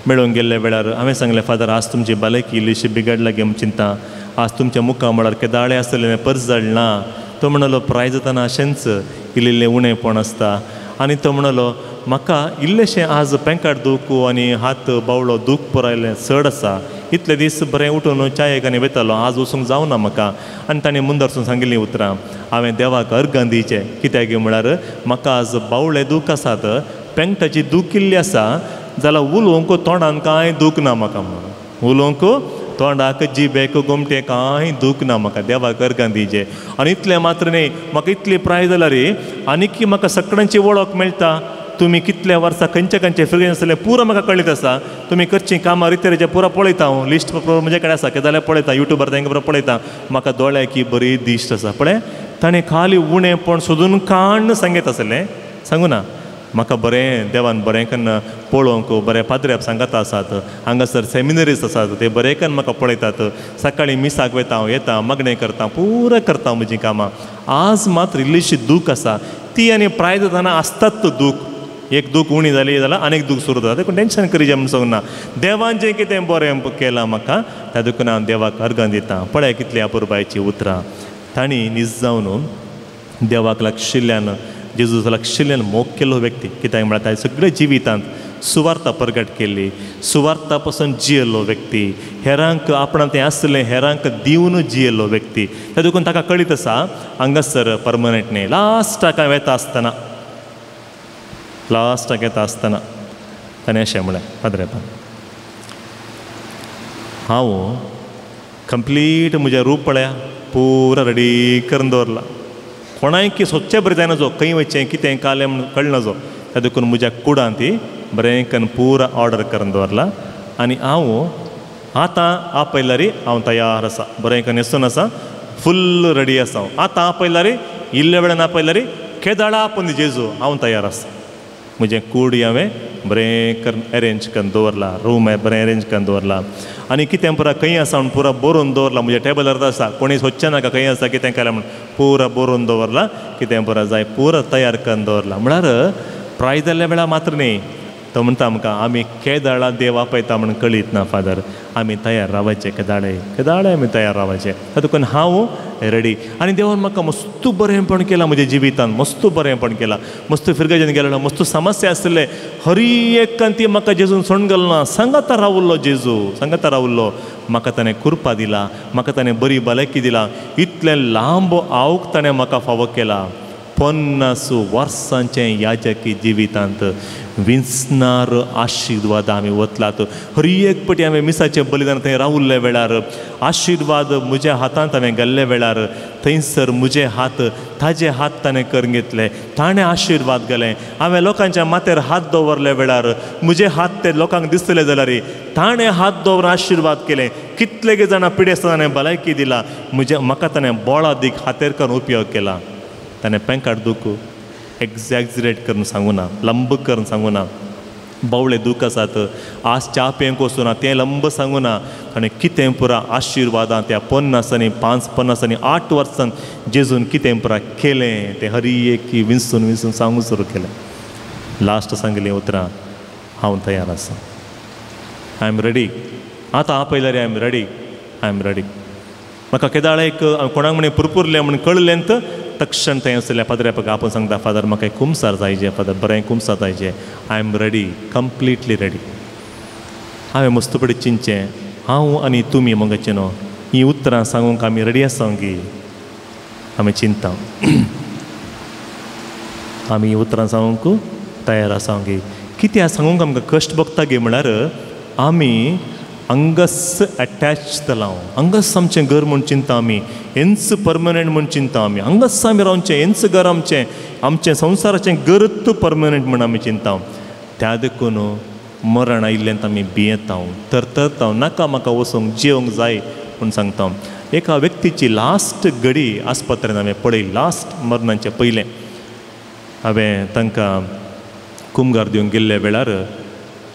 मेळूंक गेल्ल्या वेळार हांवें सांगलें, फादर आज तुमची भलायकी इल्लीशी बिगडला गे म्हूण चिंता, आज तुमच्या मुखा मळार केदाळे आसतलें परत जाडना. तो म्हणलो प्राय जाताना अशेंच इल्लें उणेपण आसता. आनी तो म्हणलो म्हाका इल्लेशें आज पेंकाट दूख आनी हात बावळो दूख पुरायलें चड आसा, इतले दीस बरें उठून चायेक आनी वयतालो, आज वचूंक जावना म्हाका. आनी ताणें मुंदरसून सांगिल्लीं उतरां, हांवें देवाक अर्गां दिवचें, कित्याक म्हळ्यार म्हाका आज बावळे दूख आसात पेंगटाची दूख इल्ली आसा जाल्यार उलोवंक तोंडान कांय दूख ना म्हाका म्हणून, उलोवंक तोंडाक जिबेक गोमटे कांय दूख ना म्हाका, देवाक अर्गां दिजे. आनी इतलें मात्र न्ही, म्हाका इतली प्राय जाल्यार आनीक म्हाका सगळ्यांची वळख मेळटा. तुमी कितल्या वर्सां खंयचे खंयचे फिरगेन आसले पुरो म्हाका कळीत आसा. तुमी करचीं कामां रितेरेचें पुरो पळयता हांव, लिस्ट म्हजे कडेन आसा, कितें जाल्यार पळयता, युट्यूबार तांकां पुरो पळयता. म्हाका दोळ्याक बरी दिश्ट आसा. पळय ताणें खाली उणेंपण सोदून काण्ण सांगीत आसलें, सांगू ना म्हाका बरें देवान बरें कन्न पळोवंक बरें पाद्र्याप सांगात आसात, हांगासर सेमिनरीज आसात ते बरें कन्न म्हाका पळयतात. सकाळीं मिसाक वयता हांव, येता मागणें करता, पुरो करता म्हजीं कामां. आज मात्र इल्लीशी दूख आसा ती, आनी प्राय जातना आसतात तो दूख, एक दूख उणी जाली जाल्यार आनीक दूख सुरू जाता. देखून टेंशन करीजे म्हूण सांगना. देवान जें कितें बरें केलां म्हाका त्या देखून हांव देवाक अर्गां दिता. पळय कितली अपुरबायची उतरां तांणी नीज जावन देवाक लागशिल्ल्यान, जेजूस लागशिल्ल्यान मोग केल्लो व्यक्ती. कित्याक म्हळ्यार ताणें सगळ्या जिवितांत सुवार्ता प्रगट केल्ली, सुवार्ता पासून जियेल्लो व्यक्ती, हेरांक आपणाक तें आसलें हेरांक दिवन जियेल्लो व्यक्ती. त्या देखून ताका कळीत आसा हांगासर परमनंट न्ही. लास्टाक हांव येता आसतना, लास्टाक येता आसतना ताणें अशें म्हळें, पाद्रेपान हांव कंप्लीट म्हजें रूप पळया पुरो रेडी करून दवरला, कोणायकी सोदचें बरें जायना जो खंय वचचें कितें कालें म्हूण कळना जो, त्या देखून म्हज्या कुडान ती बरें कन्न पुरो ऑर्डर करून दवरला आनी हांव आतां आपयल्यार हांव तयार आसा, बरें कन्न न्हेसून आसा, फुल्ल रेडी आसा हांव. आतां आपयल्यार इल्ल्या वेळान आपयल्यार केदाळा आपोवन जेजू हांव तयार आसा. म्हजें कूड हांवें बरें करून अरेंज करून दवरला, रूम बरें अरेंज करून दवरला आनी कितें पुरा खंय आसा म्हूण पुरा बरोवन दवरला. म्हज्या टेबलार आसा, कोणी सोदचें नाका खंय आसा कितें केलां म्हूण, पुरा बरोवन दवरला, कितें पुरा जाय पुरा तयार करून दवरला. म्हळ्यार प्राय जाल्ल्या वेळार मात्र न्ही, तो म्हणटा आमकां आमी केदाळा देव आपयता म्हूण कळीत ना फादर, आमी तयार रावचें, केदाळे केदाळे आमी तयार रावचें. तातूंत हांव रेडी. आनी देवान म्हाका मस्त बरेंपण केलां म्हज्या जिवितांत, मस्त बरेंपण केलां, मस्त फिरगजेन गेलो, मस्त समस्या आसले हरी एक ती म्हाका जेजून सोडून गेलो ना, सांगाता रावल्लो जेजू, सांगाता रावल्लो. म्हाका ताणें कृपा दिला, म्हाका ताणें बरी भलायकी दिला, इतलें लांब आवक ताणें म्हाका फावो केला. 50 वर्सांचें याजकी जिवितांत विंचणार आशिर्वाद आमी वतलात. हर एक पटी हांवें मिसाचें बलिदान थंय रावल्ले वेळार आशिर्वाद म्हज्या हातांत हांवें गेल्ले वेळार थंयसर म्हजे हात ताजे हात ताणें करून घेतले, ताणें आशिर्वाद गेले. हांवें लोकांच्या माथ्यार हात दवरले वेळार म्हजे हात ते लोकांक दिसतले जाल्यार ताणें हात दवरून आशिर्वाद केले. कितले जाणां पिडेस्त ताणें भलायकी दिला, म्हज्या म्हाका ताणें बोळादीक हातेर करून उपयोग केला. ताणें पेंकाट दूख एक्झॅक्जरेट करून सांगू ना, लंब करून सांगू ना, बावळे दूख आसात आज च्या पिवंक वचूना तें लंब सांगू ना. ताणें कितें पुरा आशिर्वादां त्या 50 आनी 5, 50 आनी 8 वर्सां जेजून कितें पुरा केलें तें हरी एक विंचून विंचून सांगूंक सुरू केलें. लास्ट सांगलीं उतरां, हांव तयार आसा, I am ready. आतां आपयल्यार I am ready, I am ready. म्हाका केदाळ एक कोणाक म्हण पुरपुरलें म्हण कळ्ळें तक्षण थंय आसलें पाद्र्यापाक आपूण सांगता, फादर म्हाका एक कुमसार जायजें, फादर बरें कुमसार जायजें, I am ready, completely ready. हांवें मस्तपडी चिंतचें, हांव आनी तुमी मगाचें न्हू हीं उतरां सांगूंक आमी रेडी आसा गी? आमी चिंता आमी उतरां सांगूंक तयार आसा गी? कित्याक सांगूंक आमकां कश्ट भोगता गे म्हळ्यार आमी अंगस अटॅच जालां, अंगस आमचें घर म्हूण चिंता आमी, हेंच परमनंट म्हूण चिंता आमी, अंगस आमी रावचें, हेंच घर आमचें, आमचें संवसाराचें घरच परमनंट म्हूण आमी चिंता. त्या देखून मरण आयिल्ल्यान आमी भियेता, तरतरता, नाका म्हाका वचूंक, जियोंक जाय म्हूण सांगता. एका व्यक्तीची लास्ट घडी आस्पत्रेन हांवें पळयली, लास्ट मरणाचें पयलें हांवें तांकां कुमगार दिवंक गेल्ल्या वेळार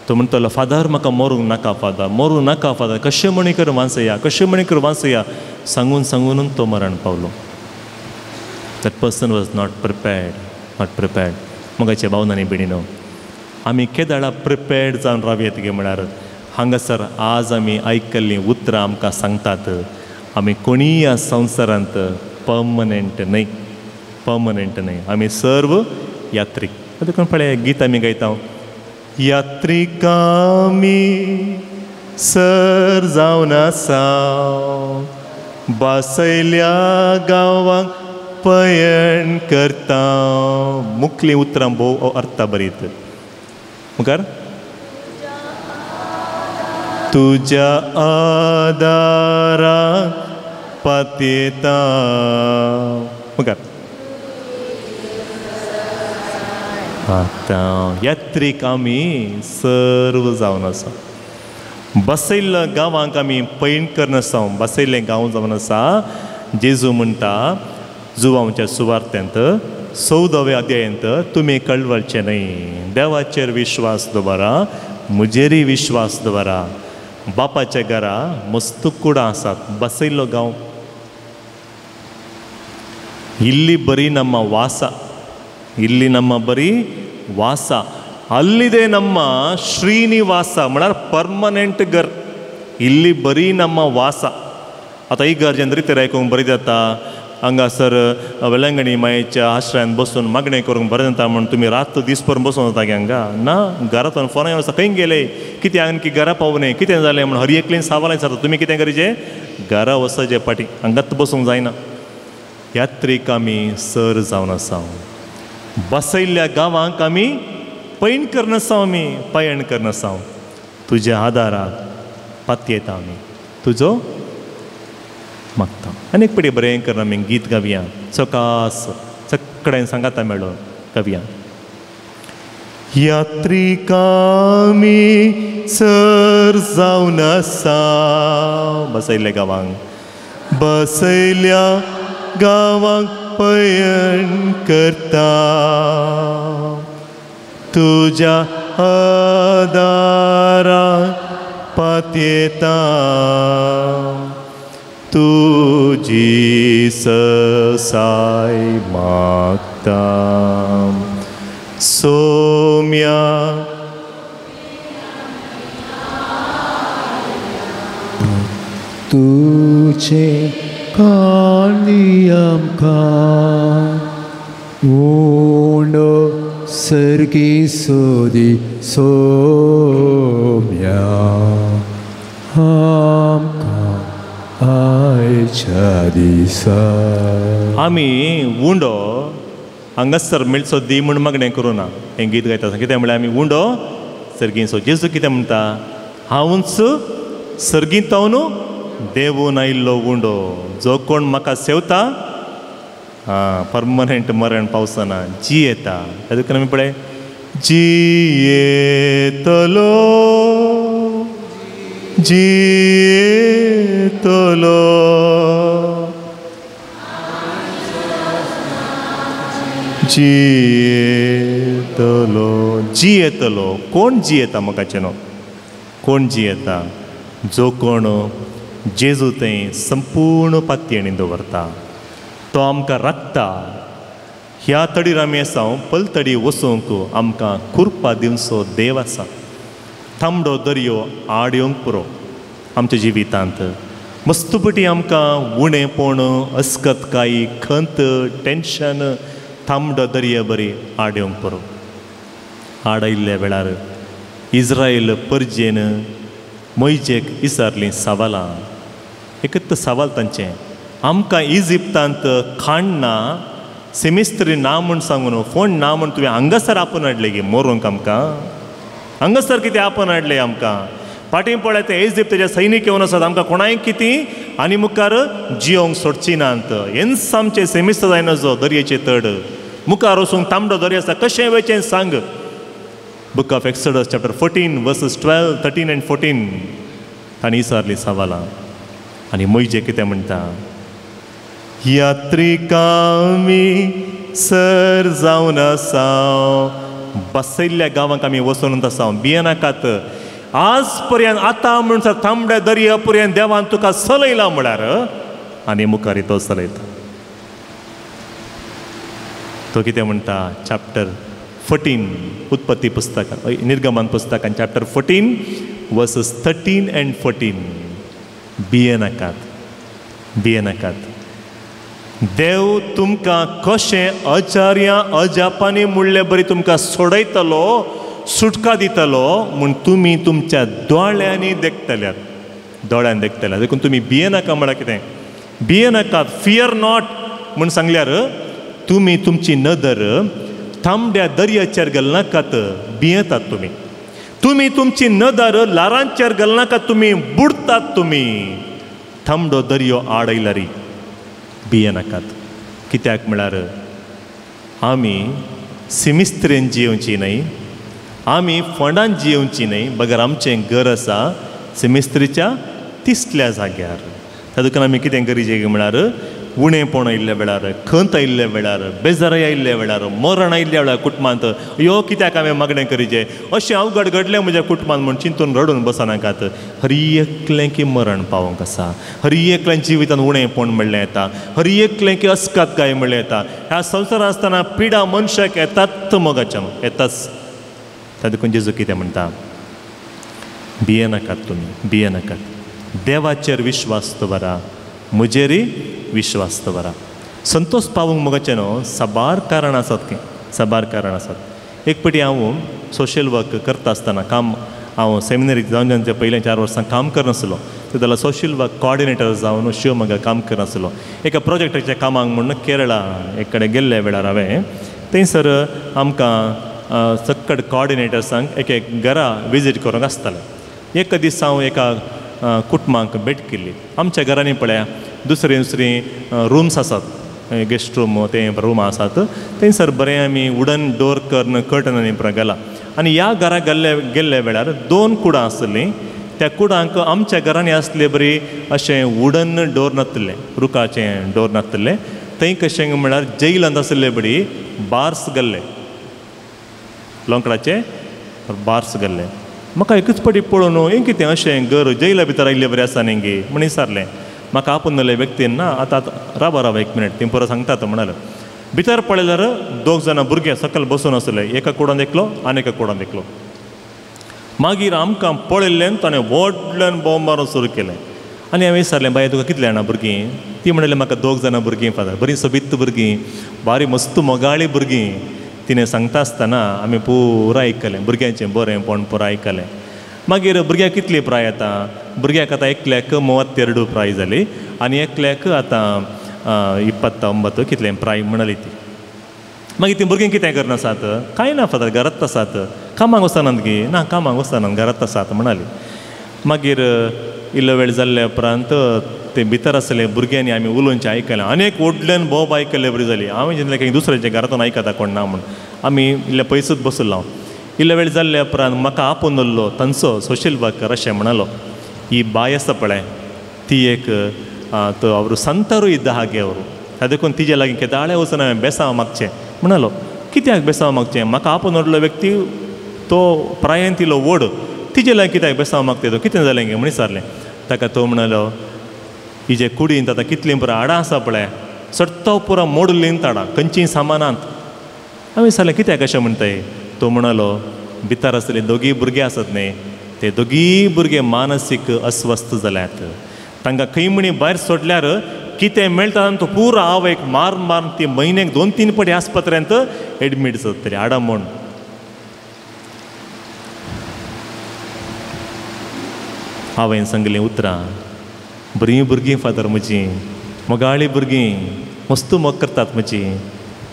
तो म्हणटलो, फादर म्हाका मरूंक नाका, फादर मरूं नाका, फादर कशें म्हणी कर वांचया, कशें म्हणी कर वांचया, सांगून सांगून तो मरण पावलो. That person was not prepared, not prepared. मगाचे भावनांनी भयणीनो, आमी केदाळा प्रिपेर्ड जावन रावयत गे म्हळ्यार हांगासर आज आमी आयकल्लीं उतरां आमकां सांगतात आमी कोणीय ह्या संवसारांत पर्मनंट न्हय, पर्मनंट न्हय, आमी सर्व यात्रीक. देखून पळय गीत आमी गायता, यात्रिकामी सर जावन आसा बासयल्या गांवांक पयण करता. मुखलीं उतरां भोव अर्था बरीत. मुखार तुज्या आदारा पातयेता मुखार आतां यात्रीक आमी सर्व जावन आसा बसयल्ल्या गांवांक आमी पैण करून आसा बसयल्लें गांव जावन आसा. जेजू म्हणटा जुवांच्या सुवार्त्यांत 14व्या अध्यायांत तुमी कळवळचें न्हय, देवाचेर विश्वास दवरा, म्हजेरय विश्वास दवरा. बापाच्या घरा मस्त कुडां आसात. बसयल्लो गांव इल्ली बरी ನಮ್ಮ ವಾಸ, ಇಲ್ಲಿ ನಮ್ಮ ಬರೀ ವಾಸ, ಅಲ್ಲಿದೆ ನಮ್ಮ ಶ್ರೀನಿವಾಸ म्हळ्यार पर्मनंट घर. ಇಲ್ಲಿ ಬರೀ ನಮ್ಮ ವಾಸ. आतां ही घर जेन्ना रितेर आयकूंक बरी जाता. हांगासर वेलंगणी मायेच्या आश्रयान बसून मागणें करूंक बरें जाता म्हूण तुमी रात दीस भर बसून वता हांगा ना. घरांतल्यान फोन येवन आसा खंय गेले, कितें आणकी घरा पावूं कितें जालें म्हूण हर एकल्यान सवाल विचारता. तुमी कितें करचें, घरा वचचें फाटीं, हांगाच बसूंक जायना. यात्रीक आमी सर जावन आसा. बसयल्ल्या गांवांक आमी पैण करून आसा, आमी पयण करून आसा. तुज्या आदाराक पातयेता आमी, तुजो मागता. आनी एक पटी बरें करून आमी गीत गावया, सकास सगळ्यान सांगाता मेळोन गावया. यात्रीक आमी सर जावन आसा बसयल्ल्या गांवांक, बसयल्ल्या गांवांक पयण करता तुज्या आदारा पातयेता तुजी ससाय मागता सोम्या तुझे काणी आमकां उंडो सर्गी सोदी सोम्या आमकां आयच्या दिसा. आमी उंडो हांगासर मेळचो दी म्हूण मागणें करूं ना. हें गीत गायता आसतना कितें म्हळ्यार आमी उंडो सर्गीं सो. जेजू कितें म्हणटा, हांवूच सर्गीं तावन देवून आयिल्लो उंडो, जो कोण म्हाका सेवता आं परमनंट मरण पावसना, जियेता. ताका आमी पळय जियेतलो जियेतलो जियेतलो जियेतलो. कोण जियेता म्हाका न्हू, कोण जियेता? जो कोण जेजू थंय संपूर्ण पातयेणी दवरता, तो आमकां राखता. ह्या तडीर आमी आसा, पलतडी वचूंक आमकां कुरपा दिवचो देव आसा. तांबडो दर्यो आड येवंक पुरो आमच्या जिवितांत. मस्तपटी आमकां उणेपण, अस्कतकाय, खंत, टेंशन तांबडो दर्या बरी आड येवंक पुरो. आड आयिल्ल्या वेळार इज्रायल परजेन मोयजेक विचारलीं सवालां. एकच सवाल तांचें, आमकां इजिप्तांत खाण ना, सेमिस्त्री ना म्हूण सांगून, फोण ना म्हूण तुवें हांगासर आपोवन हाडलें गे मरूंक आमकां? हांगासर कितें आपोवन हाडलें आमकां? फाटीं पळय ते इजिप्ताचे सैनीक येवन आसात, आमकां कोणाय कितें आनी मुखार जियोंक सोडची नात. हेंच आमचें सेमिस्त्र जायना जो दर्याचे तड मुखार वचूंक तांबडो दर्या आसा, कशें वयचें सांग. Book of Exodus chapter 14 verses 12, 13 and 14 तांणी विचारलीं सवालां. आनी मोयजे कितें म्हणटा, यात्रीक आमी सर जावन आसा बसयल्ल्या गांवांक आमी वचून आसा. भियेनाकात, आज पर्यंत आतां म्हूण तांबड्या दर्या पर्यंत देवान तुका चलयला म्हळ्यार आनी मुखार तो चलयता. तो कितें म्हणटा, चॅप्टर 14 उत्पत्ती पुस्तकान, निर्गमन पुस्तकान चॅप्टर 14 वर्सेस 13 and 14. भियेनाकात, भियेनाकात. देव तुमकां कशें अचार्या अजापांनी म्हणले बरी तुमकां सोडयतलो, सुटका दितलो म्हूण तुमी तुमच्या दोळ्यांनी देखतल्यात, दोळ्यान देखतल्यात. देखून तुमी भियेनाका म्हळ्यार कितें, भियेनाकात, फियर not म्हूण सांगल्यार तुमी तुमची नदर तांबड्या दर्याचेर घालनाकात, भियेतात तुमी. तुमी तुमची नदर ल्हारांचेर घालनाका, तुमी बुडतात, तुमी थंडो दर्यो आड आयल्यार भियेनाकात. कित्याक म्हळ्यार आमी सिमिस्त्रेन जियेवची न्हय, आमी फोंडान जियेवची न्हय, बगर आमचें घर आसा सिमिस्त्रीच्या तिसल्या जाग्यार. त्या दुकान आमी कितें करीजे म्हळ्यार उणेपण आयिल्ल्या वेळार, खंत आयिल्ल्या वेळार, बेजाराय आयिल्ल्या वेळार, मरण आयिल्ल्या वेळार कुटुंबांत यो कित्याक हांवें मागणें करीजे, अशें अवघड घडलें म्हज्या कुटुंबांत म्हूण चिंतून रडून बसनाकात. हर एकलें की मरण पावोंक आसा, हर एकलें जिवितांत उणेपण म्हणलें येता, हर एकलें की अस्कात काय म्हणलें येता. ह्या संवसारांत आसतना पिडा मनशाक येतात, मोगाच्यान येताच. त्या देखून जेजू कितें म्हणटा, भियेनाकात, तुमी भियेनाकात, देवाचेर विश्वास दवरा, म्हजेरय विश्वास दवरा. संतोष पावूंक मोगाचें न्हू साबार कारणां आसात, की साबार कारणां आसात. एक पटी हांव सोशल वर्क करता आसतना काम, हांव सेमिनरीक जावन जावन पयल्या 4 वर्सां काम करनासलो, ते जाल्यार सोशल वर्क कॉर्डिनेटर जावन शिवमोगा काम करनासलो. एका प्रोजेक्टाच्या कामाक म्हूण केरळा एक कडेन गेल्ल्या वेळार हांवें थंयसर आमकां सक्कड कॉर्डिनेटर्सांक एक एक घरा विजीट करूंक आसतालें. एक दीस हांव एका कुटुंबांक भेट केल्ली. आमच्या घरांनी पळया दुसरी दुसरी रुम्स आसात, गेस्ट रूम ते रूम आसात, थंयसर बरें आमी वुडन डोर करून कर्टनांनी गेला. आनी ह्या घरा गेल्ल्या वेळार 2 कुडां आसलीं. त्या कुडांक आमच्या घरांनी आसले बरी अशें वुडन डोर नासलें, रुखाचें डोर नासलें. थंय कशें म्हळ्यार जैलांत आसले बरी बार्स गेल्ले, लोंकडाचे बार्स गेल्ले. म्हाका एकूच पटी पळोवन हें कितें अशें घर जैला भितर आयिल्ले बरें आसा न्ही गे म्हण विचारलें. म्हाका आपोवन जाल्ले व्यक्तीन ना आतां रावा रावा 1 मिनट ती परत सांगतात म्हणाले. भितर पळयल्यार 2 जाणां भुरगे सकयल बसून आसले, एका कुडांत एकलो आनी एका कुडांत एकलो. मागीर आमकां पळयल्ल्यान ताणें व्हडल्यान बोंब मारून सुरू केलें. आनी हांवें विचारलें, बाय तुका कितले जाणां भुरगीं? ती म्हणलें म्हाका 2 जाणां भुरगीं फादर, बरीं सोबीत भुरगीं, बारी मस्त मोगाळी भुरगीं. तिणें सांगता आसतना आमी पुरा आयकलें, भुरग्यांचें बरेंपण पुरा आयकलें. मागीर भुरग्याक कितली प्राय आतां? भुरग्याक आतां एकल्याक 32 प्राय जाली आनी एकल्याक आतां 29 कितलें प्राय म्हणाली ती. मागीर तीं भुरगीं कितें करना आसात? कांय ना फादर, घरांत आसात. कामाक वचनात गे? ना कामाक वचनात, घरांत आसात म्हणाली. मागीर इल्लो वेळ जाल्ल्या उपरांत ते भितर आसले भुरग्यांनी आमी उलोवचें आयकलें. आनी एक व्हडल्यान बोब आयकल्ले बरी जाली. हांवें चिंतलें की दुसऱ्याच्या घरांतून आयकता कोण ना म्हूण. आमी इल्ले पयसूच बसलो. इल्लो वेळ जाल्ल्या उपरांत म्हाका आपोवन उरलो तांचो सोशल वर्कर अशें म्हणालो, ही बाय आसा पळय ती एक तो ಅವರು संतरू इद्द हागे ಅವರು, देखून तिजे लागीं केदाळे वचून हांवें बेसांव मागचें म्हणालो. कित्याक बेसांव मागचें? म्हाका आपोवन उरलो व्यक्ती तो प्रायेन तिलो व्हड, तिजे लागीं कित्याक बेसांव मागता तो, कितें जालें गे म्हण विचारलें. ताका तो म्हणालो, हिजे कुडींत आतां कितलीं पुरा हाडां आसा पळय, सट्टो पुरा मोडलीं हाडां, खंयचीं सामानांत. हांवें विचारलें कित्याक अशें म्हणटाय? तो म्हणालो, भितर आसले दोगीय भुरगे आसत न्ही, ते दोगीय भुरगे मानसीक अस्वस्थ जाल्यात, तांकां खंय म्हणी भायर सोडल्यार कितें मेळटा तो पुरो आवयक मार मारून ती म्हयन्याक 2-3 पटी आस्पत्र्यांत एडमीट जातली हाडां म्हूण. हांवें सांगलीं उतरां, बरीं भुरगीं फादर म्हजीं, मोगाळी भुरगीं, मस्त मोग करतात म्हजी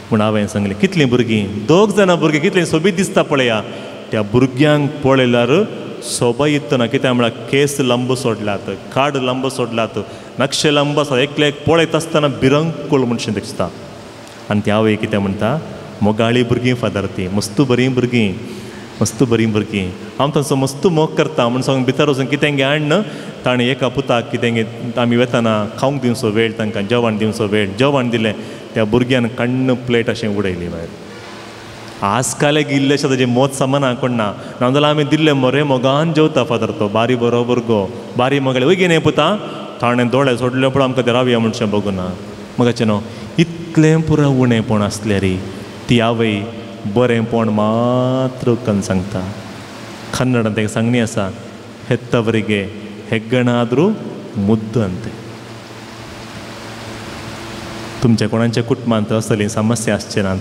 म्हूण हांवें सांगलें. कितलीं भुरगीं? 2 जाणां भुरगीं, कितलीं सोबीत दिसता पळया. त्या भुरग्यांक पळयल्यार सोबा येतना, कित्याक म्हळ्यार केस लांब सोडल्यात, काड लांब सोडल्यात, नक्षे लांब आसा, एकल्याक पळयता आसतना भिरंकूळ म्हणशें दिसता. आनी ती आवय कितें म्हणटा, मोगाळी भुरगीं फादर ती, मस्त बरीं भुरगीं, मस्त बरीं भुरगीं, हांव तांचो मस्त मोग करता म्हूण सांगून भितर वचून कितें गे हाडन ताणें एका पुताक कितें गे आमी वेतना खावंक दिवचो वेळ, तांकां जेवण दिवचो वेळ, जेवण दिलें त्या भुरग्यान कण्ण प्लेट अशें उडयली भायर. आजकाल इल्लेशें ताजें मोत सामाना कोण ना, नाजाल्यार आमी दिल्लें मरे मोगान जेवता फादर तो, बारी बरो भुरगो, बारी मोगाळे वय गे न्ही पुता. ताणें दोळे सोडले पूण आमकां ते रावया म्हणशें बगूना. मगाचें न्हू इतलें पुरो उणेपण आसल्यार ती आवय बरेंपण मात्र कन सांगता. कन्नडांत एक सांगणी आसा, हेत्तवರಿಗೆ हेग्गणाद्रू मुद्दू अंते. तुमच्या कोणाच्या कुटुंबांत असली समस्या आसचे नात.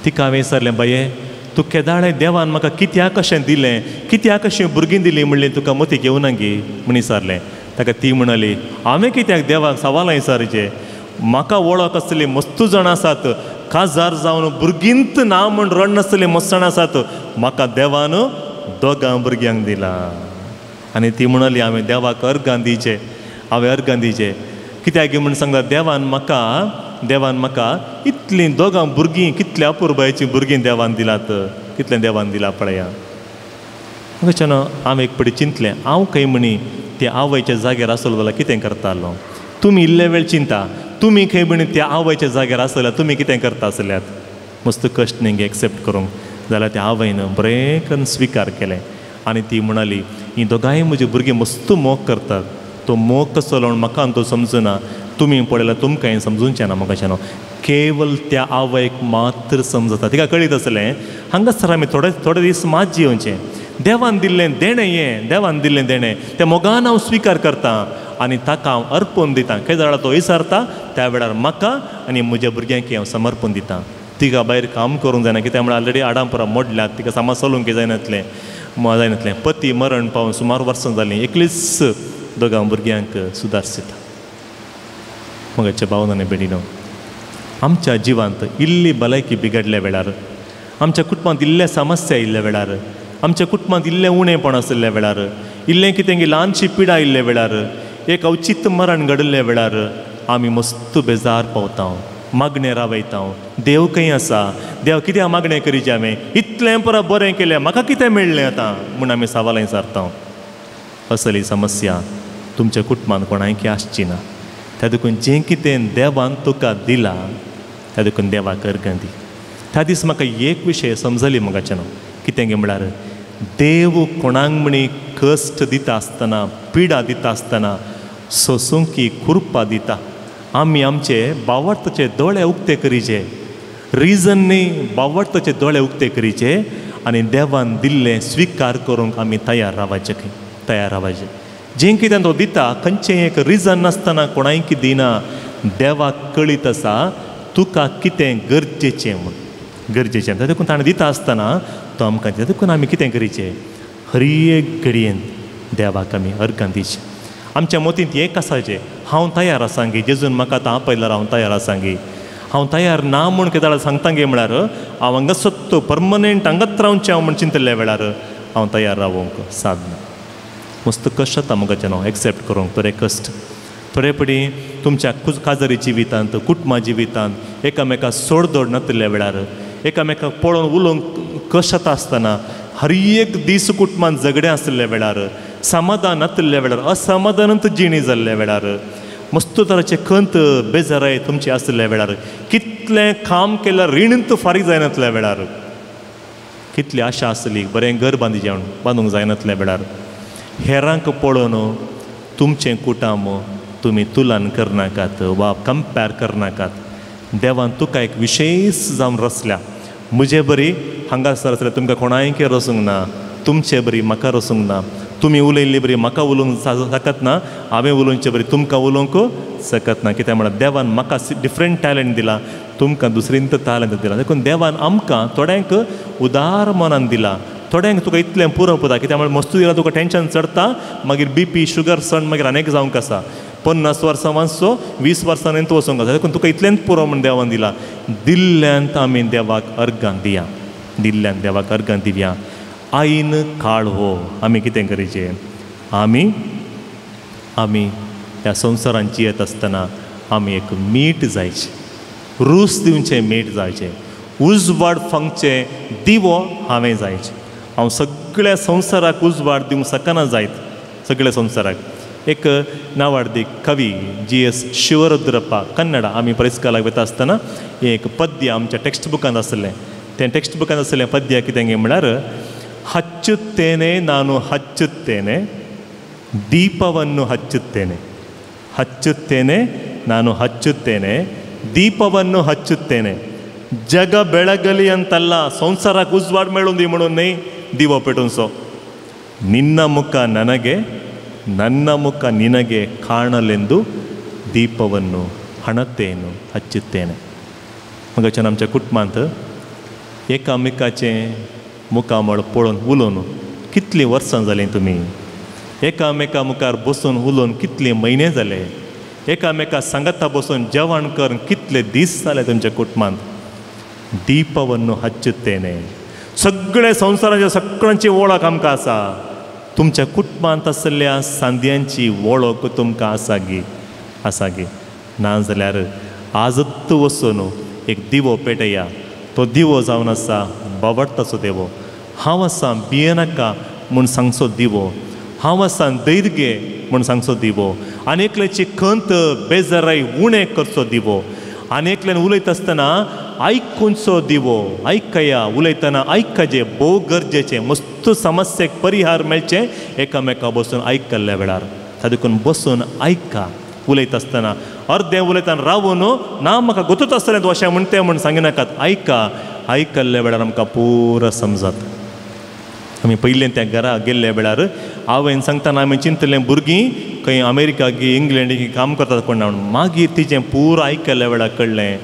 तिका हांवें विचारलें, बाये तूं केदाळे देवान म्हाका कित्याक अशें दिलें, कित्याक अशें भुरगीं दिलीं म्हणलें तुका मतीक येवना गे म्हण विचारलें. ताका ती म्हणाली, हांवें कित्याक देवाक सवालां विचारचें, म्हाका वळख आसतली मस्त जाणां आसात, काजार जावन भुरगींत ना म्हण रडनासतली मस्त जाणां आसात, म्हाका देवान दोगां भुरग्यांक दिला. आनी ती म्हणाली हांवें देवाक अर्गां दिवचें, हांवें अर्गां दिवचें कित्याक म्हूण सांगता, देवान म्हाका, देवान म्हाका इतलीं दोगां भुरगीं, कितल्या अपुरबायेचीं भुरगीं देवान दिलात, कितलें देवान दिलां पळया. हांगाच्यान हांव एक पडी चिंतलें, हांव खंय म्हणी त्या आवयच्या जाग्यार आसलो जाल्यार कितें करतालो. तुमी इल्ले वेळ चिंता, तुमी खंय म्हणी त्या आवयच्या जाग्यार आसल्यार तुमी कितें करता आसल्यात. मस्त कश्ट न्ही एक्सेप्ट करूंक जाल्यार त्या आवयन बरें करून स्विकार केलें आनी ती म्हणाली हीं दोगांय म्हजी भुरगीं मस्त मोग करतात, तो मोग कसो म्हूण म्हाका तो समजुना, तुमी पळयल्यार तुमकां हें समजूचें ना. म्हाका केवल त्या आवयक मात्र समजता, तिका कळीत आसलें हांगासर आमी थोडे थोडे दीस मात जियोवचें, देवान दिल्लें देणें हें, देवान दिल्लें देणें त्या मोगान हांव स्विकार करता आनी ताका हांव अर्पण दितां. खंय जाल्यार तो विसरता त्या वेळार म्हाका आनी म्हज्या भुरग्यांक हांव समर्पण दितां. तिका भायर काम करूंक जायना कित्याक म्हळ्यार ऑलरेडी आडांपरां मोडल्यात, तिका सामान चलूंक जायनातलें जायनातलें. पती मरण पावून सुमार वर्सां जालीं, एकलीच दोगां भुरग्यांक सुदारसिता. मगाच्या भावन आनी भयणीनो, आमच्या जिवांत इल्ली भलायकी बिगडल्या वेळार, आमच्या कुटुंबांत इल्ले समस्या आयिल्ल्या वेळार, आमच्या कुटुंबांत इल्लें उणेपण आशिल्ल्या वेळार, इल्लें कितें ल्हानशी पिडा आयिल्ल्या वेळार, एक अवचीत मरण घडिल्ल्या वेळार आमी मस्त बेजार पावता, मागणें रावयता, देव खंय आसा, देव कित्याक मागणें करीचें, हांवें इतलें परत बरें केलें, म्हाका कितें मेळ्ळें आतां म्हूण आमी सवालां विचारता. असली समस्या तुमच्या कुटुंबांत कोणायकी आसची ना. त्या देखून जें कितें देवान तुका दिलां त्या देखून देवाक अर्गां दी. त्या दीस म्हाका एक विशय समजली म्हाकाच्यान, कितें म्हळ्यार देव कोणाक म्हणी कश्ट दिता आसतना, पिडा दिता आसतना सोसूंकी कृपा दिता. आमी आमचे बावडताचे दोळे उक्ते करीचे, रिजन न्ही, बावडताचे दोळे उक्ते करीचे आनी देवान दिल्लें स्विकार करूंक आमी तयार रावाचें, खंय तयार रावाचें. जें कितें तो दिता खंयचें एक रिजन नासतना कोणायकी दिना. देवाक कळीत आसा तुका कितें गरजेचें म्हूण, गरजेचें. त्या देखून ताणें दिता आसतना तो आमकां दिता. देखून आमी कितें करीचें, हर एक घडयेन देवाक आमी अर्गां दिवचें. आमच्या मतींत एक आसाचें, हांव तयार आसा गे, जेजून म्हाका आतां आपयल्यार हांव तयार आसा गे, हांव तयार ना म्हूण कितें जाल्यार सांगता गे म्हळ्यार हांव हांगा सत्तो परमनंट हांगाच रावचें हांव म्हूण चिंतल्या वेळार हांव तयार रावोंक सादना. मस्त कश्ट जाता म्हाका हांव एक्सेप्ट करूंक, थोडे कश्ट थोडे पडी तुमच्या काजारी जिवितांत, कुटुंबा जिवितांत एकामेका सोडदोड नातिल्ल्या वेळार, एकामेकाक पळोवन उलोवंक कश्ट जाता आसतना, हर एक दीस कुटुंबांत झगडें आशिल्ल्या वेळार, समाधान नातिल्ल्या वेळार, असमाधानांत जिणी जाल्ल्या वेळार, मस्त तराचे खंत बेजाराय तुमची आशिल्ल्या वेळार, कितलें काम केल्यार रिणूत फारीक जायनातल्या वेळार, कितली आशा आसली बरें घर बांदिचें म्हूण बांदूंक जायनातल्या वेळार, हेरांक पळोवन तुमचें कुटुंब तुमी तुलन करनाकात वा कंपेर करनाकात. देवान तुका एक विशेश जावन रचल्या. म्हजे बरी हांगासर आसल्यार तुमकां कोणायकी रसूंक ना, तुमचे बरी म्हाका रसूंक ना, तुमी उलयल्ली बरी म्हाका उलोवंक शकत ना, हांवें उलोवचे बरी तुमकां उलोवंक शकत ना. कित्याक म्हळ्यार देवान म्हाका डिफरंट टॅलंट दिला, तुमकां दुसरींत टॅलंट दिला. देखून देवान आमकां थोड्यांक उदार मनान दिला, थोड्यांक तुका इतलें पुरो पुता, कित्याक म्हळ्यार मस्तू दिला तुका टेंशन चडता, मागीर बीपी शुगर सण मागीर आनीक जावंक आसा. 50 वर्सां वाचचो, 20 वर्सां न्हय वचोंक आसा. देखून तुका इतलेंच पुरो म्हूण देवान दिला. दिल्ल्यांत आमी देवाक अर्गां दिया, दिल्ल्यान देवाक अर्गां दिवया. आईन काळ हो आमी कितें करीचें, आमी आमी ह्या संवसारांत जियेत आसतना आमी एक मीठ जायचें, रूस दिवचें मीठ जायचें, उजवाड फांगचें दिवो हांवें जायचें. हांव सगळ्या संवसाराक उजवाड दिवंक शकना जायत, सगळ्या संवसाराक. एक नावाडदीक कवी जी.एस. शिवरुद्रप्पा, कन्नडा, आमी परिस्काराक वता आसतना एक पद्य आमच्या टेक्स्ट बुकांत आसलें. तें टेक्स्ट बुकांत आसलें पद्य कितें म्हळ्यार, ಹಚ್ಚುತ್ತೇನೆ ನಾನು ಹಚ್ಚುತ್ತೇನೆ ದೀಪವನ್ನು ಹಚ್ಚುತ್ತೇನೆ, ಹಚ್ಚುತ್ತೇನೆ ನಾನು ಹಚ್ಚುತ್ತೇನೆ ದೀಪವನ್ನು ಹಚ್ಚುತ್ತೇನೆ, ಜಗ ಬೆಳಗಲಿ ಅಂತಲ್ಲ ಸಂಸಾರಕ್ಕೆ ಉಜ್ವಾಡ್ ಮೇಳೊಂದು म्हणून न्ही ದಿವ ಪೆಟುನ್ಸೋ, ನಿನ್ನ ಮುಖ ನನಗೆ ನನ್ನ ಮುಖ ನಿನಗೆ ಕಾಣಲೆಂದು ದೀಪವನ್ನು ಹಣತೆಯನ್ನು ಹಚ್ಚುತ್ತೇನೆ. मगाच्यान आमच्या कुटुंबांत एकामेकाचें मुखामळ पळोवन उलोवन कितलीं वर्सां जालीं तुमी, एकामेका मुखार बसून उलोवन कितले म्हयने जाले, एकामेका सांगाता बसून जेवण करून कितले दीस जाले तुमच्या कुटुंबांत. ದೀಪವನ್ನು ಹಚ್ಚುತ್ತೇನೆ, सगळे संवसाराच्या सगळ्यांची वळख आमकां आसा. तुमच्या कुटुंबांत आसलेल्या सांद्यांची वळख तुमकां आसा गी? आसा गी? ना जाल्यार आजत वचून एक दिवो पेटया. तो दिवो जावन आसा बावडताचो देवो. हांव आसा भियेनाका म्हूण सांगचो दिवो, हांव आसा धैर्य घे म्हूण सांगचो दिवो, आनी एकल्याची खंत बेजाराय उणें करचो दिवो, आनी एकल्यान उलयता आसतना आयकुचो दिवो. आयकया, उलयतना आयकचें भोव गरजेचें. मस्त समस्येक परिहार मेळचें एकामेका बसून आयकल्ल्या वेळार. ताका देखून बसून आयका उलयता आसतना. अर्दें उलयतना रावून ना म्हाका गोतूच आसतलें तूं अशें म्हणटे म्हूण सांगिनाकात. आयका, आयकल्ल्या वेळार आमकां पुरो समजत. आमी पयलें त्या घरा गेल्ल्या वेळार आवयन सांगतना आमी चिंतलें भुरगीं खंय अमेरिका गी इंग्लंड गी काम करतात कोण ना म्हणून. मागीर तिजें पुरो आयकल्ल्या वेळार कळ्ळें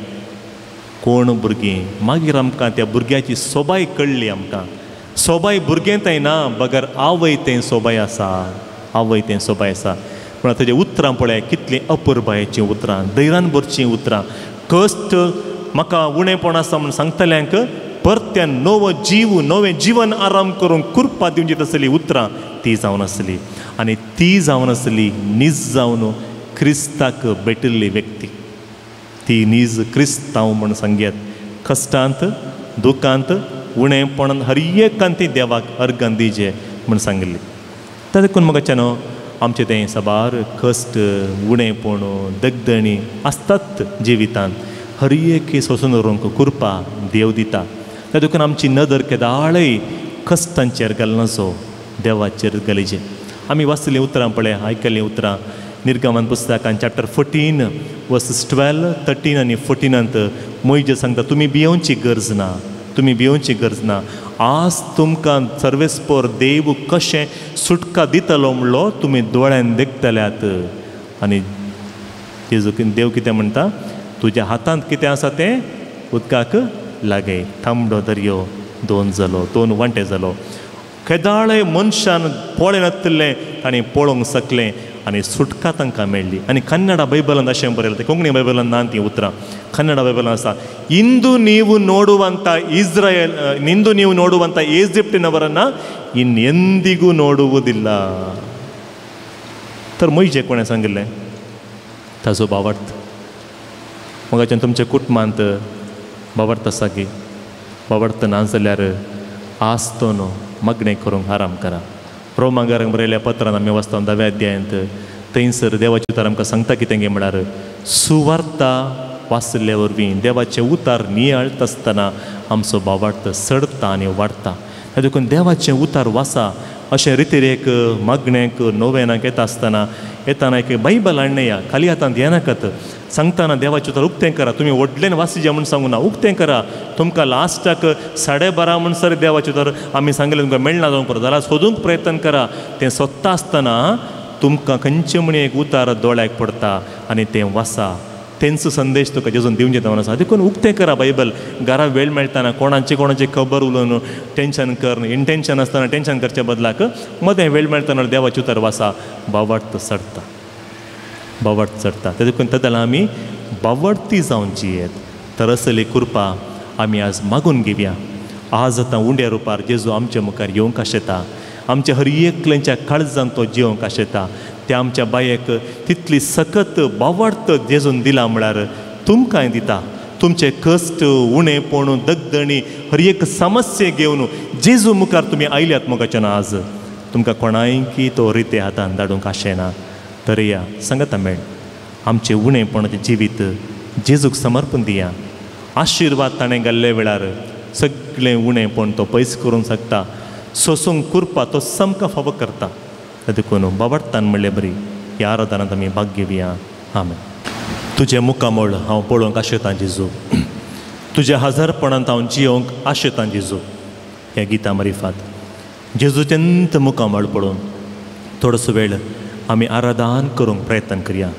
कोण भुरगीं. मागीर आमकां त्या भुरग्याची सोबाय कळ्ळी. आमकां सोबाय भुरगें थंय ना बगर आवय तें सोबाय आसा, आवय तें सोबाय आसा. पूण ताजें उतरां पळय कितलीं अपुरबायेचीं उतरां, धैर्यान भरचीं उतरां. कश्ट म्हाका उणेपण आसा म्हूण सांगतल्यांक परत्यान नवो जीव नवें जिवन आराम करूंक कृपा दिवची तसली उतरां ती जावन आसली. आनी ती जावन आसली नीज जावन क्रिस्ताक भेटिल्ली व्यक्ती. ती नीज क्रिस्तांव म्हूण सांगयात. कश्टांत दुखांत उणेपणान हर एकान ती देवाक अर्गां दिजे म्हूण सांगिल्ली. ताका देखून म्हाका न्हू आमचें तें साबार कश्ट उणेपण दगदणी आसतात जिवितांत. हर एक सोंसून दवरूंक कृपा देव दिता. त्या देखून आमची नदर केदाळय कश्टांचेर घालनाचो, देवाचेर घालिचें. आमी वाचलीं उतरां पळय, आयकल्लीं उतरां निर्गमन पुस्तकान चॅप्टर 14 वर्सीस 12, 13 आनी 14 मोयजे सांगता तुमी भियोवची गरज ना, तुमी भियोवची गरज ना. आज तुमकां सर्वेस्पोर देव कशें सुटका दितलो म्हणलो तुमी दोळ्यान देखतल्यात. आनी जेजू देव कितें म्हणटा, तुज्या हातांत कितें आसा तें उदकाक लागय. तांबडो दर्यो दोन जालो, दोन वांटे जालो. केदाळय मनशान पळयनासलें ताणें पळोवंक शकलें आनी सुटका तांकां मेळ्ळी. आनी कन्नडा बायबलांत अशें बरयलां, तें कोंकणी बायबलांत ना तीं उतरां, कन्नडा बायबलांत आसा, ಇಂದು ನೀವು ನೋಡುವಂಥ ಇಸ್ರಾಯೇಲ್, ಇಂದು ನೀವು ನೋಡುವಂಥ ಈಜಿಪ್ಟಿನವರನ್ನು ಇನ್ನೆಂದಿಗೂ ನೋಡುವುದಿಲ್ಲ. तर मोयजे कोणें सांगिल्लें ताजो भावार्थ. मगाच्यान तुमच्या कुटुंबांत भावार्थ आसा की भावार्थ ना जाल्यार आज तो न्हू मागणें करूंक आराम करा. रोमांगारांक बरयल्या पत्रान आमी वाचता 10व्या अध्यायांत, थंयसर देवाचें उतर आमकां सांगता कितें गे म्हळ्यार सुवार्ता वाचल्ल्या वरवीं देवाचें उतार नियाळटा आसतना आमचो भावार्थ चडता आनी वाडटा. देखून देवाचें उतार वाचा. अशें रितीर एक मागणेक नोवेनाक येता आसतना येताना एक बायबल हाडणें खाली हातांत येनाकात. सांगतना देवाचें उतर उक्तें करा. तुमी व्हडल्यान वाचिजे म्हूण सांगू ना, उक्तें करा. तुमकां लास्टाक 12:30 म्हणसर देवाचें उतर आमी सांगलें तुमकां मेळना जावंक पुरो जाल्यार सोदूंक प्रयत्न करा. तें सोदता आसतना तुमकां खंयचें म्हण एक उतार दोळ्याक पडटा आनी तें वाचा. तेंचो संदेश तुका जेजून दिवचें जावन आसा. देखून उक्तें करा बायबल. घरा वेळ मेळटना कोणाची कोणाची खबर उलोवन टेंशन कर, इंटेंशन आसतना टेंशन करचे बदलाक मदें वेळ मेळटना देवाचें उतर वाचा. भावार्थ चडटा, भावार्थ चडटा. ते देखून तेन्ना आमी भावार्थी जावन जियेत. तर असली कृपा आमी आज मागून घेवया. आज आतां उंड्या रुपार जेजू आमच्या मुखार येवंक आशेता, आमच्या हर एकल्यांच्या काळजान तो जिवंक आशेता. त्या आमच्या बायेक तितली सकत भावार्थ जेजून दिला म्हळ्यार तुमकांय दिता. तुमचे कश्ट उणेपण दगदणी हर एक समस्या घेवन जेजू मुखार तुमी आयल्यात मोगाच्यान आज तुमकां कोणायकी तो रिते हातान धाडूंक आशेना. तर या सांगता मेळ आमचें उणेपणाचें जिवीत जेजूक समर्पण दिया. आशिर्वाद ताणें घाल्ले वेळार सगळें उणेपण तो पयस करूंक शकता. सोसूंक कृपा तो सामकां फावो करता. देखून बाबार्थान म्हणलें बरी ह्या आराधनांत आमी भाग घेवया. आमेन. तुजें मुखामळ हांव पळोवंक आशेतां जेजू, तुज्या हजारपणांत हांव जियोवंक आशेतां जेजू. ह्या गिता मारिफात जेजूचेंत मुखामळ पळोवन थोडोसो वेळ आमी आराधन करूंक प्रयत्न करया.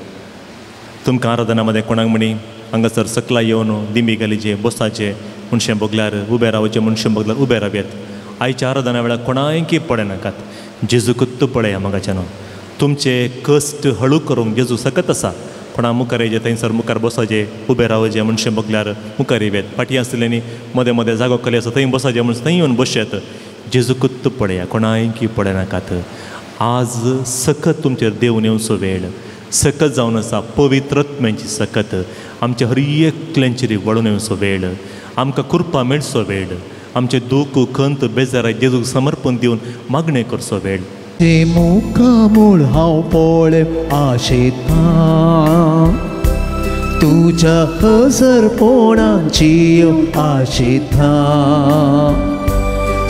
तुमकां आराधना मदें कोणाक म्हणी हांगासर सकला येवन दिंबी घालीचे बसाचे मनशें भोगल्यार उबें रावचें, मनशें भोगल्यार उबें रावयात. आयच्या आराधना वेळार कोणायकी पळयनाकात, जेजूकूच पळया. मोगाच्यान तुमचे कश्ट हळू करूंक जेजू सकत आसा. कोणा मुखार येजे थंयसर मुखार बसाजे उबें रावचे मनशें बगल्यार मुखार येत फाटीं आसलेली मदें मदें जागो कली आसा थंय बसाजे म्हण थंय येवन बसयेत. जेजूकूच पळया, कोणायकी पळयनाकात. आज सकत तुमचेर देवून येवचो वेळ सकत जावन आसा. पवित्रत्म्यांची सकत आमच्या हर एकल्यांचेर वळून येवचो वेळ, आमकां कृपा मेळचो वेळ, आमचें दूख खंत बेजाराय जेजूक समर्पण दिवन मागणें करचो वेळ. मुखामूळ हांव पळय आशेता तुज्या हजरपणाची आशेता.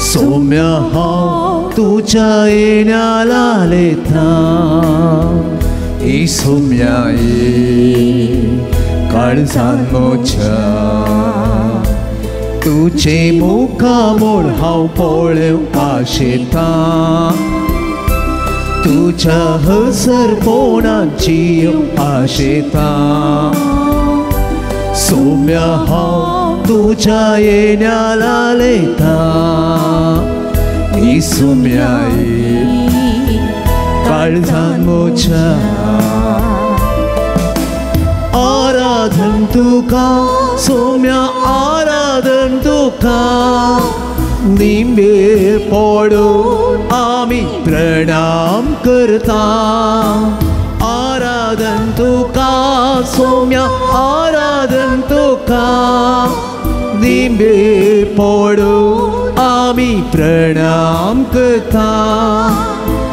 सोम्या हांव तुज्या येण्या लालेता ई सोम्या ये काळजान म्हज्या. तुजे मुखामूळ हांव पळय आशेता तुज्या हजरपणाची आशेता. सोम्या हांव तुज्या येण्या लालेता ई सोम्या ये काळजान म्हज्या. आराधन तुका सोम्या आराधन तुका निंबेर पडून आमी प्रणाम करता. आराधन तुका सोम्या आराधन तुका निंबेर पडून आमी प्रणाम करता.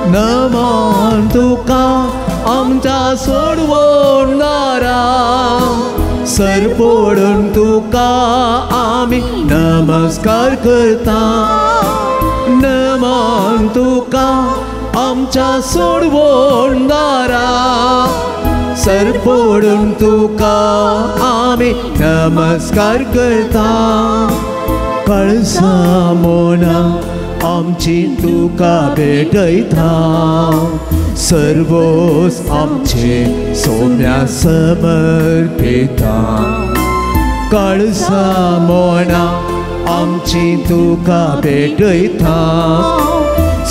नमन तुका आमच्या सोडवणारा सरपडून तुका आमी नमस्कार करता. नमन तुका आमच्या सोडवणारा सरपडून तुका आमी नमस्कार करता. कळसा मोना आमची तुका भेटयता सर्वोस आमचे सोम्या समर्पिता. कळसा मोना आमची तुका भेटयता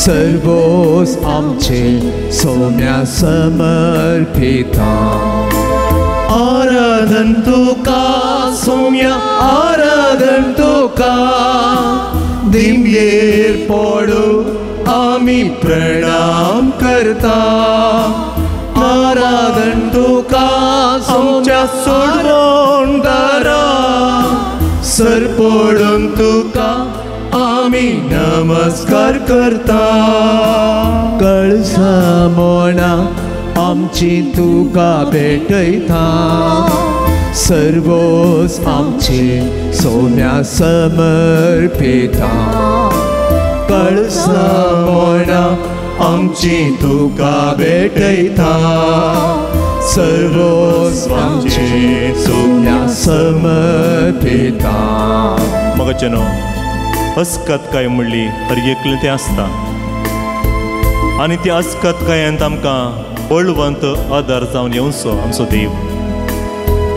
सर्वोस आमचे सोम्या समर्पिता. आराधन तुका सोम्या आराधन तुका दिंबेर पडून आमी प्रणाम करता. आराधन तुका आमच्या सोडवणदारा सरपडून तुका आमी नमस्कार करता. कळसा मोना आमची तुका भेटयता सर्वोस आमचे सोम्या समर्पिता. कळसा मोना आमची तुका भेटयता सर्वोस आमचे सोम्या समर्पिता. मगाचें न्हू अस्कतकाय म्हणली हर एकलें तें आसता आनी त्या अस्कतकायेंत आमकां बळवंत आदार जावन येवचो आमचो देव.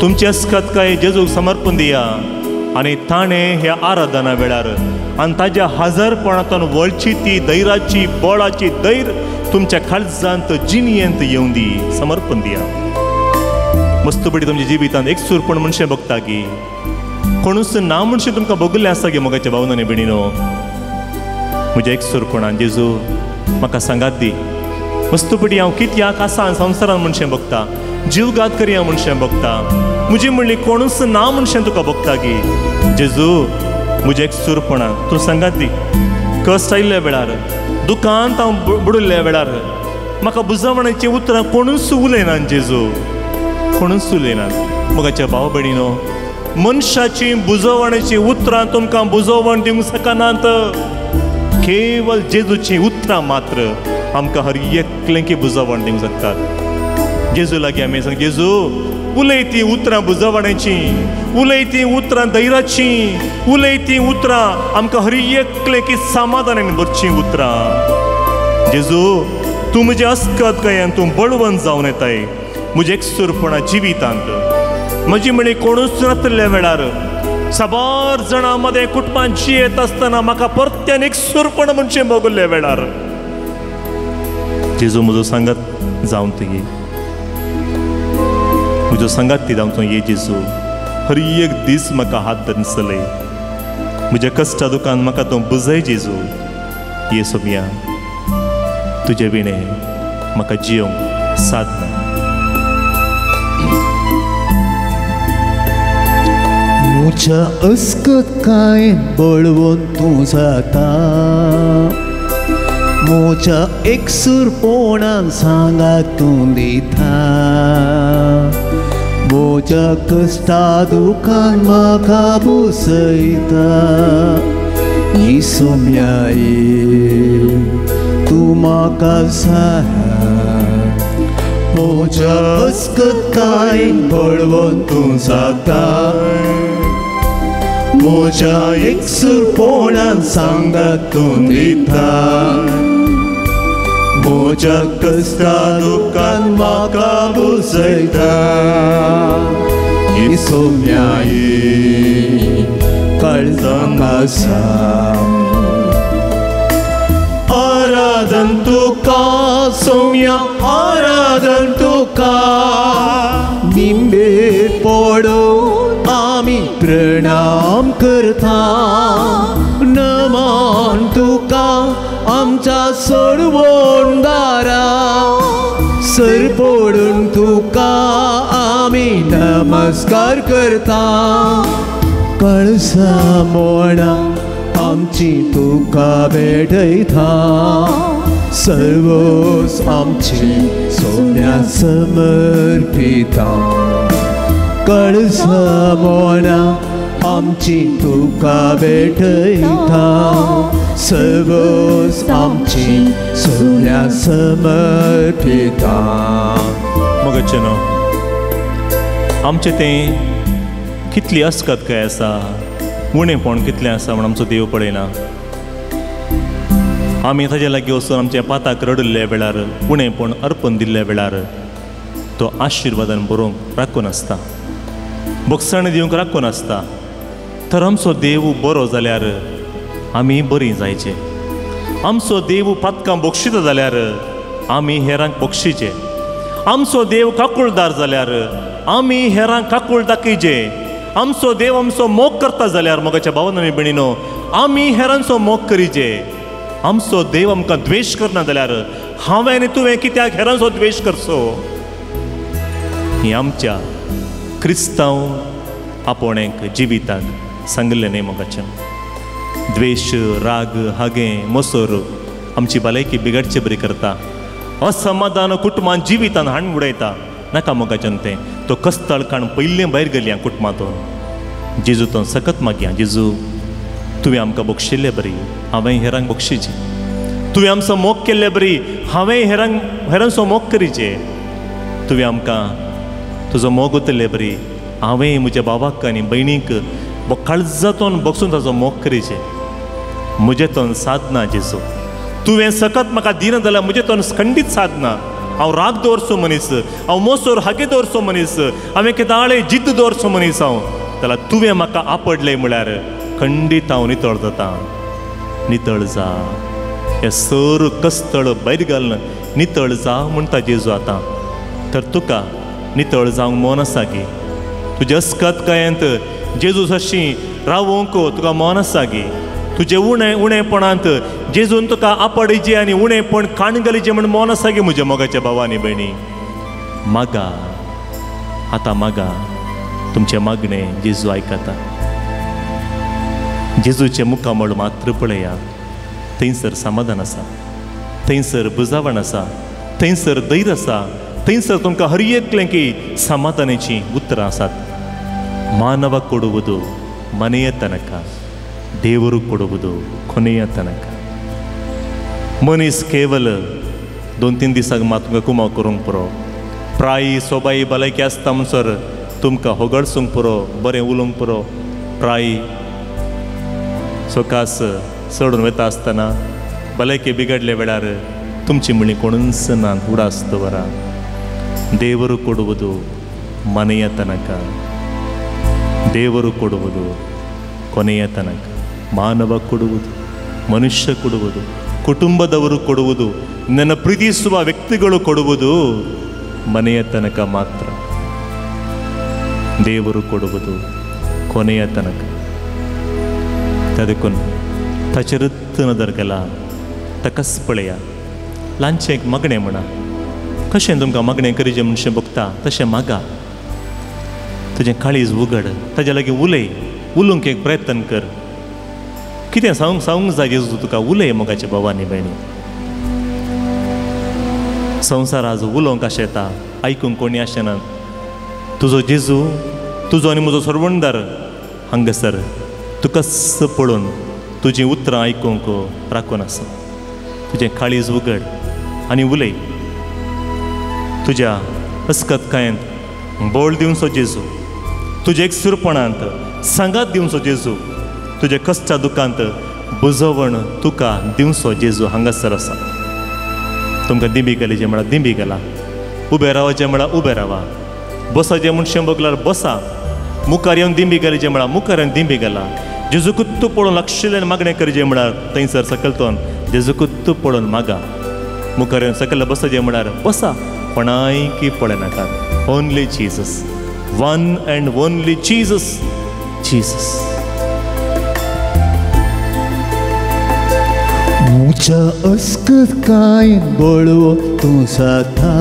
तुमची अस्कतकाय जेजूक समर्पण दिया आनी ताणें ह्या आराधना वेळार आनी ताज्या हजारपणांतून वळची ती धैराची बळाची धैर तुमच्या काळजांत जिणयेंत येवन दी समर्पण दिया. मस्तपटी तुमच्या जिवितांत एकसूरपण मनशें बघता की कोणूच ना मनशें तुमकां बघिल्लें आसा गे मोगाच्या भावनांनी भयणीनो. म्हज्या एकसूरपणान जेजू म्हाका सांगात दी मस्तपटी हांव कित्याक आसा संवसारान मनशें बघता जीवघात करया मनशें बघता म्हजी म्हणली कोणूच ना मनशें तुका बघता की जेजू म्हज्या एकसूरपणान तूं सांगात दी. कश्ट आयिल्ल्या वेळार दुकांत हांव बुडिल्ल्या वेळार म्हाका बुजवण्याची उतरां कोणूच उलयनात जेजू कोणूच उलयनात. मोगाच्या भाव भयणीनो मनशाची बुजवण्याची उतरां तुमकां बुजवण दिवंक शकनात. केवल जेजूची उतरां मात्र आमकां हर एकलेंकी बुजवण दिवंक शकतात. जेजू लागीं आमी सांग जेजू उलय ती उतरां बुजवण्याची उलय ती उतरां धैराची उलय ती उतरां आमकां हर एकलेंकी समाधानान भरचीं उतरां. जेजू तूं म्हजें अस्कत कयान तूं बळवंत जावन येताय म्हज्या एकसूरपणा जिवितांत. म्हजी म्हणी कोणूच नासल्या वेळार साबार जाणां मदें कुटुंबान जियेत आसतना म्हाका परत्यान एकसूरपण म्हणचें भोगल्ल्या वेळार जेजू म्हजो सांगत जावन तुगे. म्हजो सांगाती जावचो ये जेजू, हर एक दीस म्हाका हात धरून चलय, म्हज्या कश्टा दुकान म्हाका तूं बुजय जेजू। ये सोम्या तुजे विणें म्हाका जियोंक सादना। म्हज्या अस्कत कांय बळवंत तूं जाता, म्हज्या एकसूरपणान सांगात तूं दिता, म्हज्या कश्टा दुखान म्हाका बुसयता। इसोम्या तूं म्हाका साथ, म्हज्या अस्कत कांय बळवंत तूं जाता, म्हज्या एकसूरपणान सांगात तूं दिता, म्हज्या कश्टा दुखान म्हाका बुसयता। इसोम्या काळजांत आसा। आराधन तुका सोम्या, आराधन तुका, निंबे पडून आमी प्रणाम करता, नमन तुका आमच्या सोडवणदारा, सर पडून तुका आमी नमस्कार करता। कळसा मोडा आमची तुका भेटयता, सर्वोस आमची सोम्या समर्पिता। कळसा मोडा आमची तुका भेटयता, सर्वोस आमची सोम्या समर्पिता। मगचे न्हू आमचें तें कितली अस्कत काय आसा, उणेपण कितलें आसा म्हण आमचो देव पळयना। आमी ताजे लागीं वचून आमच्या पाताक रडिल्ल्या वेळार, उणेपण अर्पण दिल्ल्या वेळार तो आशिर्वादान बरोवंक राखून आसता, बक्षाण दिवंक राखून आसता। तर आमचो देव बरो जाल्यार आमी बरीं जायचे, आमचो देव पातकां बक्षिता जाल्यार आमी हेरांक बक्षिचे, आमचो देव काकुळदार जाल्यार आमी हेरांक काकूळ दाखयचे, आमचो देव आमचो मोग करता जाल्यार मोगाच्या भावान आनी भयणीनो आमी हेरांचो मोग करीचे। आमचो देव आमकां द्वेश करना जाल्यार हांवें आनी तुवें कित्याक हेरांचो द्वेश करचो? ही आमच्या क्रिस्तांव आपोणेक जिविताक सांगिल्लें न्ही मोगाचें। द्वेश, राग, हागें, मोसोर आमची भलायकी बिगडचे बरी करता, असमाधान कुटुंबान जिवितान हाडून उडयता। नाका मोगाच्यान तें तो कस्तळ काण पयलें भायर गेली कुटुंबांतून। जेजू तो सकत मागया, जेजू तुवें आमकां बक्षिल्ले बरी हांवें हेरांक बक्षिचे, तुवें आमचो मोग केल्ले बरी हांवें हेरांचो मोग करीचे, तुवें आमकां तुजो मोग उतरले बरी हांवें म्हज्या बाबाक आनी भयणीक काळजातून बक्षून ताजो मोग करीचे। म्हजें तोन सादना जेजू, तुवें सकत म्हाका दिना जाल्यार म्हजें तोन खंडीत सादना। हांव राग दवरचो मनीस, हांव मोसोर हागे दवरचो मनीस, हांवें केदाळे जिद्द दवरचो मनीस हांव, जाल्यार तुवें म्हाका आपडलें म्हळ्यार खंडीत हांव नितळ जाता। नितळ जा, हें सर कस्तळ भायर घालून नितळ जा म्हणटा जेजू आतां। तर तुका नितळ जावंक मन आसा गी? तुज्या अस्कत कायंत जेजू सशी रावोंक तुका मन आसा गी? तुजे उणें उणेपणांत जेजून तुका आपडीचे आनी उणेपण काण घालीचें म्हण मन आसा गी म्हज्या मोगाच्या भावा आनी भयणी? मागा आतां, मागा, तुमचें मागणें जेजू आयकता। जेजूचें मुखामळ मात्र पळया, थंयसर समाधान आसा, थंयसर बुजावण आसा, थंयसर धैर्य आसा, थंयसर तुमकां हर एकलें की समाधानाचीं उतरां आसात। मानव ಕೊಡುವುದು ಮನೆಯ ತನಕ, ದೇವರು ಕೊಡುವುದು ಕೊನೆಯ ತನಕ। मनीस केवल दोन तीन दिसांक मात तुमकां कुमाव करूंक पुरो, प्राय सोबाई भलायकी आसता म्हणसर तुमकां होगडसूंक पुरो, बरें उलोवंक पुरो। प्राय सोकास चडून वता आसतना भलायकी बिगडल्या वेळार तुमची म्हणणी कोणूच ना उडास दवरा। ದೇವರು ಕೊಡುವುದು ಮನೆಯ ತನಕ, ದೇವರು ಕೊಡುವುದು ಕೊನೆಯ ತನಕ. ಮಾನವ ಕೊಡುವುದು, ಮನುಷ್ಯ ಕೊಡುವುದು, ಕುಟುಂಬದವರು ಕೊಡುವುದು, ನನ್ನ ಪ್ರೀತಿಸುವ ವ್ಯಕ್ತಿಗಳು ಕೊಡುವುದು ಮನೆಯ ತನಕ ಮಾತ್ರ. ದೇವರು ಕೊಡುವುದು ಕೊನೆಯ ತನಕ. देखून ताचेरच नदर केला ताकाच पळया. ल्हानशें एक मागणें म्हणा, कशें तुमकां मागणें करीचें म्हणशें भोगता तशें मागा. तुजें काळीज उगड, ताज्या लागीं उलय, उलोवंक एक प्रयत्न कर. कितें सांगूंक सांगूंक जाय जेजू तुका, उलय मोगाचे भाव आनी भयणी. संवसार आज उलोवंक आशेता, आयकूंक कोणी आशेना. तुजो जेजू, तुजो आनी म्हजो सरवणदार हांगासर तुकाच पळोवन तुजीं उतरां आयकूंक राखून आसा. तुजें काळीज उगड आनी उलय. तुज्या अस्कतकायेंत बळ दिवचो जेजू, तुज्या एकसुरपणांत सांगात दिवचो जेजू, तुज्या कश्टा दुखांत बुजवण तुका दिवचो जेजू हांगासर आसा. तुमकां दिंबी घालीचे म्हळ्यार दिंबी घाला, उबें रावाचें म्हळ्यार उबें रावा, बसाचें म्हूण भोगल्यार बसा, मुखार येवन दिंबी घालीचें म्हळ्यार मुखार येवन दिंबी घाला. जेजूकूच तूं पळोवन लागशिल्ल्यान मागणें करचें म्हळ्यार थंयसर सकलतोन जेजूकूच तूं पळोवन मागा. मुखार येवन सकयल बसाचें म्हळ्यार बसा, कोणायकी पळयनाकात. Only Jesus, one and only Jesus, Jesus. म्हज्या अस्कतकायेन बळवो तूं जाता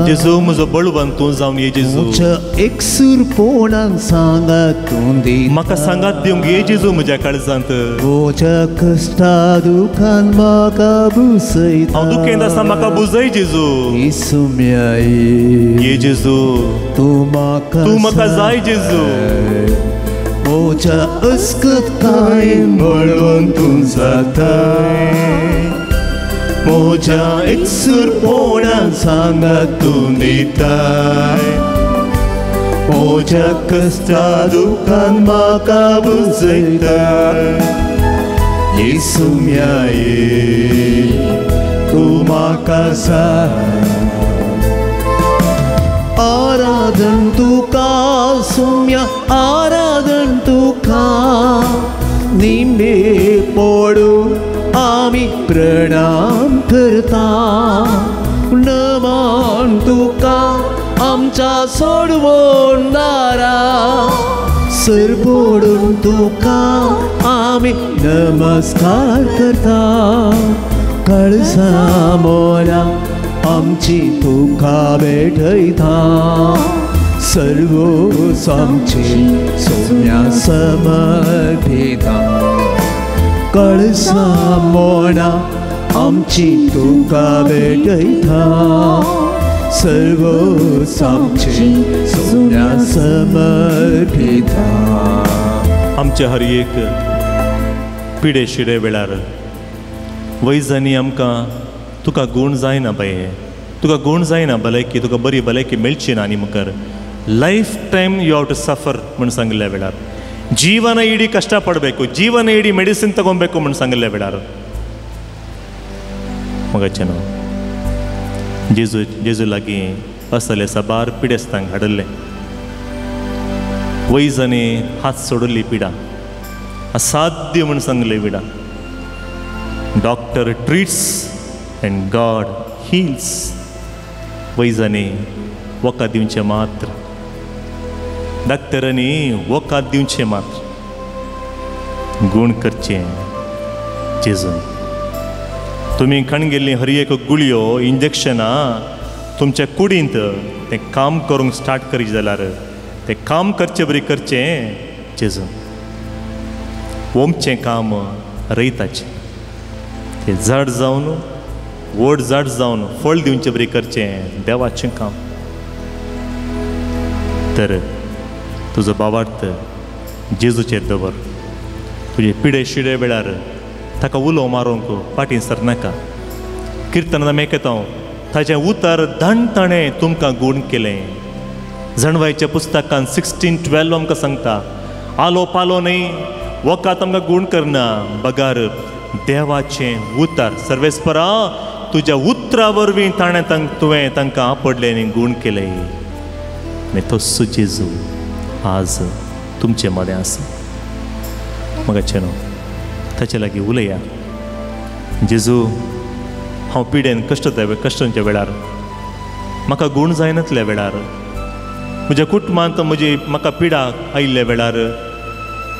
जेजू, म्हजो बळवंत तूं जावन ये जेजू. म्हज्या एकसुरपणान सांगात तूं दिता, म्हाका सांगात दिवंक ये जेजू म्हज्या काळजांत. म्हज्या कश्टा दुखान म्हाका बुजयता, हांव दुखेंत आसा म्हाका बुजय जेजू. इसुम्या ये जेजू, तूं म्हाका, तूं म्हाका जाय जेजू. म्हज्या अस्कतकायेन बळवंत तूं जाता, म्हज्या एकसुरपणान सांगात तूं दिताय, म्हज्या कश्टा दुखान म्हाका बुजयता. येसुम्या ये, तूं म्हाका जाय. आराधन तुका सुम्या, आराधन तुका, निमे पडू आमी प्रणाम करता. नमन तुका आमच्या सोडवणदारा, सरपडून तुका आमी नमस्कार करता. कळसा मोला आमची तुका भेटयता, सर्व आमची सोम्या समर्पिता. कळसा मोडा आमची तुका भेटयता, सर्व आमची सोम्या समर्पिता. आमच्या हर एक पिडे शिडे वेळार वैजांनी आमकां तुका गूण जायना बाये, तुका गूण जायना भलायकी, तुका बरी भलायकी मेळची ना आनी मुखार life time you have to suffer म्हूण सांगिल्ल्या वेळार, ಜೀವನ ಇಡೀ ಕಷ್ಟಪಡಬೇಕು, ಜೀವನ ಇಡೀ ಮೆಡಿಸಿನ್ ತಗೊಬೇಕು म्हूण सांगिल्ल्या वेळार मगाचें न्हू जेजू, जेजू लागीं असले साबार पिडेस्तांक हाडिल्लें. वैजांनी हात सोडिल्ली पिडा, असाध्य म्हूण सांगली पिडा. Doctor treats and God heals. वैजांनी वखद दिवचें मात्र, डाक्टरांनी वखद दिवचें मात्र, गूण करचें जेजून. तुमी खण गेल्लीं हर एक गुळयो, इंजेक्शनां तुमच्या कुडींत तें काम करूंक स्टार्ट करीत जाल्यार तें काम करचें बरी करचें जेजून. ओमचें काम रयताचें, तें झाड जावन व्हड झाड जावन फळ दिवचें बरी करचें देवाचें काम. तर तुजो बाबार्थ जेजूचेर दवर. तुजे पिडे शिडे वेळार ताका उलो मारूंक फाटीं सरनाका. किर्तनां मेकता ताचें उतर धन ताणें तुमकां गूण केलें. जणवायच्या पुस्तकान 16:12 आमकां सांगता, आलो पालो न्हय वखद आमकां गूण करना, बगार देवाचें उतर. सर्वेस्परा तुज्या उतरा वरवीं ताणें तुवें तांकां आपडलें आनी गूण केलें. आनी तोच जेजू आज तुमचे मदें आसा. म्हाका न्हू ताचे लागीं उलया. जेजू, हांव पिडेन कश्ट कश्टांच्या वेळार, म्हाका गूण जायनातल्या वेळार म्हज्या कुटुंबांत म्हजी म्हाका पिडा आयिल्ल्या वेळार,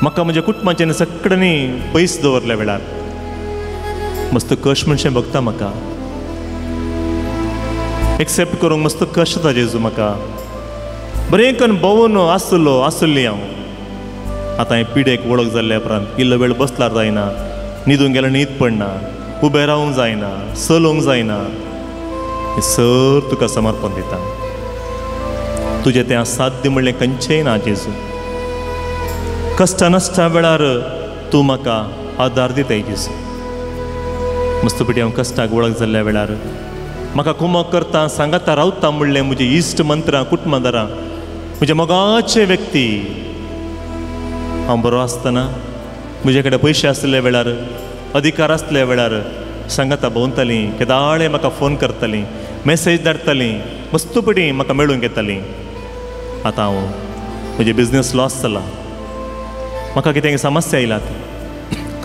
म्हाका म्हज्या कुटुंबाच्यान सगळ्यांनी पयस दवरल्या वेळार मस्त कश्ट म्हणशें भोगता म्हाका. एक्सेप्ट करूंक मस्त कश्ट जाता जेजू म्हाका. बरें करून भोंवून आसलो आसली हांव. आतां हें पिडेक वळख जाल्ल्या उपरांत इल्लो वेळ बसल्यार जायना, न्हिदूंक गेल्यार न्हीद पडना, उबें रावूंक जायना, चलोवंक जायना. हें सर तुका समर्पण दिता. तुजें तें असाध्य म्हणलें खंयचेंय ना जेजू. कश्टा नश्टा वेळार तूं म्हाका आदार दिताय जेजू. मस्तपटी हांव कश्टाक वळख जाल्ल्या वेळार म्हाका कुमक करता सांगाता रावता म्हणलें म्हजे इश्ट मंत्रां कुटुंबादारां म्हज्या मोगाचे व्यक्ती. हांव बरो आसतना म्हजे कडेन पयशे आसल्या वेळार, अधिकार आसल्या वेळार सांगाता भोंवतालीं, केदाळे म्हाका फोन करतालीं, मॅसेज धाडटालीं, मस्तपटी म्हाका मेळूंक येतालीं. आतां हांव म्हजें बिजनेस लॉस जाला, म्हाका कितें समस्या आयल्यात,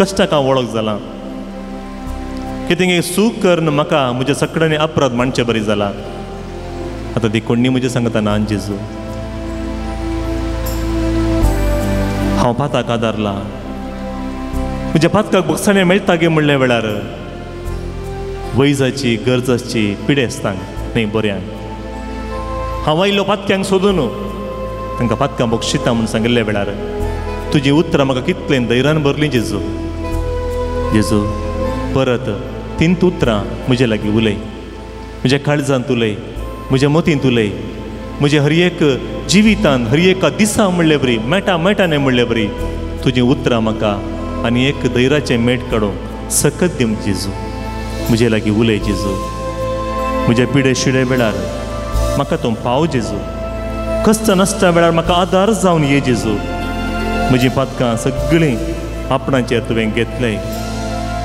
कश्टाक हांव वळख जालां, कितें सूख करून म्हाका म्हज्या सगळ्यांनी अपराध मांडचे बरी जाला. आतां ती कोण्णी म्हजें सांगता ना जेजू. हांव पाताक आदारला, म्हज्या पातकाक भोगसाणे मेळटा गे म्हणल्या वेळार वैजाची गरज आसची पिडेस्तांक न्हय बऱ्यांक. हांव आयिल्लो पातक्यांक सोदून तांकां पातकां बक्षिता म्हूण सांगिल्ल्या वेळार तुजी उतरां म्हाका कितलें धैर्यान भरलीं जेजू. जेजू परत तीन उतरां म्हजे लागीं उलय, म्हज्या काळजांत उलय, म्हज्या मतींत उलय, म्हज्या हर एक जिवितान हर एका दिसा म्हणले बरी मेटा मेटाने म्हणले बरी तुजीं उतरां म्हाका आनी एक धैर्याचें मेट काडूंक सकत दी जेजू. म्हजे लागीं उलय जेजू. म्हज्या पिडे शिडे वेळार म्हाका तूं पाव जेजू. कश्ट नश्टा वेळार म्हाका आदार जावन ये जेजू. म्हजीं पातकां सगळीं आपणाचेर तुवें घेतलें.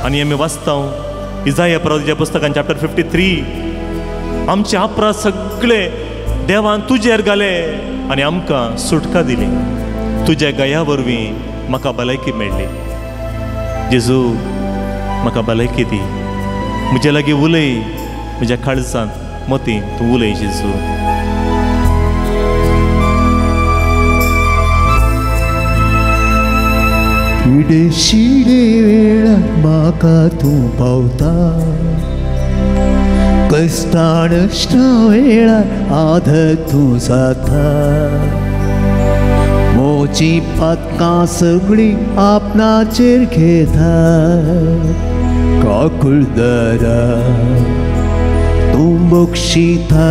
आनी आमी वाचता इजाया प्रवादाच्या पुस्तकान चॅप्टर 53, आमचे अपराध सगळे देवान तुजेर घाले आनी आमकां सुटका दिली. तुज्या गया वरवीं म्हाका भलायकी मेळ्ळी. जेजू म्हाका भलायकी दी. म्हजे लागीं उलय, म्हज्या काळजांत मतीं तूं उलय जेजू. पिडे शिडे वेळार म्हाका तूं पावता, कश्टा नश्टा वेळार आदर तूं जाता. म्हजी पातकां सगळीं आपणाचेर घेता, काकुळदारा तूं बक्षिता.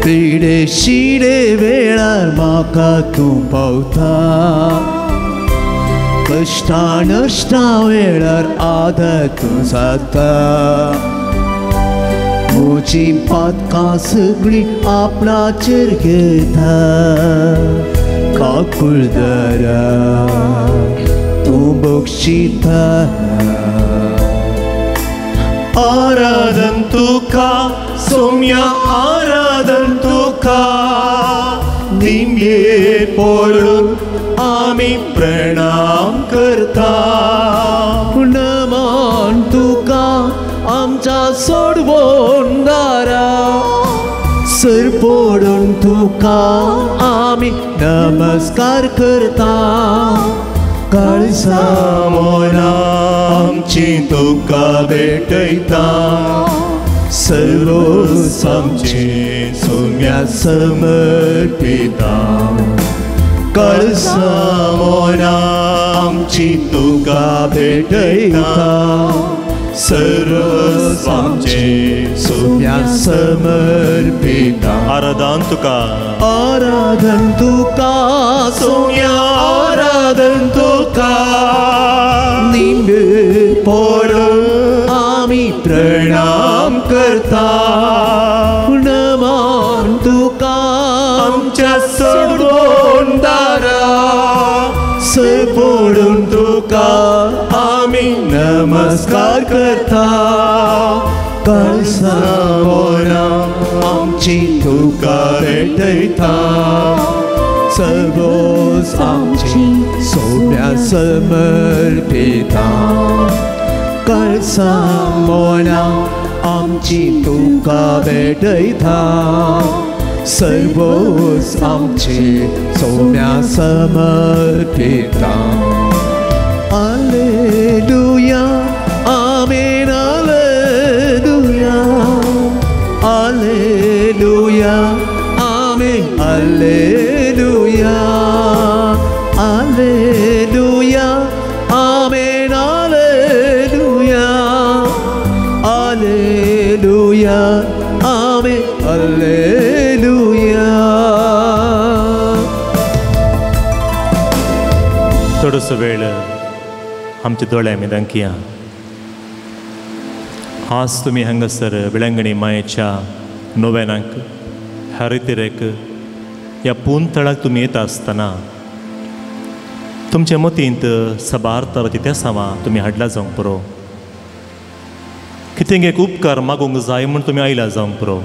पिडे शिडे वेळार म्हाका तूं पावता, कश्टा नश्टा वेळार आदर तूं जाता. म्हजी पातकां सगळीं आपणाचेर घेता, काकुळदारा तूं बक्षिता. आराधन तुका सोम्या, आराधन तुका निमये पडून आमी प्रणाम करता. नमन तुका आमच्या सोडवून दारा, सर पडून तुका आमी नमस्कार करता. काळजा मोना आमची तुका भेटयता, सर्व आमची सोम्या समर्पिता. काळजा मोना आमची तुका भेटयता, सर्व आमचे सोम्या समर्पिता. आराधन तुका, आराधन तुका सोम्या, आराधन तुका निंबे पडून आमी प्रणाम करता. नमन तुका आमच्या सोडवून दारा, सर पडून तुका आमी नमस्कार करता. काळजा मोना आमची तुका भेटयता, सर्वोस आमची सोम्या समर्पिता. काळजा मोना आमची तुका भेटयता, सर्वोच आमचे Saumya समर्पिता. Alleluia, amen, alleluia, alleluia, amen, alleluia, alleluia, amen, alleluia, alleluia, amen, alleluia. थोडोसो वेळ आमच्या दोळे आमी दांकया. आज तुमी हांगासर वेळांगणी मायेच्या नोवेनाक हरितिरेक ह्या पून थळाक तुमी येता आसतना तुमच्या मतींत सबार तरांची तेसांवां तुमी हाडला जावंक पुरो. कितें एक उपकार मागूंक जाय म्हूण तुमी आयला जावंक पुरो.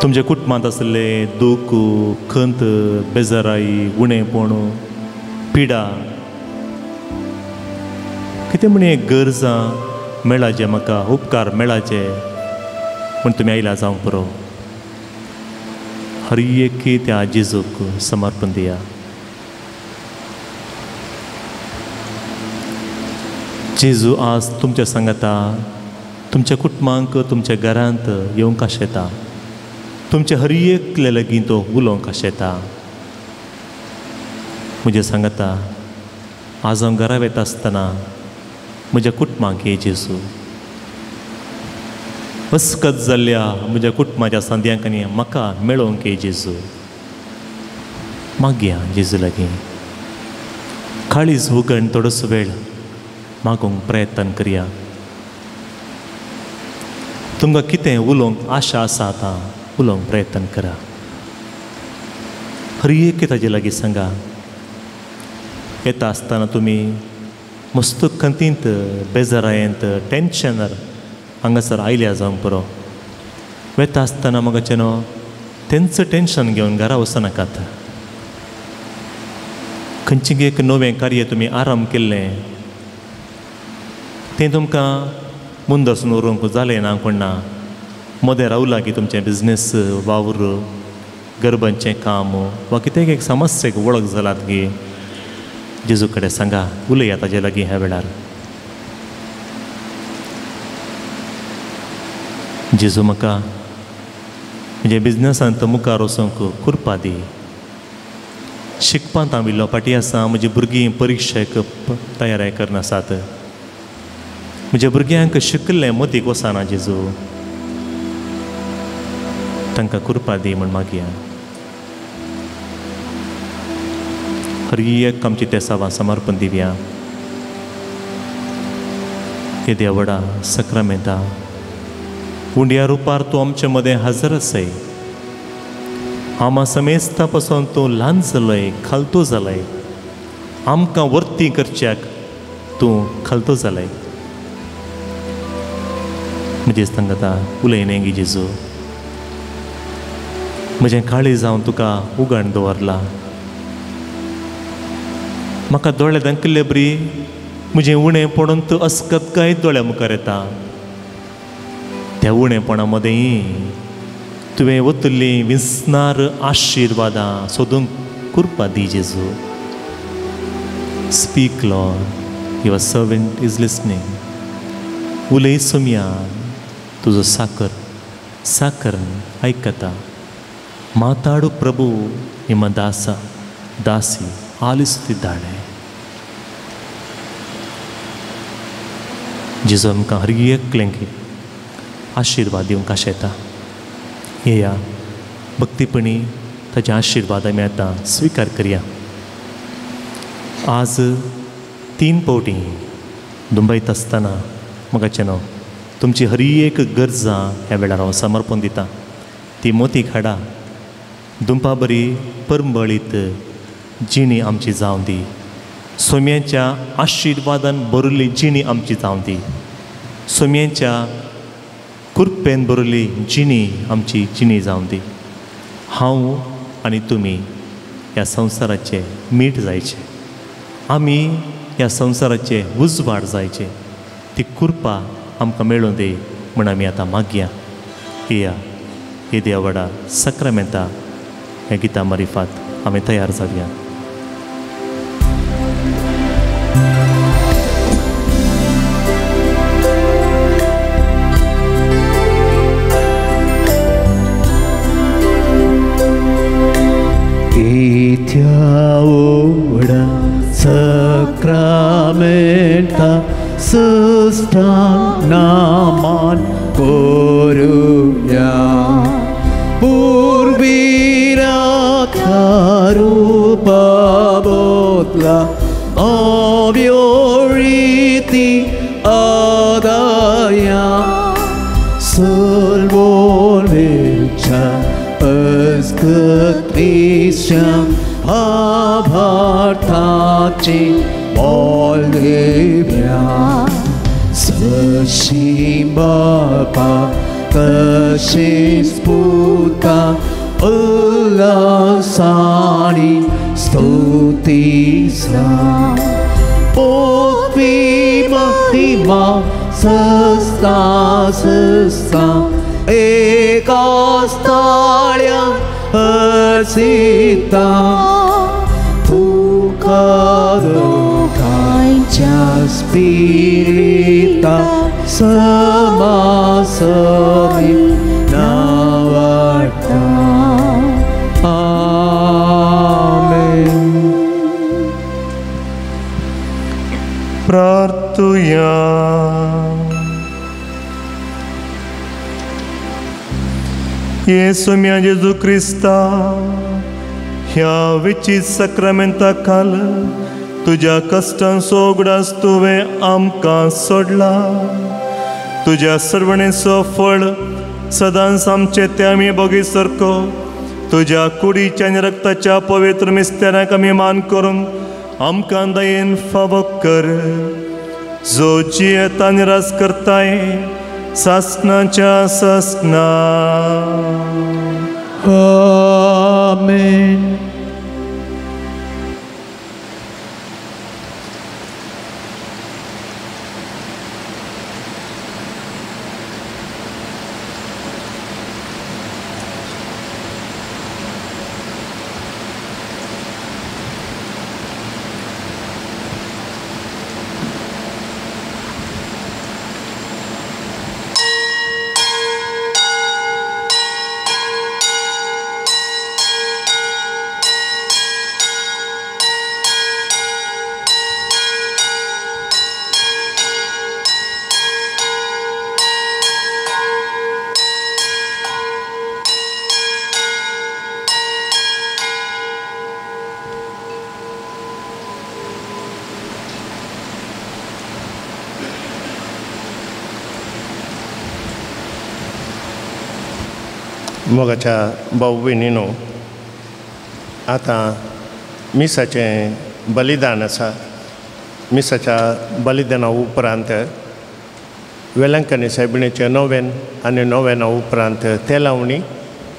तुमच्या कुटुंबांत आशिल्ले दूख, खंत, बेजाराय, उणेपण, पिडा, कितें म्हण एक गरजां मेळाचे, म्हाका उपकार मेळाचे म्हूण तुमी आयला जावंक पुरो. हर एक त्या जेजूक समर्पण दिया. जेजू आज तुमच्या सांगाता, तुमच्या कुटुंबांक, तुमच्या घरांत येवंक आशेता, तुमच्या हर एकल्या लागीं तो उलोवंक आशेता. म्हज्या सांगाता आज हांव घरा वता आसतना म्हज्या कुटुंबाक ये जेजू, अस्कत जाल्ल्या म्हज्या कुटुंबाच्या सांद्यांक आनी म्हाका मेळोवंक ये जेजू. मागया जेजू लागीं काळीज उगण थोडोसो वेळ मागूंक प्रयत्न करया. तुमकां कितें उलोवंक आशा आसा आतां उलोवंक प्रयत्न करा. हर एक ताजे लागीं सांगा. येता आसतना तुमी मस्त खंतींत, बेजारायेंत, टेन्शनार हांगासर आयल्या जावंक पुरो. वेता आसतना म्हाका न्हू तेंच टेन्शन घेवन घरा वचनाकात. खंयचें एक नवें कार्य तुमी आराम केल्लें तें तुमकां मुंदरसून उरोवंक जालें ना कोण ना, मदें रावलां की तुमचें बिजनेस, वावर, गर्भांचें काम वा कितें एक समस्येक वळख जालात की जेजू कडेन सांगा, उलया ताजे लागीं ह्या वेळार. जेजू म्हाका म्हज्या बिजनसांत मुखार वचूंक कृपा दी. शिकपांत हांव इल्लो फाटीं आसा, म्हजी भुरगीं परिक्षेक तयारी करनासात, म्हज्या भुरग्यांक शिकल्लें मतीक वचना जेजू, तांकां कृपा दी म्हूण मागया. हर एक आमची तेसावां समर्पण दिवया. येद्या व्हडा सक्रामेंता उंड्या रुपार तूं आमचे मदें हजर आसाय. आमा समेस्ता पासून तूं ल्हान जालय, खालतो जालय, आमकां वर्ती करच्याक तूं खालतो जालय. म्हजें सांगता उलयलें गी जेजू, म्हजें काळीज हांव तुका उगाण दवरलां. म्हाका दोळे दाखयल्ले बरी म्हजें उणें पडून तूं अस्कत काय दोळ्या मुखार येता. त्या उणेपणा मदें तुवें वतली विसनार आशिर्वादां सोदूंक कृपा दी जेजू. Speak Lord, your servant is listening. उलय सोमया, तुजो साकर साकर आयकता. ಮಾತಾಡು ಪ್ರಭು, ನಿಮ್ಮ ದಾಸ ದಾಸಿ ಆಲಿಸುತ್ತಿದ್ದಾಳೆ. जेजू आमकां हर एकल्यांक आशिर्वाद दिवंक आशेता. येया भक्तीपणी ताचे आशिर्वाद आमी आतां स्विकार करया. आज 3 पावटी दुंबयत आसतना म्हाका न्हू तुमची हर एक गरजां ह्या वेळार हांव समर्पण दिता. ती मोती खाडा दुंपा बरी परंबळीत जिणी आमची जावं दी. सोम्याच्या आशिर्वादान भरिल्ली जिणी आमची जावं दी. सोम्याच्या कृपेन भरिल्ली जिणी आमची जिणी जावं दी. हांव आनी तुमी ह्या संवसाराचे मीठ जायचे, आमी ह्या संवसाराचे उजवाड जायचे. ती कृपा आमकां मेळूं दी म्हूण आमी आतां मागया. येया येद्या व्हडा साक्रामेंता ह्या गिता मारिफात आमी तयार जावया. इत्या sacramenta sustanaman koruya purviratharupa botla obyoriti adaya sulvolvecha askatrisha Abhartachi Bolivia Sashimbapa Tashisputa Ullasani Stutisa Potvi Mahima Sasta Sasta Ekastalya Harsita Tuka Spirita Samasami Navarta. Amen. Prartuya. Yesu mia Jesu Krista, ह्या विचीत साक्रामेंता खाल तुज्या कश्टांचो उगडास तुवें आमकां सोडला. तुज्या सर्वणेचो फळ सदांच आमचे ते आमी बोगी सारको तुज्या कुडीच्या आनी रक्ताच्या पवित्र मिस्तेराक आमी मान करून आमकां दयेन फावो कर, जो जियेता आनी राज करताय सासणाच्या सासणा. आमेन. मोगाच्या भाव भयणीनो, आतां मिसाचें बलिदान आसा. मिसाच्या बलिदाना उपरांत वेलंकनी सायबिणीचें नोवेन आनी नोवेना उपरांत तेलावणी,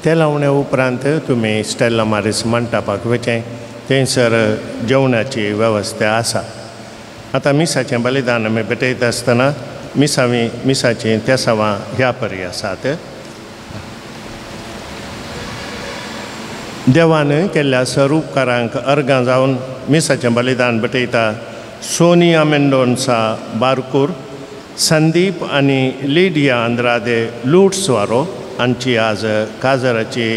तेलावण्या उपरांत तुमी स्टेला मारीस मंटपाक वचें, थंयसर जेवणाची वेवस्था आसा. आतां मिसाचें बलिदान आमी भेटयता आसतना मिसावी मिसाचीं तेसावां ह्या परी आसात. देवान केल्ल्या सरूपकारांक अर्गां जावन मिसाचें बलिदान भेटयता सोनिया मेंडोन्सा बारकूर, संदीप आनी लिडिया आंद्रादे लूट्सवारो हांची आज काजराची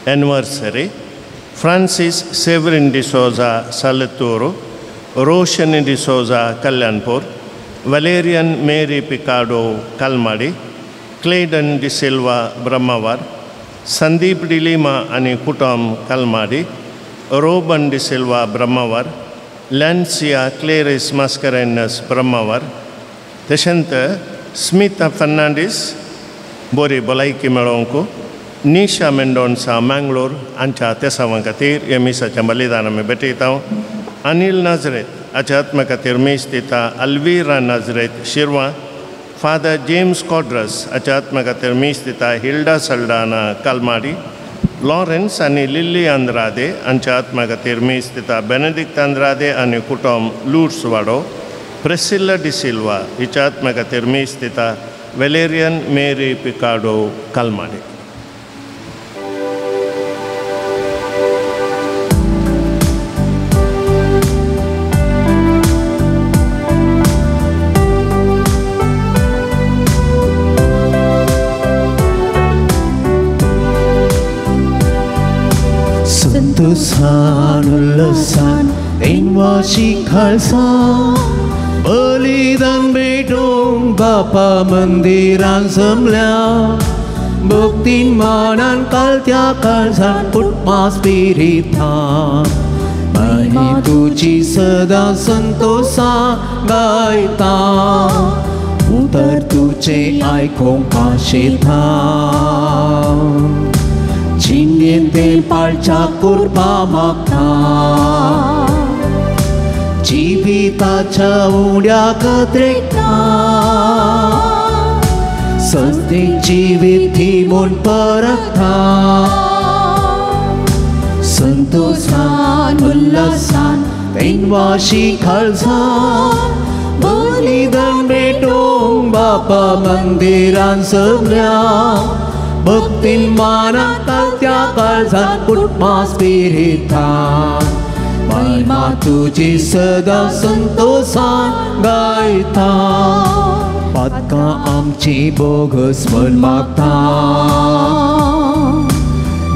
एनिवर्सरी, फ्रांसीस सेवरीन डिसोजा सालतूर, रोशन डिसोजा कल्याणपूर, वलेरियन मेरी पिकाडो कलमाडी, क्लेडन डिसिल्वा ब्रह्मावार, संदीप डिलिमा आनी कुटुंब कलमाडी, रोबन डिसिल्वा ब्रह्मावार, लॅन्सिया क्लेरिस मास्करेनस ब्रह्मावार, तशेंच स्मिता फर्नांडीस बोरी भलायकी मेळोवंक, निशा मेंडोन्सा मँगलोर हांच्या तेसावां खातीर ह्या मिसाचें बलिदान आमी भेटयता. अनिल नाजरेत हाच्या आत्मा खातीर मीस दिता अल्विरा नाजरेत शिरवां, फादर जेम्स कॉड्रस हाच्या आत्मा खातीर मीस दिता हिल्डा सल्डाना कलमाडी, लॉरेन्स आनी लिल्ली आंद्रादे हांच्या आत्मा खातीर मीस दिता बेनेडिक्ट आंद्रादे आनी कुटुंब लूट्स वाडो, प्रेसिल्ला डिसिल्वा हिच्या आत्मा खातीर मीस दिता वेलेरियन मेरी पिकाडो कलमाडी. संतोषान उल्हासान तेनवाशी खालसान बलिदान भेटोवंक बापा मंदिरान जमल्या भक्तीन मानान कालत्या काळजान पुटमा स्पिरितान महिमा तुजी सदां संतोषान गायता उतर तुजें आयकूंक आशेता जिणेंत तें पाळच्या कृपा मागता जिविताच्या उड्याक त्रेकता सस्ती जिवीत ही म्हूण परखता संतोषान उल्हासान तेनवाशी खालसान बलिदान भेटोवंक बापा मंदिरान सगल्या भक्तीन मानान कालत्या काळजान कुटमा स्पिरितान महिमा तुजी सदां संतोषान गायता पातकां आमची बोगस म्हण मागता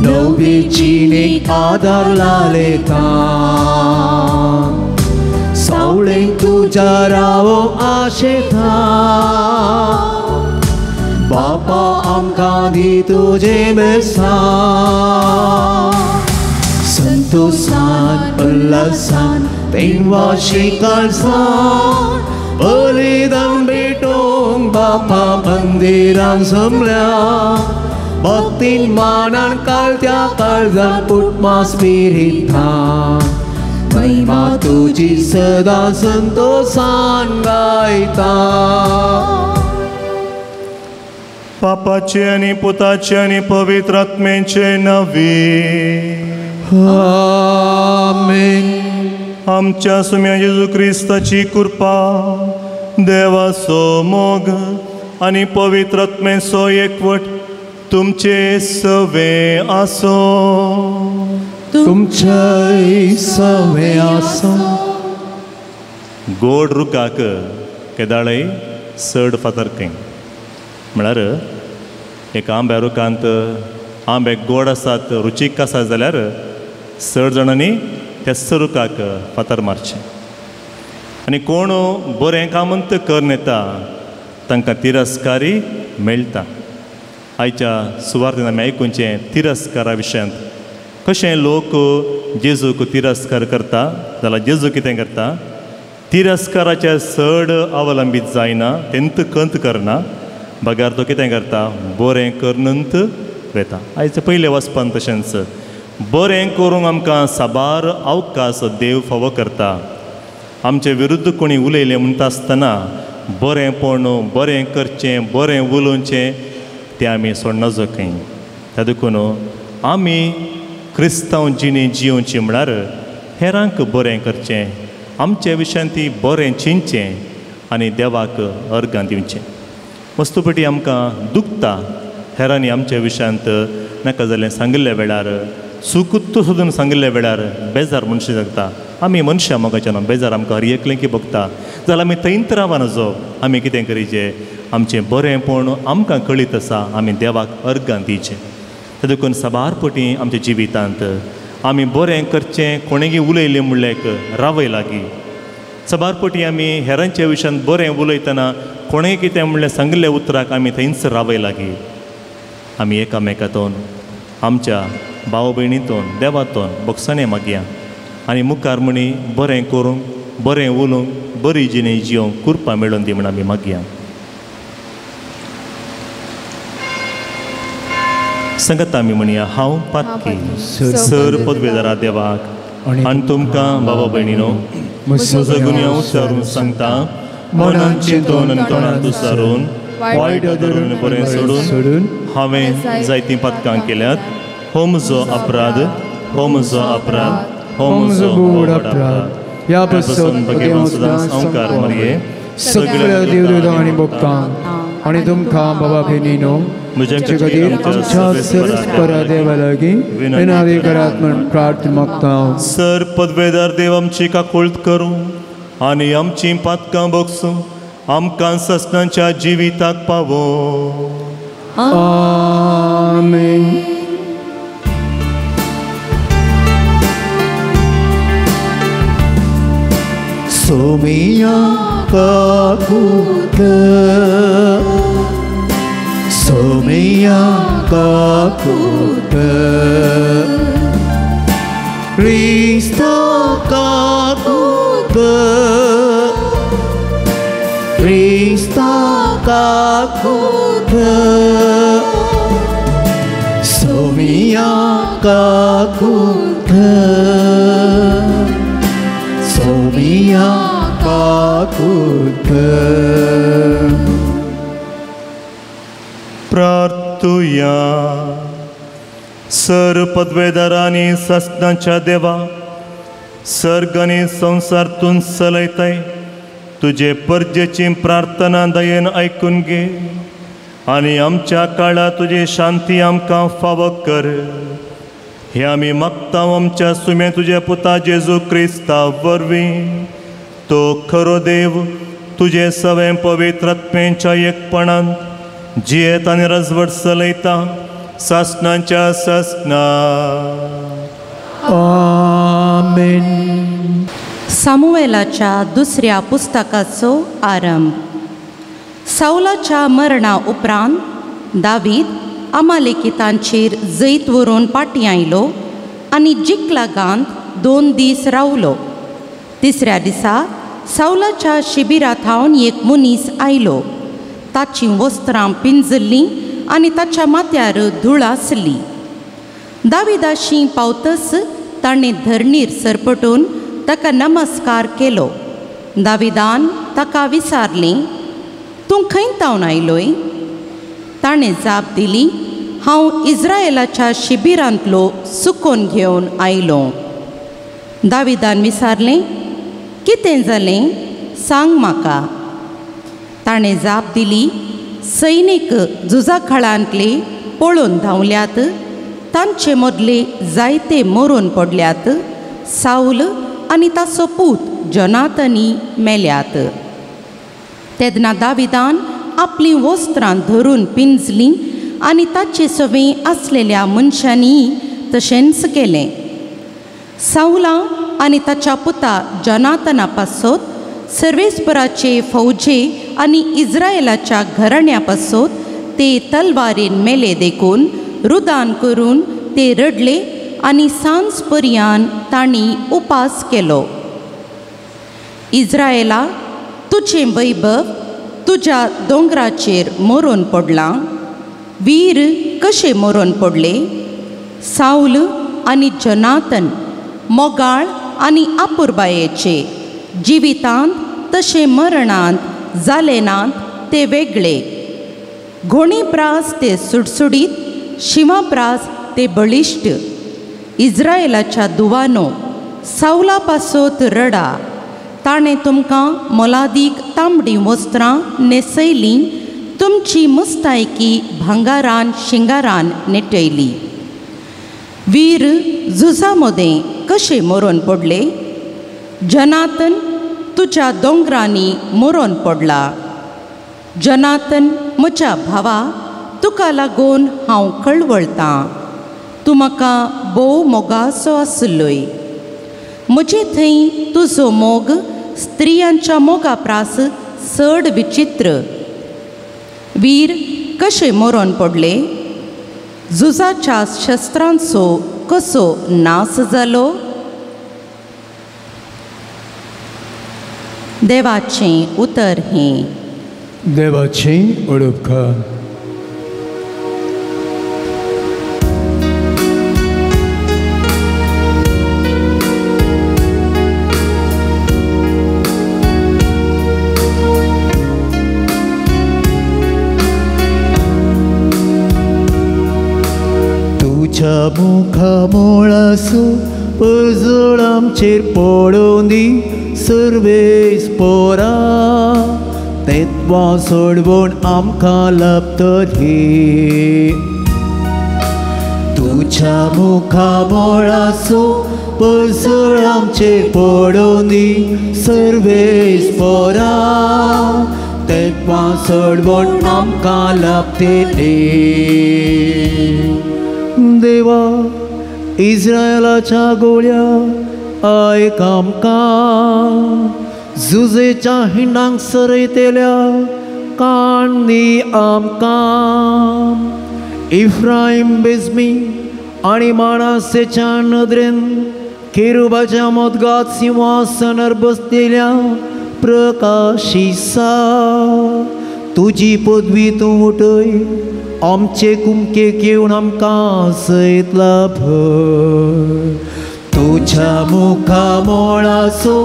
नवी जिणेक आदार लायता सावळेन तुज्या रावोंक आशेता बापा आमकां दी तुजें बेसांव संतोषान उल्हासान तेनवाशी काळजान बलिदान भेटोवंक बापा मंदिरान जमल्या भक्तीन मानान कालत्या काळजान पुटमा स्पिरितान महिमा तुजी सदां संतोषान गायता. पापाचे आनी पुताचे आनी पवित्र आत्म्याचे नांवे आमेन. आमच्या सुम्या जेजू क्रिस्ताची कृपा, देवाचो मोग आनी पवित्र आत्म्याचो एकवट तुमचे सवे आसो. तुमचे सवे आसो. गोड रुखाक केदाळय चड फातर खंय म्हळ्यार एक आंब्या रुखांत आंबे गोड आसात, रुचीक आसात जाल्यार चड जाणांनी त्याच रुखाक फातर मारचें. आनी कोण बरें कामंत करून येता तांकां तिरस्कारी मेळटा. आयच्या सुवार्थीन आमी आयकुचें तिरस्कारा विशयांत कशें लोक जेजूक तिरस्कार करता जाल्यार जेजू कितें करता, तिरस्काराचेर चड अवलंबीत जायना, तेंत कंत करना, बगार तो कितें करता, बरें करनंत वेता. आयज पयलें वचपान तशेंच बरें करूंक आमकां साबार अवकाश देव फावो करता. आमचे विरुद्ध कोणी उलयलें म्हणटा आसतना बरेंपण, बरें करचें, बरें उलोवचें तें आमी सोडना जो खंय. त्या देखून आमी क्रिस्तांव जिणे जियोवची म्हळ्यार हेरांक बरें करचें, आमचे विशयान ती बरें चिंतचें आनी देवाक अर्गां दिवचें. वस्तुपटी आमकां दुखता हेरांनी आमच्या विशयांत नाका जालें सांगिल्ल्या वेळार, सुकुत्त सोदून सांगिल्ल्या वेळार बेजार मनशां जगता. आमी मनशां मोगाच्या न्हू, बेजार आमकां हर एकलें की भोगता. जाल्यार आमी थंयत रावना जो आमी कितें करीचें, आमचें बरेंपण आमकां कळीत आसा, आमी देवाक अर्गां दिवचें. ते देखून साबार पटी आमच्या जिवितांत आमी बरें करचें, कोणेगी उलयलें म्हणल्यार रावय लागीं. साबार पटी आमी हेरांच्या विशयांत बरें उलयतना कोणें कितें म्हणलें सांगिल्ल्या उतराक आमी थंयच रावय लागीं. आमी एकामेकातून, आमच्या भाव भयणीतून, देवातून बोगसाणें मागया आनी मुखार म्हणी बरें करूंक, बरें उलोवंक, बरी जिणे जियोंक कृपा मेळोवन दी म्हण आमी मागया. सांगता आमी म्हणया, हांव पातकी सर पदवेदारा देवाक आनी तुमकां बाबा भयणीनो म्हजो गुन्यांव उच्चारून सांगता, मनान चिंतून आनी तोंडान उच्चारून वायट धरून बरें सोडून हांवें जायतीं पातकां केल्यात. हो म्हजो अपराध, हो म्हजो अपराध, हो म्हजो व्हड अपराध. ह्या पासून भगवान सदां संवकार मरये सगळ्या देवदूतांक आनी भक्तांक आनी तुमकां बाबा भयणीनो म्हज्या आमचे खातीर आमच्या सरस्परा देवा लागीं विनवणी करात म्हूण प्रार्थना मागता. सर पदवेदार देव आमची काकुळट करूं आनी आमचीं पातकां बोगसूं, आमकां ससनाच्या जिविताक पावो. आमेन. सोमिया काकूत सोमिया काकूत क्रिस्ता काकूत क्रिस्ता काकूत सोमिया काकूत सोमिया काकूत. प्रार्थुया. सर पदवेदारांनी ससनाच्या देवा सर्ग आनी संवसार तूं चलयताय तुजे परजेची प्रार्थना दयेन आयकून घे आनी आमच्या काळार तुजी शांती आमकां फावो कर. हे आमी मागता आमच्या सुमे तुज्या पुता जेजू क्रिस्ता वरवीं. तो खरो देव तुजे सवें पवित्र आत्म्यांच्या एकपणान जियेत आनी रजवट चलयता सासणाच्या सासणा. आमेन. सामुएलाच्या दुसऱ्या पुस्तकाचो आरंभ. सावलाच्या मरणा उपरांत दावीद अमालेकितांचेर जैत व्हरून फाटीं आयलो आनी जिकलागांत 2 दीस रावलो. तिसऱ्या दिसा सावलाच्या शिबिरा थावन एक मनीस आयलो. ताचीं वस्त्रां पिंजल्लीं आनी ताच्या माथ्यार धूळ आसली. दाविदाशी पावतच ताणें धरणीर सरपटून ताका नमस्कार केलो. दाविदान ताका विचारलें, तूं खंय तावन आयलोय? ताणें जाप दिली, हांव इज्रायलाच्या शिबिरांतलो सुकोन घेवन आयलो. दाविदान विचारलें, कितें जालें सांग म्हाका. ताणें जाप दिली, सैनीक झुजा खळांतले पळून धांवल्यात, तांचे मदले जायते मरून पडल्यात, सावल आनी ताचो पूत जोनाथनी मेल्यात. तेन्ना दाविदान आपलीं वस्त्रां धरून पिंजलीं आनी ताचे सवें आसलेल्या मनशांनी तशेंच केलें. सावला आनी ताच्या पुता जोनाथना पासत सर्वेस्पराचे फौजे आनी इज्रायलाच्या घराण्या पासत ते तलवारीन मेले देखून रुदान करून ते रडले आनी सांज पर्यान तांणी उपास केलो. इज्रायला, तुजें वैभव तुज्या दोंगराचेर मरून पडलां. वीर कशे मरून पडले? सावल आनी जोनाथन मोगाळ आनी आपुरबायेचे जिवितांत तशें मरणांत जाले नात ते वेगळे. घोणी प्रास ते सुडसुडीत, शिंवा प्रास ते बळिश्ट. इज्रायलाच्या दुवानो, सावला पासत रडा. ताणें तुमकां मोलादीक तांबडीं वस्त्रां न्हेसयलीं, तुमची मुस्तायकी भांगारान शिंगारान नेटयली. वीर झुजा मदें कशे मरून पडले? जोनाथन तुज्या दोंगरांनी मरून पडला. जोनाथन म्हज्या भावा, तुका लागून हांव कळवळटां. तूं म्हाका भोव मोगाचो आसलोय. म्हजे थंय तुजो मोग स्त्रियांच्या मोगा प्रास चड विचित्र. वीर कशे मरून पडले? झुजाच्या शस्त्रांचो कसो नाश जालो? देवाचें उतर हें. देवाचें उडोवप. तुज्या मुखामळाचो परजळ आमचेर पडोवं दी सर्वेस पोरा, तेत्वां सोडवण आमकां लाभतली. तुज्या मुखामळाचो परजळ आमचेर पडोवं दी सर्वेस पोरा, तेत्वां सोडवण आमकां लाभतली. देवा इज्रायलाच्या गोळ्या आयक आमकां, जुजेच्या हिंडांक सरयतेल्या कांदी आमकां. इफ्रायम बेजमी आनी माणासेच्या नदरेन केरुबाच्या मदगात सिंहासनार बसलेल्या प्रकाशिसा. तुजी पदवी तूं उठय आमचे कुमकेक येवन आमकां सयत लाभ. तुज्या मुखामळाचो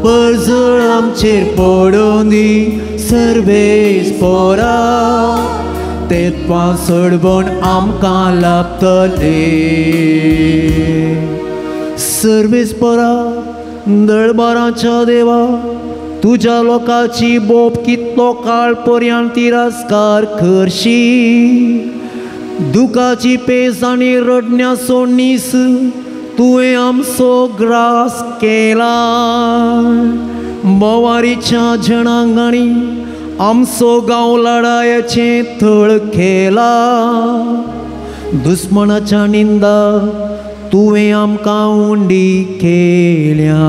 परजळ आमचेर पडोवन दी सर्वेस पोरा, तेत्वां सोडवण आमकां लाभतले. सर्वेस पोरा दळबाराच्या देवा, तुज्या लोकांची बोप कितलो काळ पर्यंत तिरस्कार करशी. दुखाची पेज आनी रडण्याचो नीस तुवें आमचो ग्रास केला. बोवारीच्या जणांगांनी आमचो गांव लडायचें थळ केला. दुस्मनाच्या निंदा तुवें आमकां उंडी केल्या.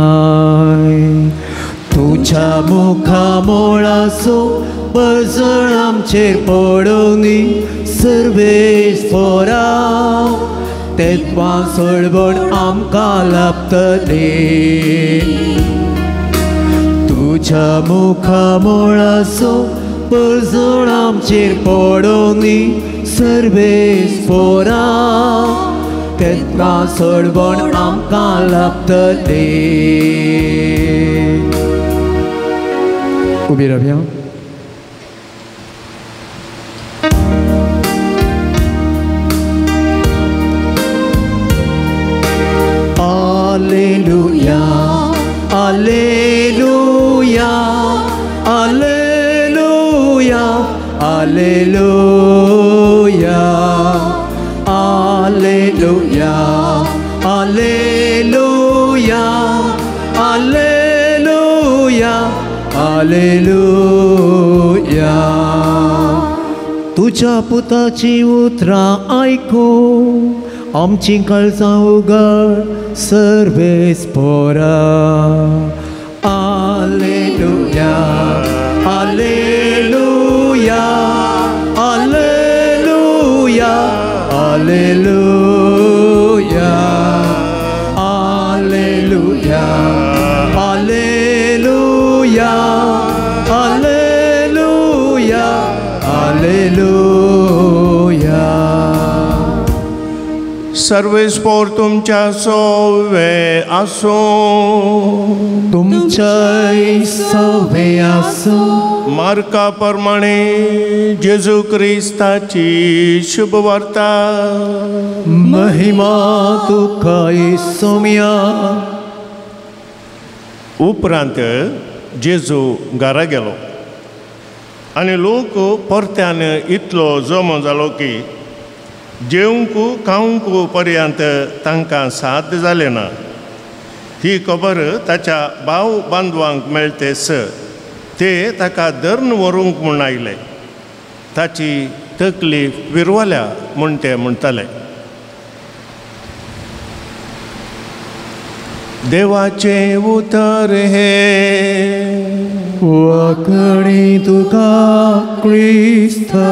तुज्या मुखामळाचो परजळ आमचेर पडोवन दी सर्वेस पोरा, तेत्वां सोडवण आमकां लाभतले. तुज्या मुखामळाचो परजळ आमचेर पडोवन दी सर्वेस पोरा, तेत्वां सोडवण आमकां लाभतले. उबी रावया. Alleluia, Alleluia, Alleluia, Alleluia, Alleluia, Alleluia, Alleluia, Alleluia. तुज्या पुताची उतरां आयकूं आमची काळजां उगड सर्वेस पोरा. Alleluia, Alleluia, Alleluia, Alleluia, Alleluia, Alleluia, Alleluia, Alleluia. Sarves पोर तुमच्या सोवे आसूं, तुमच्याय सोवे आसूं. मार्का प्रमाणे जेजू क्रिस्ताची शुभ वार्ता. महिमा तुका सोम्या. उपरांत जेजू घरा गेलो आनी लोक परत्यान इतलो जमो जालो की जेवंक खावंक पर्यंत तांकां साध्य जालें ना. ही खबर ताच्या भाव बांदवांक मेळटेस ते ताका धरून व्हरूंक म्हूण आयले. ताची तकली विरवल्या म्हूण ते म्हणटाले. देवाचें उतर हें वाकणी तुका क्रिस्ता.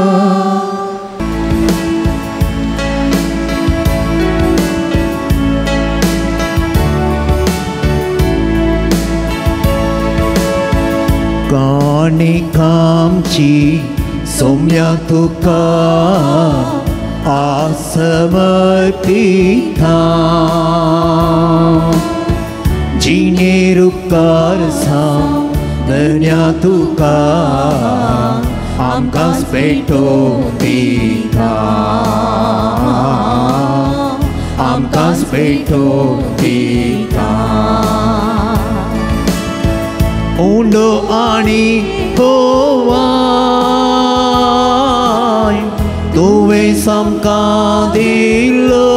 काणी कामची सोम्या तुका आसमर्पिता. जिणे रुपकार धन्या तुका आमकां पेटोवन दिता, आमकां पेटोवन दिता. उंडो आनी गोवाय तुवें सामकां दिलो,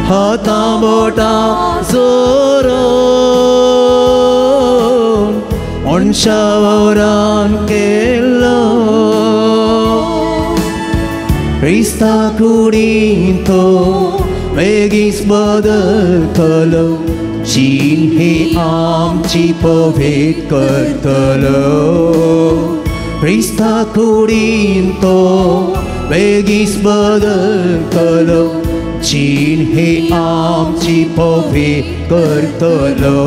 हातां बोटां जोरो मनशावरान केलो. क्रिस्ता कुडींत तो बेगीच बदलतलो, जीण ही आमची पवित्र करतलो क्रिस्ता कुडीन तो बेगीच बदलतलो जीण ही आमची पवित्र करतलो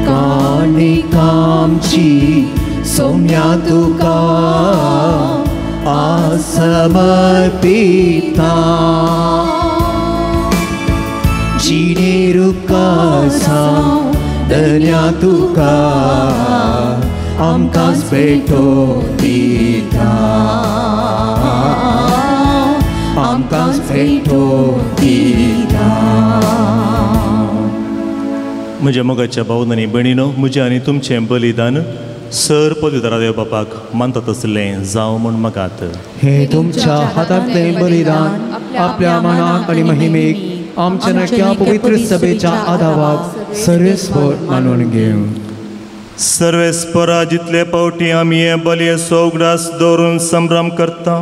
काणीक आमची सोम्या तुका समर्पिता जिणे रुकासा धन्या तुका आमकांच भेटो दिता आमकांच भेटो दिता. म्हज्या मोगाच्या भावन आनी भयणीनो, म्हजें आनी तुमचें बलिदान सर पवित्र देव बापाक मानतात आसलें जावं म्हूण मागात. हे तुमच्या हातांतलें बलिदान आपल्या मनाक आनी महिमेक आमच्या नक्या पवित्र सभेच्या आदावाक सर्वेस्पर मानून घेवं. सर्वेस्परा जितले पावटी आमी हे बलयेचो उगडास दवरून संभ्रम करता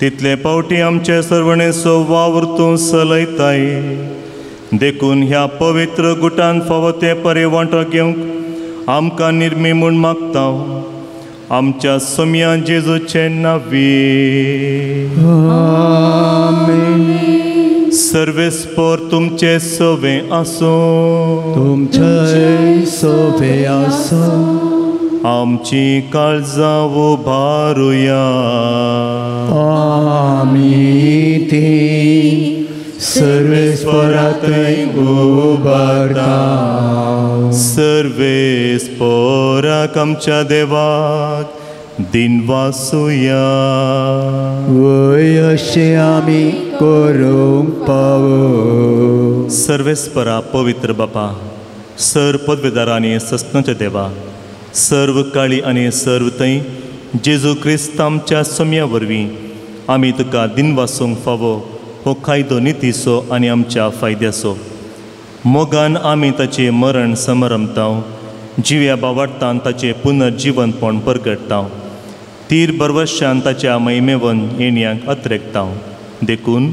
तितले पावटी आमचे सर्वणेचो वावर तूं चलयताय. देखून ह्या पवित्र गुटान फावो ते परे वांटो घेवंक आमकां निर्मी म्हूण मागता. आमच्या सोम्या जेजूचे नांवी आमेन. सर्वेस्पर तुमचे सवे आसूं तुमचे सवे आसूं. आमची काळजां उबारुया आमी ती सर्वेस्परा थंय उबारता. सर्वेस्पराक आमच्या देवाक दिनवासुया. वय अशें आमी करूंक पावो. सर्वेस्परा पवित्र बापा, सर पदवेदार आनी सस्नाच्या देवा, सर्व काळी आनी सर्व थंय जेजू क्रिस्त आमच्या सोम्या वरवीं आमी तुका दिनवासूंक फावो हो कायदो नितीचो आनी आमच्या फायद्याचो. मोगान आमी ताचें मरण समरमता, जिव्या बावाडतान ताचें पुनर्जिवनपण परगटता, तीर बरवशान ताच्या महिमेवन येण्याक अत्रेकता. देखून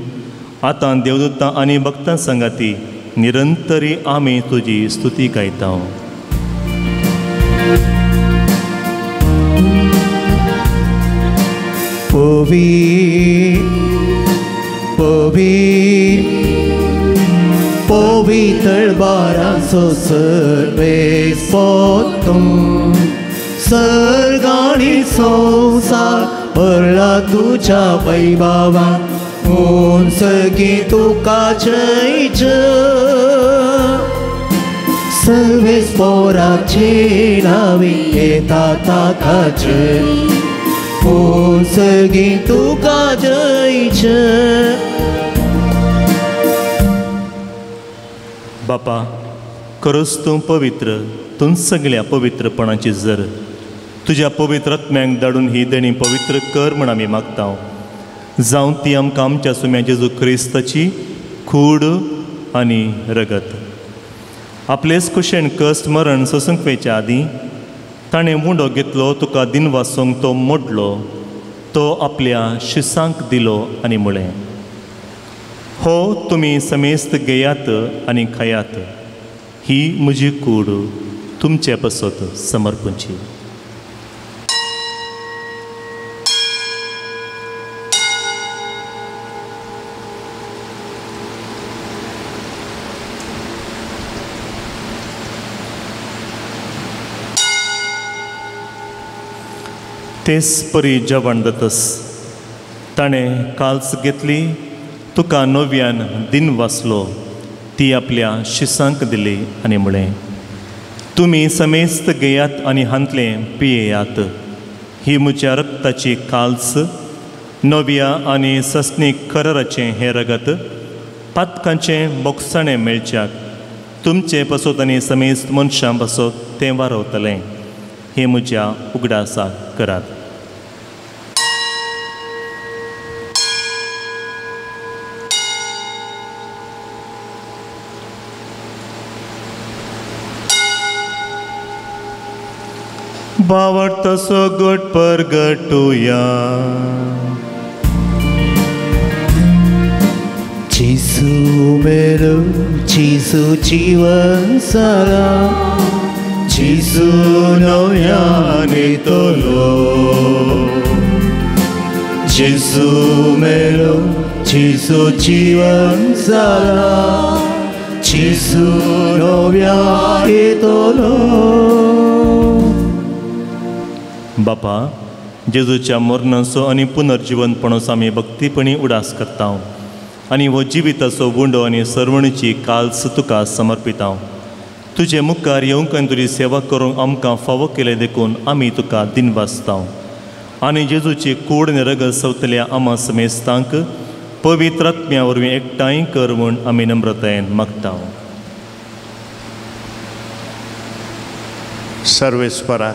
आतां देवदूतां आनी भक्तां सांगाती निरंतरी आमी तुजी स्तुती गायता. पवी पवी पवित्र बारांचो सर्वेस्पर तूं सर्ग आनी संवसार भरला तुज्या वैभवान म्हूण सगळीं तुका जय जय. सर्वेस्पराचे नांवी येता ताका जय म्हूण सगळीं तुका जय जय. बापा, खरोच तूं पवित्र, तूं सगळ्या पवित्रपणाची जर तुज्या पवित्र आत्म्याक धाडून ही देणी पवित्र कर म्हूण आमी मागता. जावं ती आमकां आमच्या सुम्या जेजू क्रिस्ताची कूड आनी रगत. आपलेच कुशेन कश्ट मरण सोसूंक वयच्या आदीं ताणें मुंडो घेतलो, तुका दिनवासूंक तो मोडलो, तो आपल्या शिसांक दिलो आनी म्हळें, हो तुमी समेस्त घेयात आनी खायात, ही म्हजी कूड तुमचे पासत समर्पणची. तेच परी जेवण जातस ताणें काल्स घेतली, तुका नव्यान दिन वाचलो, ती आपल्या शिसांक दिली आनी म्हळें, तुमी समेस्त घेयात आनी हांतलें पियेयात, ही म्हज्या रक्ताची काल्स, नव्या आनी सस्नीक कराराचें हें रगत पातकांचें बोगसाणें मेळच्याक तुमचे पासत आनी समेस्त मनशां पासत तें वारवतलें. हें म्हज्या उगडासाक करात. बावड तसो गोट परगटुया. जेजू मेलो जेजू जिवन जाला जेजू नव्यान येतलो जेजू मेलो जेजू जिवन जाला जेजू नव्यान येतलो. बापा, जेजूच्या मरणाचो आनी पुनर्जिवनपणाचो आमी भक्तीपणी उडास करता आनी हो जिविताचो गुंडो आनी सर्वणीची काल्स तुका समर्पिता. तुजे मुखार येवंक आनी तुजी सेवा करूंक आमकां फावो केलें देखून आमी तुका दिनवासता आनी जेजूची कूड आनी रगत सवतल्या आमा समेस्तांक पवित्र आत्म्या वरवीं एकठांय कर म्हूण आमी नम्रतायेन मागता. सर्वेस्परा,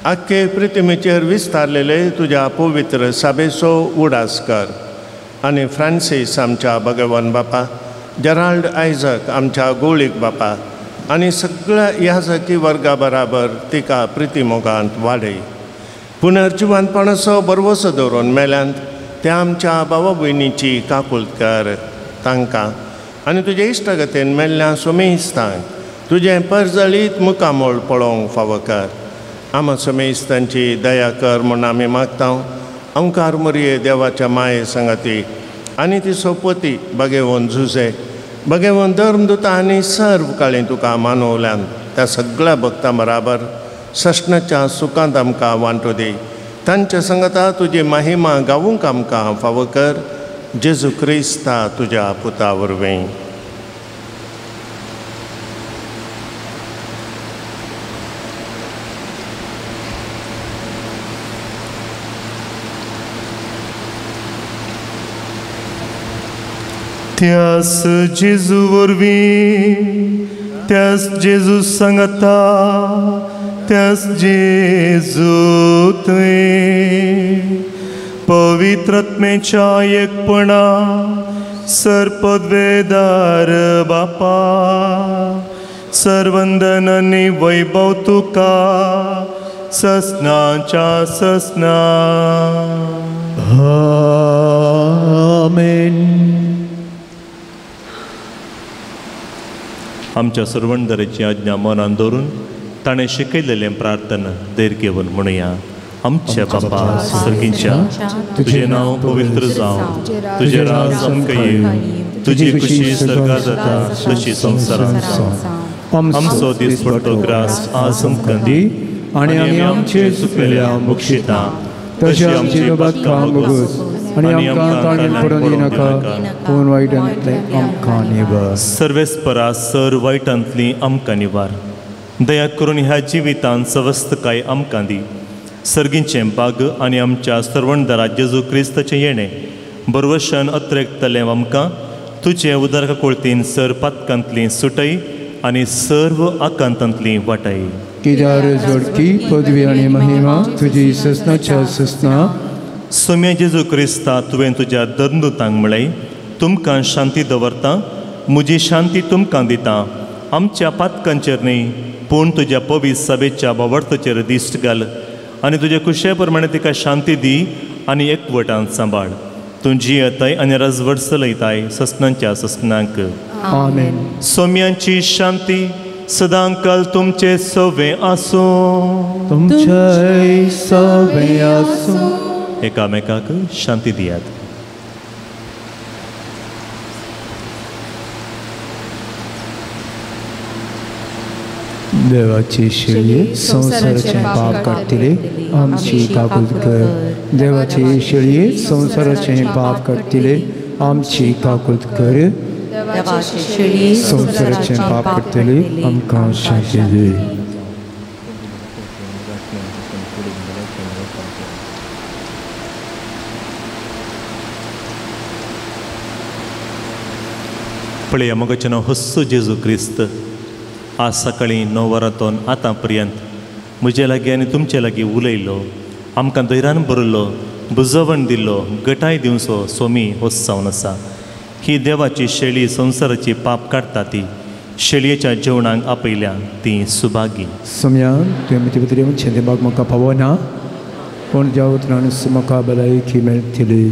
आख्खे पृथ्वीचेर विस्तारलेले तुज्या पवित्र सभेचो उडास कर आनी फ्रांसीस आमच्या भगवान बापा, जेराल्ड आयजक आमच्या गोळीक बापा आनी सगळ्या याजकी वर्गा बराबर तिका प्रितीमोगांत वाडय. पुनर्जिवनपणाचो बरवसो दवरून मेल्यांत त्या आमच्या भावा भयणीची काकूळट कर तांकां आनी तुजे इश्टागतीन मेल्ल्या सोमेस्तांक तुजें परजळीत मुखामोळ पळोवंक फावो कर. आमा समेस्तांची दया कर म्हूण आमी मागता. अंकार मोरये देवाच्या माये संगाती आनी ती सोपती बगेवन झुजे बगेवन धर्मदुता आनी सर्व काळी तुका मानवल्यान त्या सगळ्या भक्तां बराबर सश्णाच्या सुखांत आमकां वांटो दी. तांच्या संगता तुजी महिमा गावूंक आमकां फावो कर. जेजू क्रिस्ता तुज्या पुता वरवीं. त्यास जेजू वरवीं, त्यास जेजू सांगता, त्यास जेजू तुवें पवित्र आत्म्याच्या एकपणा सर्पद्वेदार बापा सर्वंदन आनी वैभव तुका ससनाच्या ससना. आमेन. आमच्या सर्वंदराची आज्ञा मनान दवरून ताणें शिकयलेलें प्रार्थना धैर्य घेवन म्हणुया. आमच्या बापा सर्गीच्या, तुजें नांव पवित्र जावं, तुजें राज आमकां येवं, तुजी खुशी सर्गार जाता तशी संवसारांत जावं. आमचो दिसपट्टो ग्रास आज आमकां दी आनी आमी आमचे चुकलेल्या बक्षिता तशें आमची बातकां भोगस आनी आमकां ताणें पडून दिनाका पूण वायटांतलें आमकां निवार. सर्वेस्परा सर वायटांतली आमकां निवार. दया करून ह्या जिवितांत सवस्तकाय आमकां दी. सर्गीचें बाग आनी आमच्या सर्वणदारा जेजू क्रिस्ताचें येणें बरवशान अत्रेकतलें आमकां तुजे उदारका कोळतीन सर पातकांतली सुटय आनी सर्व आकांतांतली वाटाय. कित्याक जोडकी पदवी आनी महिमा तुजी ससनाच्या ससना. सोम्या जेजू क्रिस्ता, तुवें तुज्या धर्मदूतांक म्हळें, तुमकां शांती दवरता, म्हजी शांती तुमकां दिता. आमच्या पातकांचेर न्हय पूण तुज्या पवित्र सभेच्या भावार्थाचेर दिश्ट घाल आनी तुज्या कुशे प्रमाणे तिका शांती दी आनी एकवटान सांबाळ. तूं जियेताय आनी राजवट चलयताय ससनांच्या ससनांक. आमेन. सोम्यांची शांती सदांकाल तुमचे सवे आसूं. तुमचे सवे आसूं. एकामेकाक शांती दियात. देवाची शेळये संवसाराचें पाप काडटले आमची काकूत कर. देवाची शेळये संवसाराचें पाप काडटले आमची काकूत कर. संवसाराचें पाप काडटले आमकां शांती दी. पळया मगाचें नांव हस्सो जेजू क्रिस्त आज सकाळीं 9 वरांतून आतां पर्यंत म्हजे लागीं आनी तुमचे लागीं उलयलो, आमकां धैर्यान भरलो, बुजवण दिल्लो, गटाय दिवचो सोमी होच जावन आसा. ही देवाची शेळी संवसाराची पाप काडटा ती शेळयेच्या जेवणाक आपयल्या ती सुभागी. सोम्या तुवें म्हजे भितर येवन शेंदेबाग म्हाका पावना पूण ज्या उतरान म्हाका भलायकी मेळटली.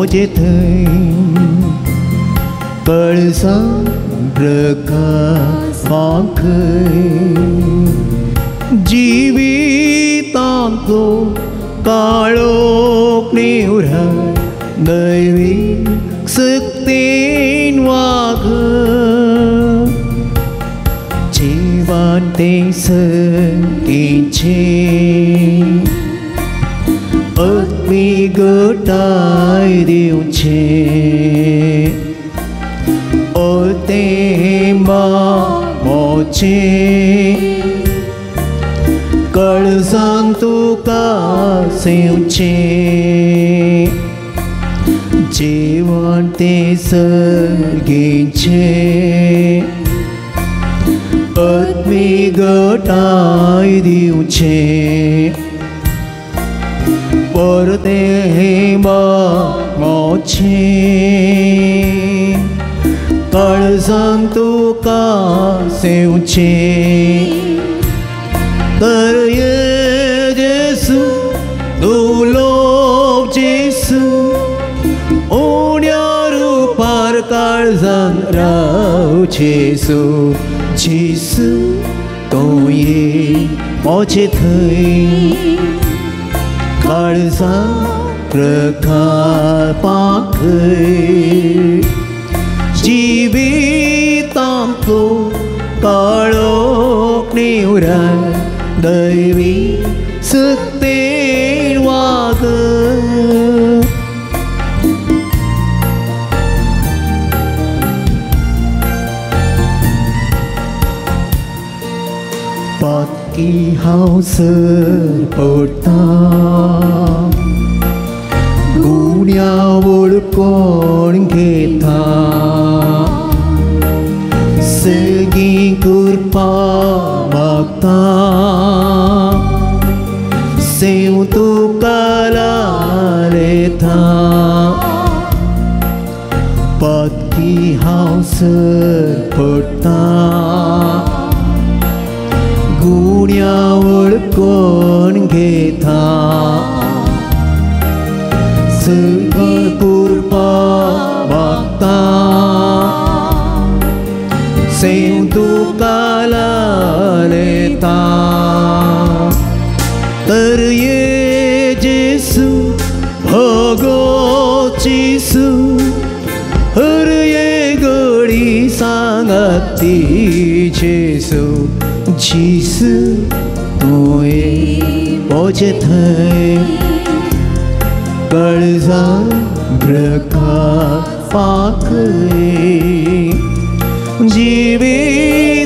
म्हजे थंय कळसा प्रकाश पाखय जिवितांतलो काळोख निवराय दैवी शक्तीन वाग जीवन ते सगीचें आत्मीक गटाय दिवचें ओतें मोचें कळसान तुका सेवचें जीवन ते सगीचें आत्मीक गटाय दिवचें परतें मोचें कळसान तुका सेवचें तर ये जेसू दुलोब जेसू उण्या रुपार काळजान राव जेसू जेसू तूं ये म्हजे थंय काळजान प्रकार पाखय जिवितांतलो काळोख निवराय दैवी शक्तीन वाग पातकी हांव सर पडटा गुण्या वळखून घेता सगळीं कृपा मागता सेव तुका लायता पातकी हांव सर पडटा गुण्या वळखून घेता सगळीं कृपा मागता सेव तुका लायता तर ये जेसू भोगो जेसू हर ये घडी सांगती जेसू जेसू तूं ये म्हजे थंय काळजान प्रकाश पाखय जिवितांतलो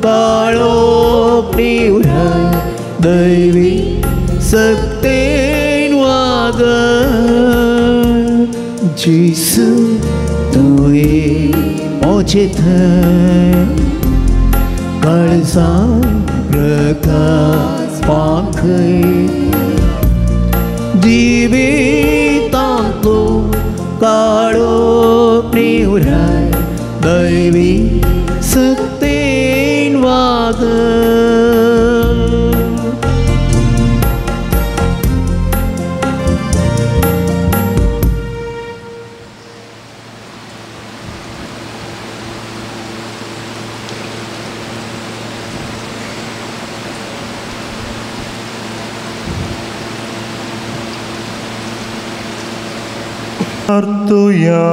काळोख निवराय दैवी शक्तीन वाग जेसू तूं ये म्हजे थंय काळजान प्रकाश पाखय जिवितांतलो काळोख निवराय दैवी शक्तीन वाग तुया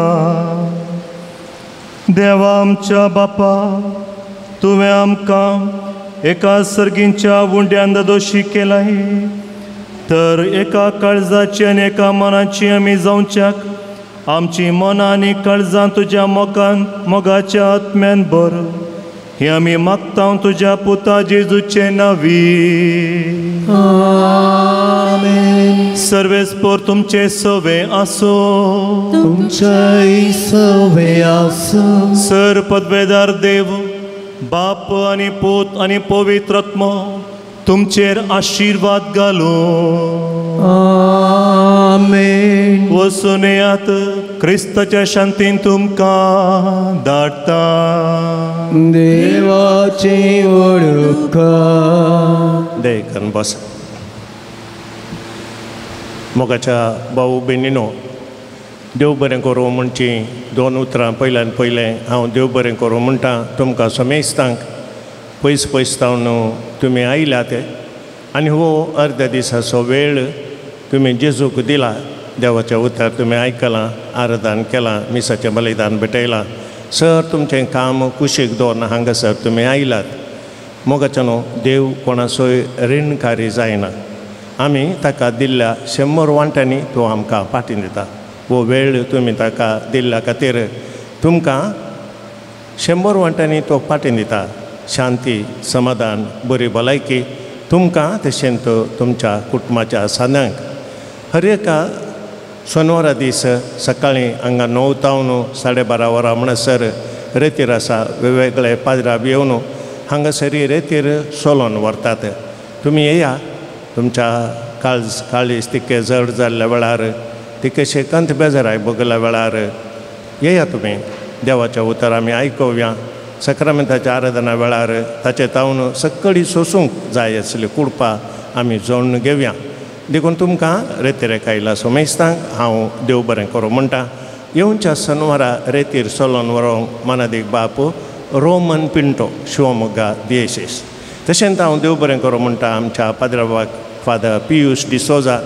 देवा आमच्या बापा तुवें आमकां एका सर्गींच्या उंड्यान दोशी केलाय तर एका काळजाची आनी एका मनाची आमी जावच्याक आमची मनां आनी काळजां तुज्या मोगान मोगाच्या आत्म्यान भर हें आमी मागता तुज्या पुता जेजूचे नांवी आमेन। सर्वेस्पोर तुमचे सवे आसो तुमचेय सवे आसो। सर पदवेदार देव बाप आनी पूत आनी पवित्र आत्मो तुमचेर आशिर्वाद घालूं। आमेन। वचून येयात क्रिस्ताच्या शांतीन तुमकां धाडटा। देवाची वळख देखून बस। मोगाच्या भाऊ भयणीनो, देव बरें करूं म्हणची दोन उतरां पयल्यान पयलें हांव देव बरें करूं म्हणटा तुमकां समेस्तांक. पयस पयस तावन तुमी आयल्यात आनी हो अर्द्या दिसाचो वेळ तुमी जेजूक दिला. देवाचें उतर तुमी आयकलां, आराधन केलां, मिसाचें बलिदान भेटयलां. सर तुमचें काम कुशीक दवरना हांगासर तुमी आयलात. मोगाच्यानो, देव कोणाचोय रिणकारी जायना. आमी ताका दिल्ल्या 100 वांट्यांनी तो आमकां फाटीं दिता. हो वेळ तुमी ताका दिल्ल्या खातीर तुमकां 100 वांट्यांनी तो फाटीं दिता. शांती, समाधान, बरी भलायकी तुमकां तशेंच तुमच्या कुटुंबाच्या सान्यांक. हर एका शेनवारा दीस सकाळीं हांगा 9 तावन 12:30 वरां म्हणसर रेतीर आसा. वेगवेगळे पाद्राब येवन हांगासर रेतीर सोलोन व्हरतात. तुमी येया. तुमच्या काळज काळीज तितकें जड जाल्ल्या वेळार, तितकेशे कंत बेजाराय भोगल्या वेळार येया तुमी. देवाचें उतर आमी आयकुया. सक्रामेंताच्या आराधना वेळार ताचे तावन सकळी सोसूंक जाय आसली कुडपा आमी जोडून घेवया. देखून तुमकां रेतीर आयला सोमेस्तांक हांव देव बरें करूं म्हणटा. येवच्या शनवारा रेतीर सोलोन व्हरोंक मानादीक बाप रोमन पिंटो, शिवमोग्गा दियेसीस. तशेंच हांव देव बरें करूं म्हणटा आमच्या पाद्राबाक फादर पियूश डिसोजा.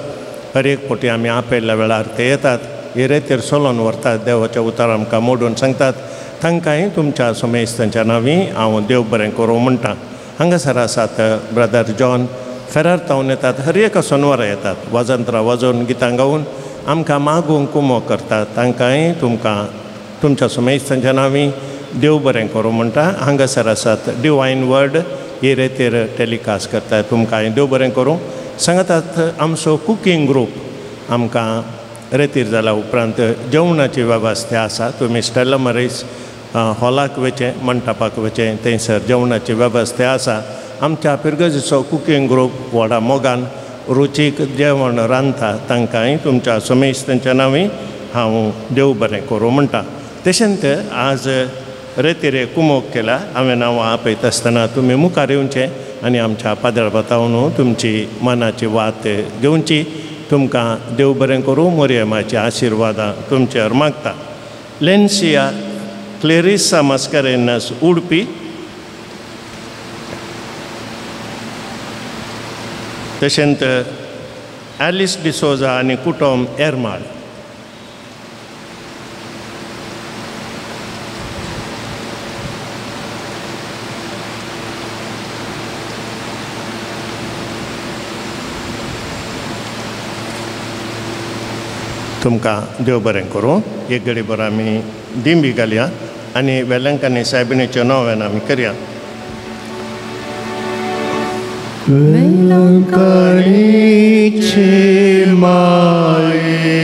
हर एक फावटी आमी आपयल्ल्या वेळार ते येतात, हे रेतीर सोलोन व्हरतात, देवाचें उतर आमकां मोडून सांगतात. तांकांय तुमच्या सोमेस्तांच्या नांवी हांव देव बरें करूं म्हणटा. हांगासर आसात ब्रदर जॉन फेरार तावन येतात. हर एका शनवारा येतात, वाजंत्रां वाजोवन गितां गावन आमकां मागूंक कुमो करतात. तांकांय तुमकां तुमच्या सोमेस्तांच्या नांवी देव बरें करूं म्हणटा. हांगासर आसात डिवायन वर्ड, हे रेतीर टेलिकास्ट करतात. तुमकांय देव बरें करूं सांगतात. आमचो कुकींग ग्रूप आमकां रेतीर जाल्या उपरांत जेवणाची वेवस्था आसा. तुमी स्टेला मरीस हॉलाक वचें, मंटपाक वचें, थंयसर जेवणाची वेवस्था आसा. आमच्या पिरगजीचो कुकींग ग्रूप व्हडा मोगान रुचीक जेवण रांदता. तांकांय तुमच्या सोमेस्तांच्या नांवी हांव देव बरें करूं म्हणटा. तशेंच आज रेतीरे कुमोक केला. हांवें नांवां आपयता आसतना तुमी मुखार येवचें आनी आमच्या पाद्राबातावन तुमची मनाची वात घेवची. तुमकां देव बरें करूं, मोरयमाची आशिर्वादां तुमचेर मागता. लेन्सिया क्लेरिसा मास्कारेन्हस, उडपी. तशेंच एलिस डिसोजा आनी कुटुंब, एरमाळ. तुमकां देव बरें करूं. एक घडी बरो आमी दिंबी घालया आनी वेलंकांनी सायबिणीचें नोवेन आमी करया. वेलंकाणीचे माये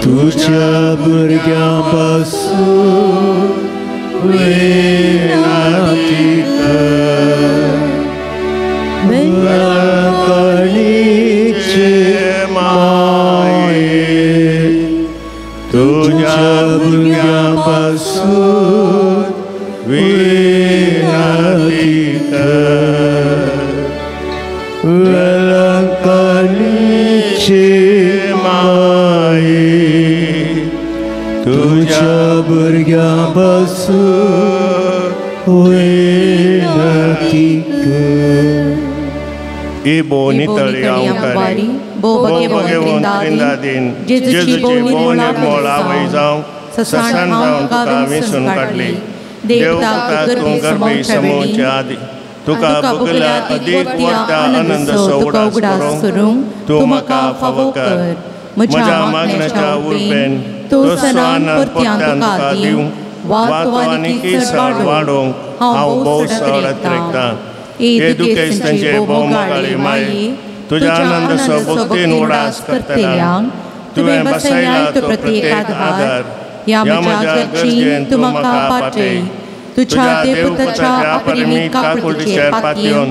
तुझ्या भुरग्यां पासून विनंती कर. वेलंकाणीचे माये तुझ्या भुरग्यां पासून विनंती कर. वेलंकाणीचे माये तुझ्या भुरग्यां पासून विनंती कर. इबो नितळी अंकारी, भो भगेवन त्रिंदादीन, जेजूची भो निर्मळ आवय जावं, ससान जावन तुका वेंचून काडली. देव तुका तूं गर्भी समोवचे आदी तुका भोगल्या अदीक वर्ता आनंद उगडास करूंक तूं म्हाका फावो कर. म्हज्या मागण्याच्या उर्बेन तो आनंद परत्यान तुका दिवंक वा तूं आनीक चड वाडोवंक हांव भोव चड अतिरेकतां. हे दुखेस्तांचे भोव मोगाळी माई, तुज्या आनंद भक्तीन उडास करतल्यांक तुवें बसयला तो प्रत्येक आदार ह्या म्हज्या गरजेन तूं म्हाका पाटय. तुज्या देवपुताच्या अपरिमीत काकुळटीचेर पातयेवन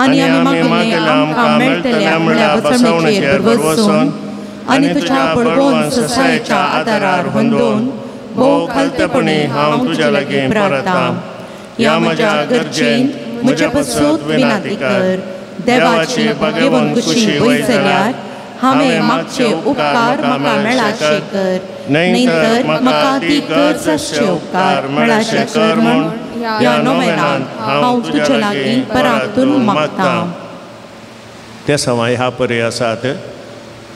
आनी आमी मागल्या आमकां मेळटल्या म्हळ्या बसवणेचेर भरवसून आनी तुज्या बळवंत ससायेच्या आदारार होंदोवन भोव खालतेपणी हांव तुज्या लागीं परतां. ह्या म्हज्या गरजेन म्हज्या पासून विनंती कर. देवाची भगवंत कुशी वय जाल्यार हांवें मागचे उपकार म्हाका मेळाशे कर, न्हय तर म्हाका ती गरज आसचे उपकार मेळाशे कर म्हूण ह्या नोवेनांत हांव तुजे लागीं परातून मागतां. ते सवाय ह्या परी आसात.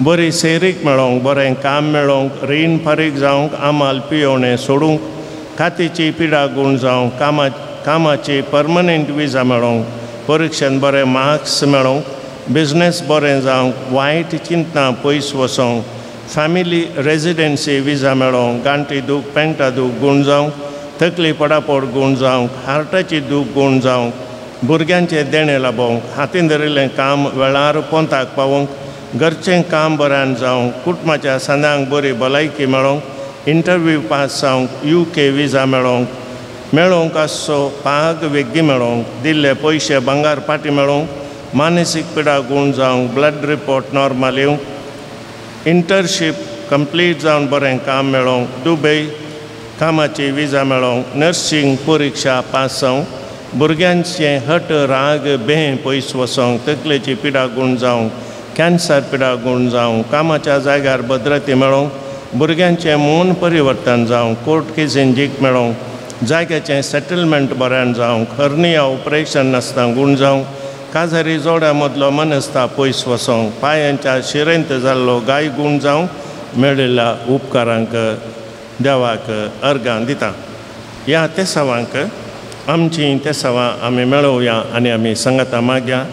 बरी सेरीक मेळोंक, बरें काम मेळोंक, रीण फारीक जावंक, आमाल पियोवणें सोडूंक, कातीची पिडा गूण जावंक, कामाची परमनंट विजा मेळोंक, परिक्षेन बरे मार्क्स मेळोंक, बिजनेस बरें जावंक, वायट चिंतना पयस वचोंक, फॅमिली रेजिडेन्सी विजा मेळोंक, गांठी दूख पेंटा दूख गूण जावंक, तकली पडापड गूण जावंक, हार्टाची दूख गूण जावंक, भुरग्यांचें देणें लाबोवंक, हातीन धरिल्लें काम वेळार पोंताक पावोवंक, घरचें काम बऱ्यान जावंक, कुटुंबाच्या सांदांक बरी भलायकी मेळोंक, इंटरव्यू पास जावंक, UK विजा मेळोंक, मेळोवंक आसचो पाग वेग्गी मेळोवंक, दिल्ले पयशे भांगार पाटी मेळोवंक, मानसीक पिडा गूण जावंक, ब्लड रिपोर्ट नॉर्मल येवंक, इंटर्नशीप कंप्लीट जावन बरें काम मेळोवंक, दुबय कामाची विजा मेळोवंक, नर्सींग परिक्षा पास जावंक, भुरग्यांचें हट राग बें पयस वचोंक, तकलेची पिडा गूण जावंक, कॅन्सर पिडा गूण जावंक, कामाच्या जाग्यार भद्रती मेळोवंक, भुरग्यांचें मन परिवर्तन जावंक, कोर्ट केसीन जीक मेळोवंक, जाग्याचें सेटलमेंट बऱ्यान जावंक, हर्निया ऑपरेशन नासतना गूण जावंक, काजारी जोड्या मदलो मनस्ता पयस वचोंक, पांयांच्या शिरेंत जाल्लो गाय गूण जावंक, मेळिल्ल्या उपकारांक देवाक अर्गां दिता. ह्या तेसावांक आमचीं तेसावां आमी मेळोवया आनी आमी सांगाता मागया.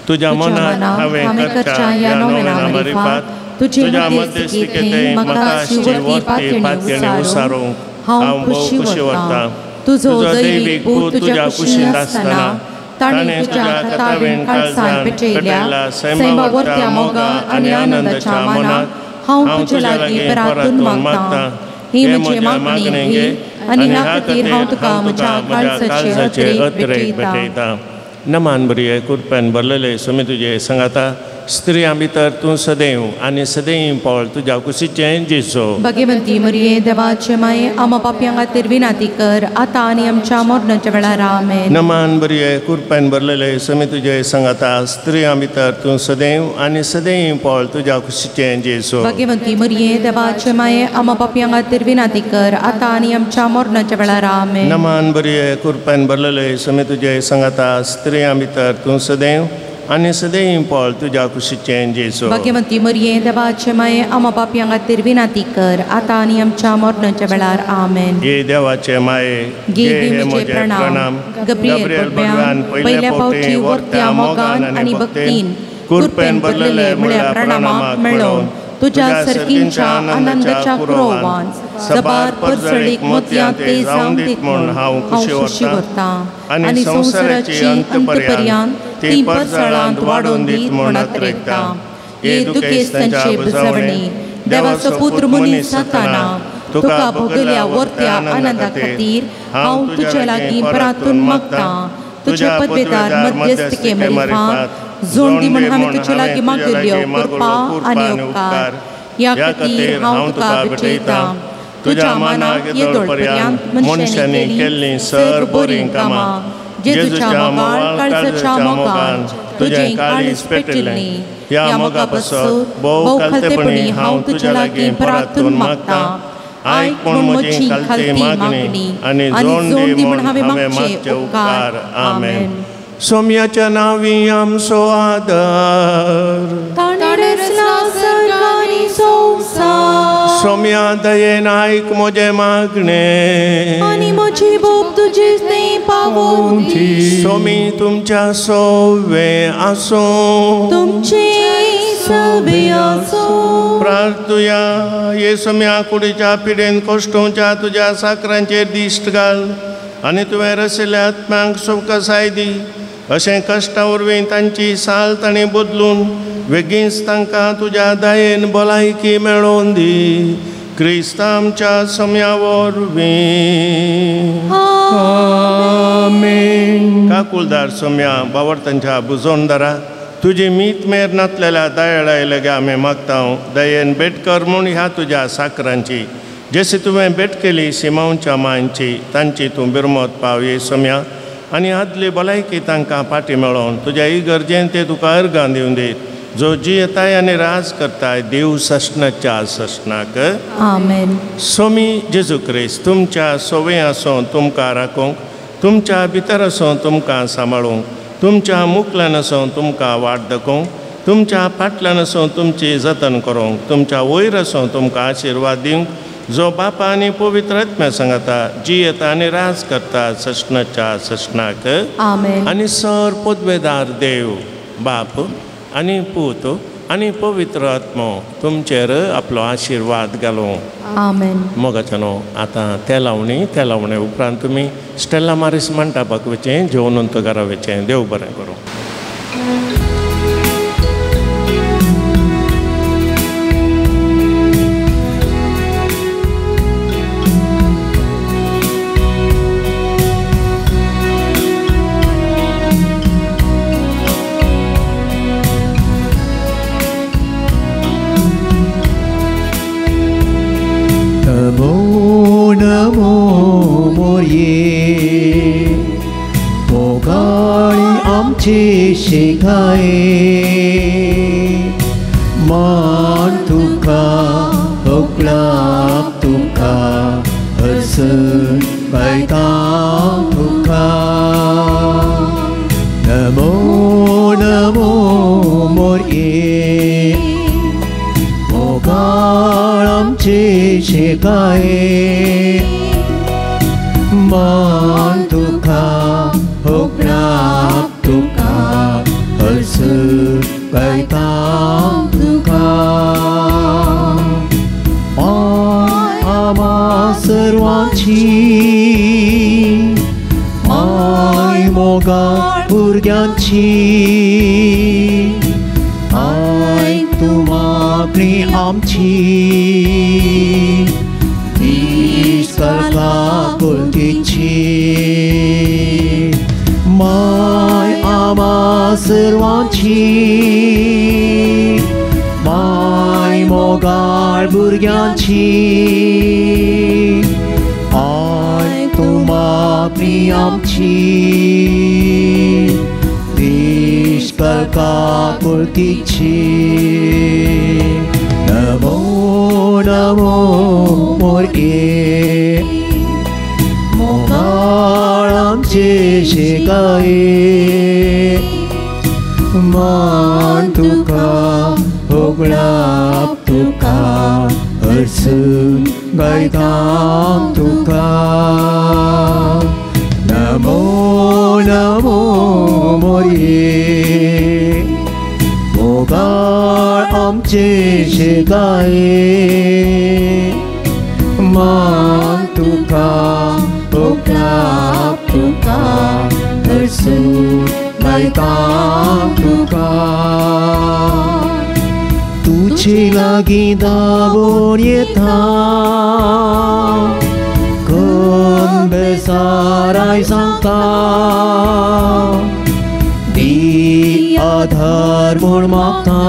तुज्या मनाक हांवें करच्या ह्या नोवेना मारिफात तुज्या मध्यस्थिकेंत म्हाका शिवरती पातयेणी उसारूंक हांव भोव खुशी वरतां. तुजो दैवीक पूत तुज्या कुशींत आसतना ताणें तुज्या कथावेन काळजान पेटयल्या सैमा वरत्या मोगा आनी आनंदाच्या मनाक हांव तुजे लागीं परातून मागतां. ही म्हजी मागणी घे आनी ह्या खातीर हांव तुका म्हज्या काळजाचे अत्रेक भेटयतां. नमान बरी कुरप्यान भरलेले सुमी तुजे सांगाता, स्त्रियां भितर तूं सदैव आनी सदैव पळ तुज्या कुशीचें जेजू. भगवंती मरिये देवाचे माये, आमा पापयां खातीर विनंती कर आतां आनी आमच्या मरणाच्या वेळार. आमेन. नमान बरी कुरप्यान भरलेले सुमी तुजे सांगाता, स्त्रियां भितर तूं सदैव आनी सदैव पळ तुज्या कुशीचें जेजू. भगवंती मरिये देवाचे माये, आमा पापयां खातीर विनंती कर आतां आनी आमच्या मरणाच्या वेळार. आमेन. नमान बरी कुरप्यान भरलेले सुमी तुजे सांगाता, स्त्रियां भितर तूं सदैव आनी सदैव पळ तुज्या कुशीचें जेजू. भाग्यवंती मरिये देवाचे माये, आमा पापयां खातीर विनंती कर आतां आनी आमच्या मरणाच्या वेळार. आमेन. घे देवाचे माये, घे हे म्हजे प्रणाम. गब्रियल भगवान पयल्या फावटी वर्त्या मोगान आनी भक्तीन कुरपेन भरलेले म्हळ्या प्रणामाक मेळोवन तुज्या सर्कींच्या आनंदाच्या कुरोवान सबार परजळीक मोतयां ते जावन दीत म्हूण हांव खुशी व्हरतां आनी संवसाराची अंतपर्यांत ती परजळांत वाडोवन दीत म्हूण अत्रेकतां. हे दुखेस्तांचे बुजवणी देवाचो पुत्र मनीस जाताना तुका भोगल्या वर्त्या आनंदा खातीर हांव तुजे लागीं परातून मागतां. तुज्या पदवेदार मध्यस्थके मारिफात जोड दी म्हूण हांवें तुजे लागीं मागिल्ल्यो कृपा आनी उपकार. ह्या खातीर हांव तुका भेटयतां. तुज्या मानाक येदोळ पर्यंत मनशांनी केल्लीं सर बरीं कामां, जेजूच्या मोगाळ काळजाच्या मोगान तुजें काळीज पेटिल्लें, ह्या मोगा पासत भोव खालतेपणी हांव तुज्या लागीं परातून मागतां. आयक म्हूण म्हजी खालती मागणी आनी जोड दी म्हूण हांवें मागचे उपकार. आमेन. सोम्याच्या नांवी आमचो आदर, सोम्या दयेन आयक म्हजें मागणें आनी म्हजी बोब तुजे थंय पावोवं दी. सोमी तुमच्या सोवे आसूं, तुमचे सवे आसूं. प्रार्थुया. हे सोम्या कुडीच्या पिडेन कश्टोवच्या तुज्या साकरांचेर दिश्ट घाल आनी तुवें रसिल्ल्या आत्म्यांक सुखसाय दी. अशें कश्टा वरवीं तांची साल तांणी बदलून वेगींच तांकां तुज्या दयेन भलायकी मेळोवन दी. क्रिस्त आमच्या सम्या वरवीं. आमेन. काकुलदार सोम्या बावडतांच्या बुजोणदारा, तुजी मीत मेर नातलेल्या दयाळाय लगे आमी मागता. दयेन भेट कर म्हूण ह्या तुज्या साकरांची, जशी तुवें भेट केली सिमांवच्या मांयची, तांची तूं बिरमत पाव ये सोम्या आनी आदली भलायकी तांकां फाटी मेळोवन तुज्या इगर्जेन ते तुका अर्गां दिवन दीत. जो जियेताय आनी राज करताय देव ससनाच्या ससनाक. आमेन. स्वामी जेजू क्रिस्त तुमच्या सोवे आसों तुमकां राखूंक, तुमच्या भितर आसों तुमकां सांबाळूंक, तुमच्या मुखल्यान आसों तुमकां वाट दाखोवंक, तुमच्या फाटल्यान आसों तुमची जतन करूंक, तुमच्या वयर आसों तुमकां आशिर्वाद दिवंक, जो बापा आनी पवित्र आत्म्या सांगता जियेता आनी राज करता ससनाच्या ससनाक. आमेन. आनी सर पदवेदार देव बाप आनी पूत आनी पवित्र आत्मो तुमचेर आपलो आशिर्वाद घालूं. आमेन. मोगाच्यानो आतां तेलावणी, तेलावणे उपरांत तुमी स्टेला मारिस मंटपाक वचें, जेवण घरा वचें. देव बरें करूं. नमो नमो मोरये मोगाळी आमची शिकाये, मान तुका होकलाप तुका हसन गायता तुका. नमो नमो मोरये मोगाळ आमची शिकाये, मान तुका होकलाप तुका हसन गायता तुका. माय आमा सर्वांची, माय मोगाळ भुरग्यांची, आयक तूं मागणी आमची, दीस करता कुलतीची. माय आमा सर्वांची, माय मोगाळ भुरग्यांची, आयक तूं मागणी आमची, दीस करता कुलतीची. नमो नमो मोरये मोगाळ आमचे शिकाये, मान तुका होगळाप तुका हरसून गायता तुका. नमो नमो मोरये मोगाळ आमचे शिकाये, मान तुका होगळाप तुका हरसून गायता तुका. तुजे लागीं धांवून येता, कोण बेसाराय सांगता, दी आधार म्हूण मागता,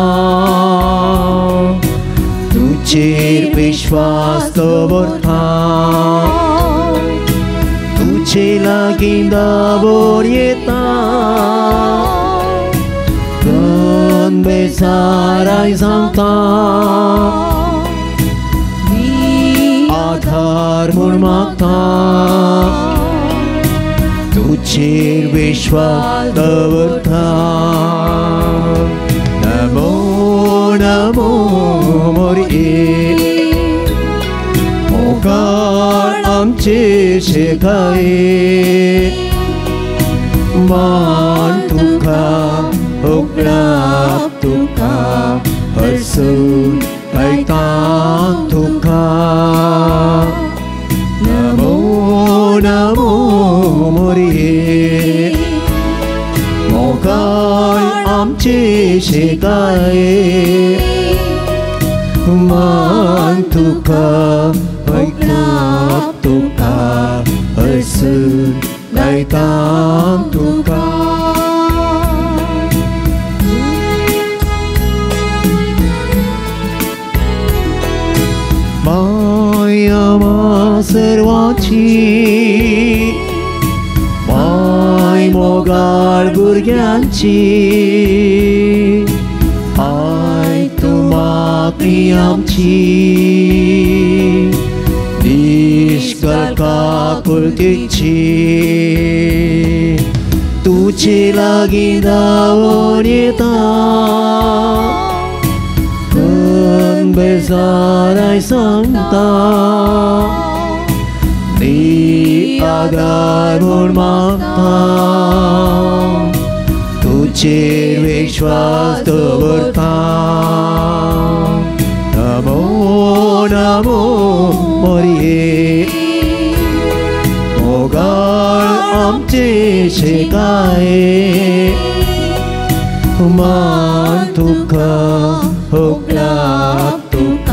तुजेर विश्वास दवरता, तुजे लागीं धांवून येता, कोण बेसाराय सांगता, आधार म्हूण मागता, तुजेर विश्वास दवरता. नमो नमो मोरये मोगाळ आमचे शिकाये, मान तुका होगळाप तुका हरसून गायता तुका. नमो नमो मोरये मोगाळ आमचे शिकाये, मान तुका होगळाप तुका हरसून गायता तुका. माय आमा सर्वांची, माय मोगाळ भुरग्यांची, निश्कल काकुळटीची तुजे लागीं धांवून येता बेजाराय सांगता नी आदार म्हूण मागता तुजेर विश्वास दवरता नमो नमो मरिये मोगाळ आमचे शिकाये मान तुका होकला तुका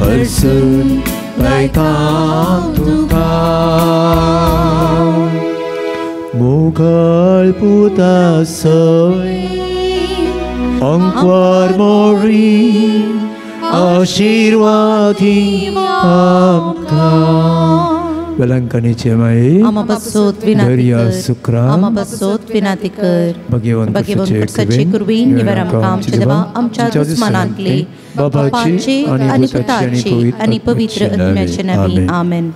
हरसून गायता तुका मोगाळ पुता सय अंकवार मोरी आशीर्वादी आमकां वेलंकणीचे माई आमा पासत विनाती दर्या कर सुक्रा आमा पासत विनाती कर भगवंत भगवंत कुरवीन निवार आमकां आमच्या देवा आमच्या दुस्मानांतले बाबाची बापाचे आनी आनी पुताची पुताची आनी पवित्र आत्म्याचे नांवी आमेन.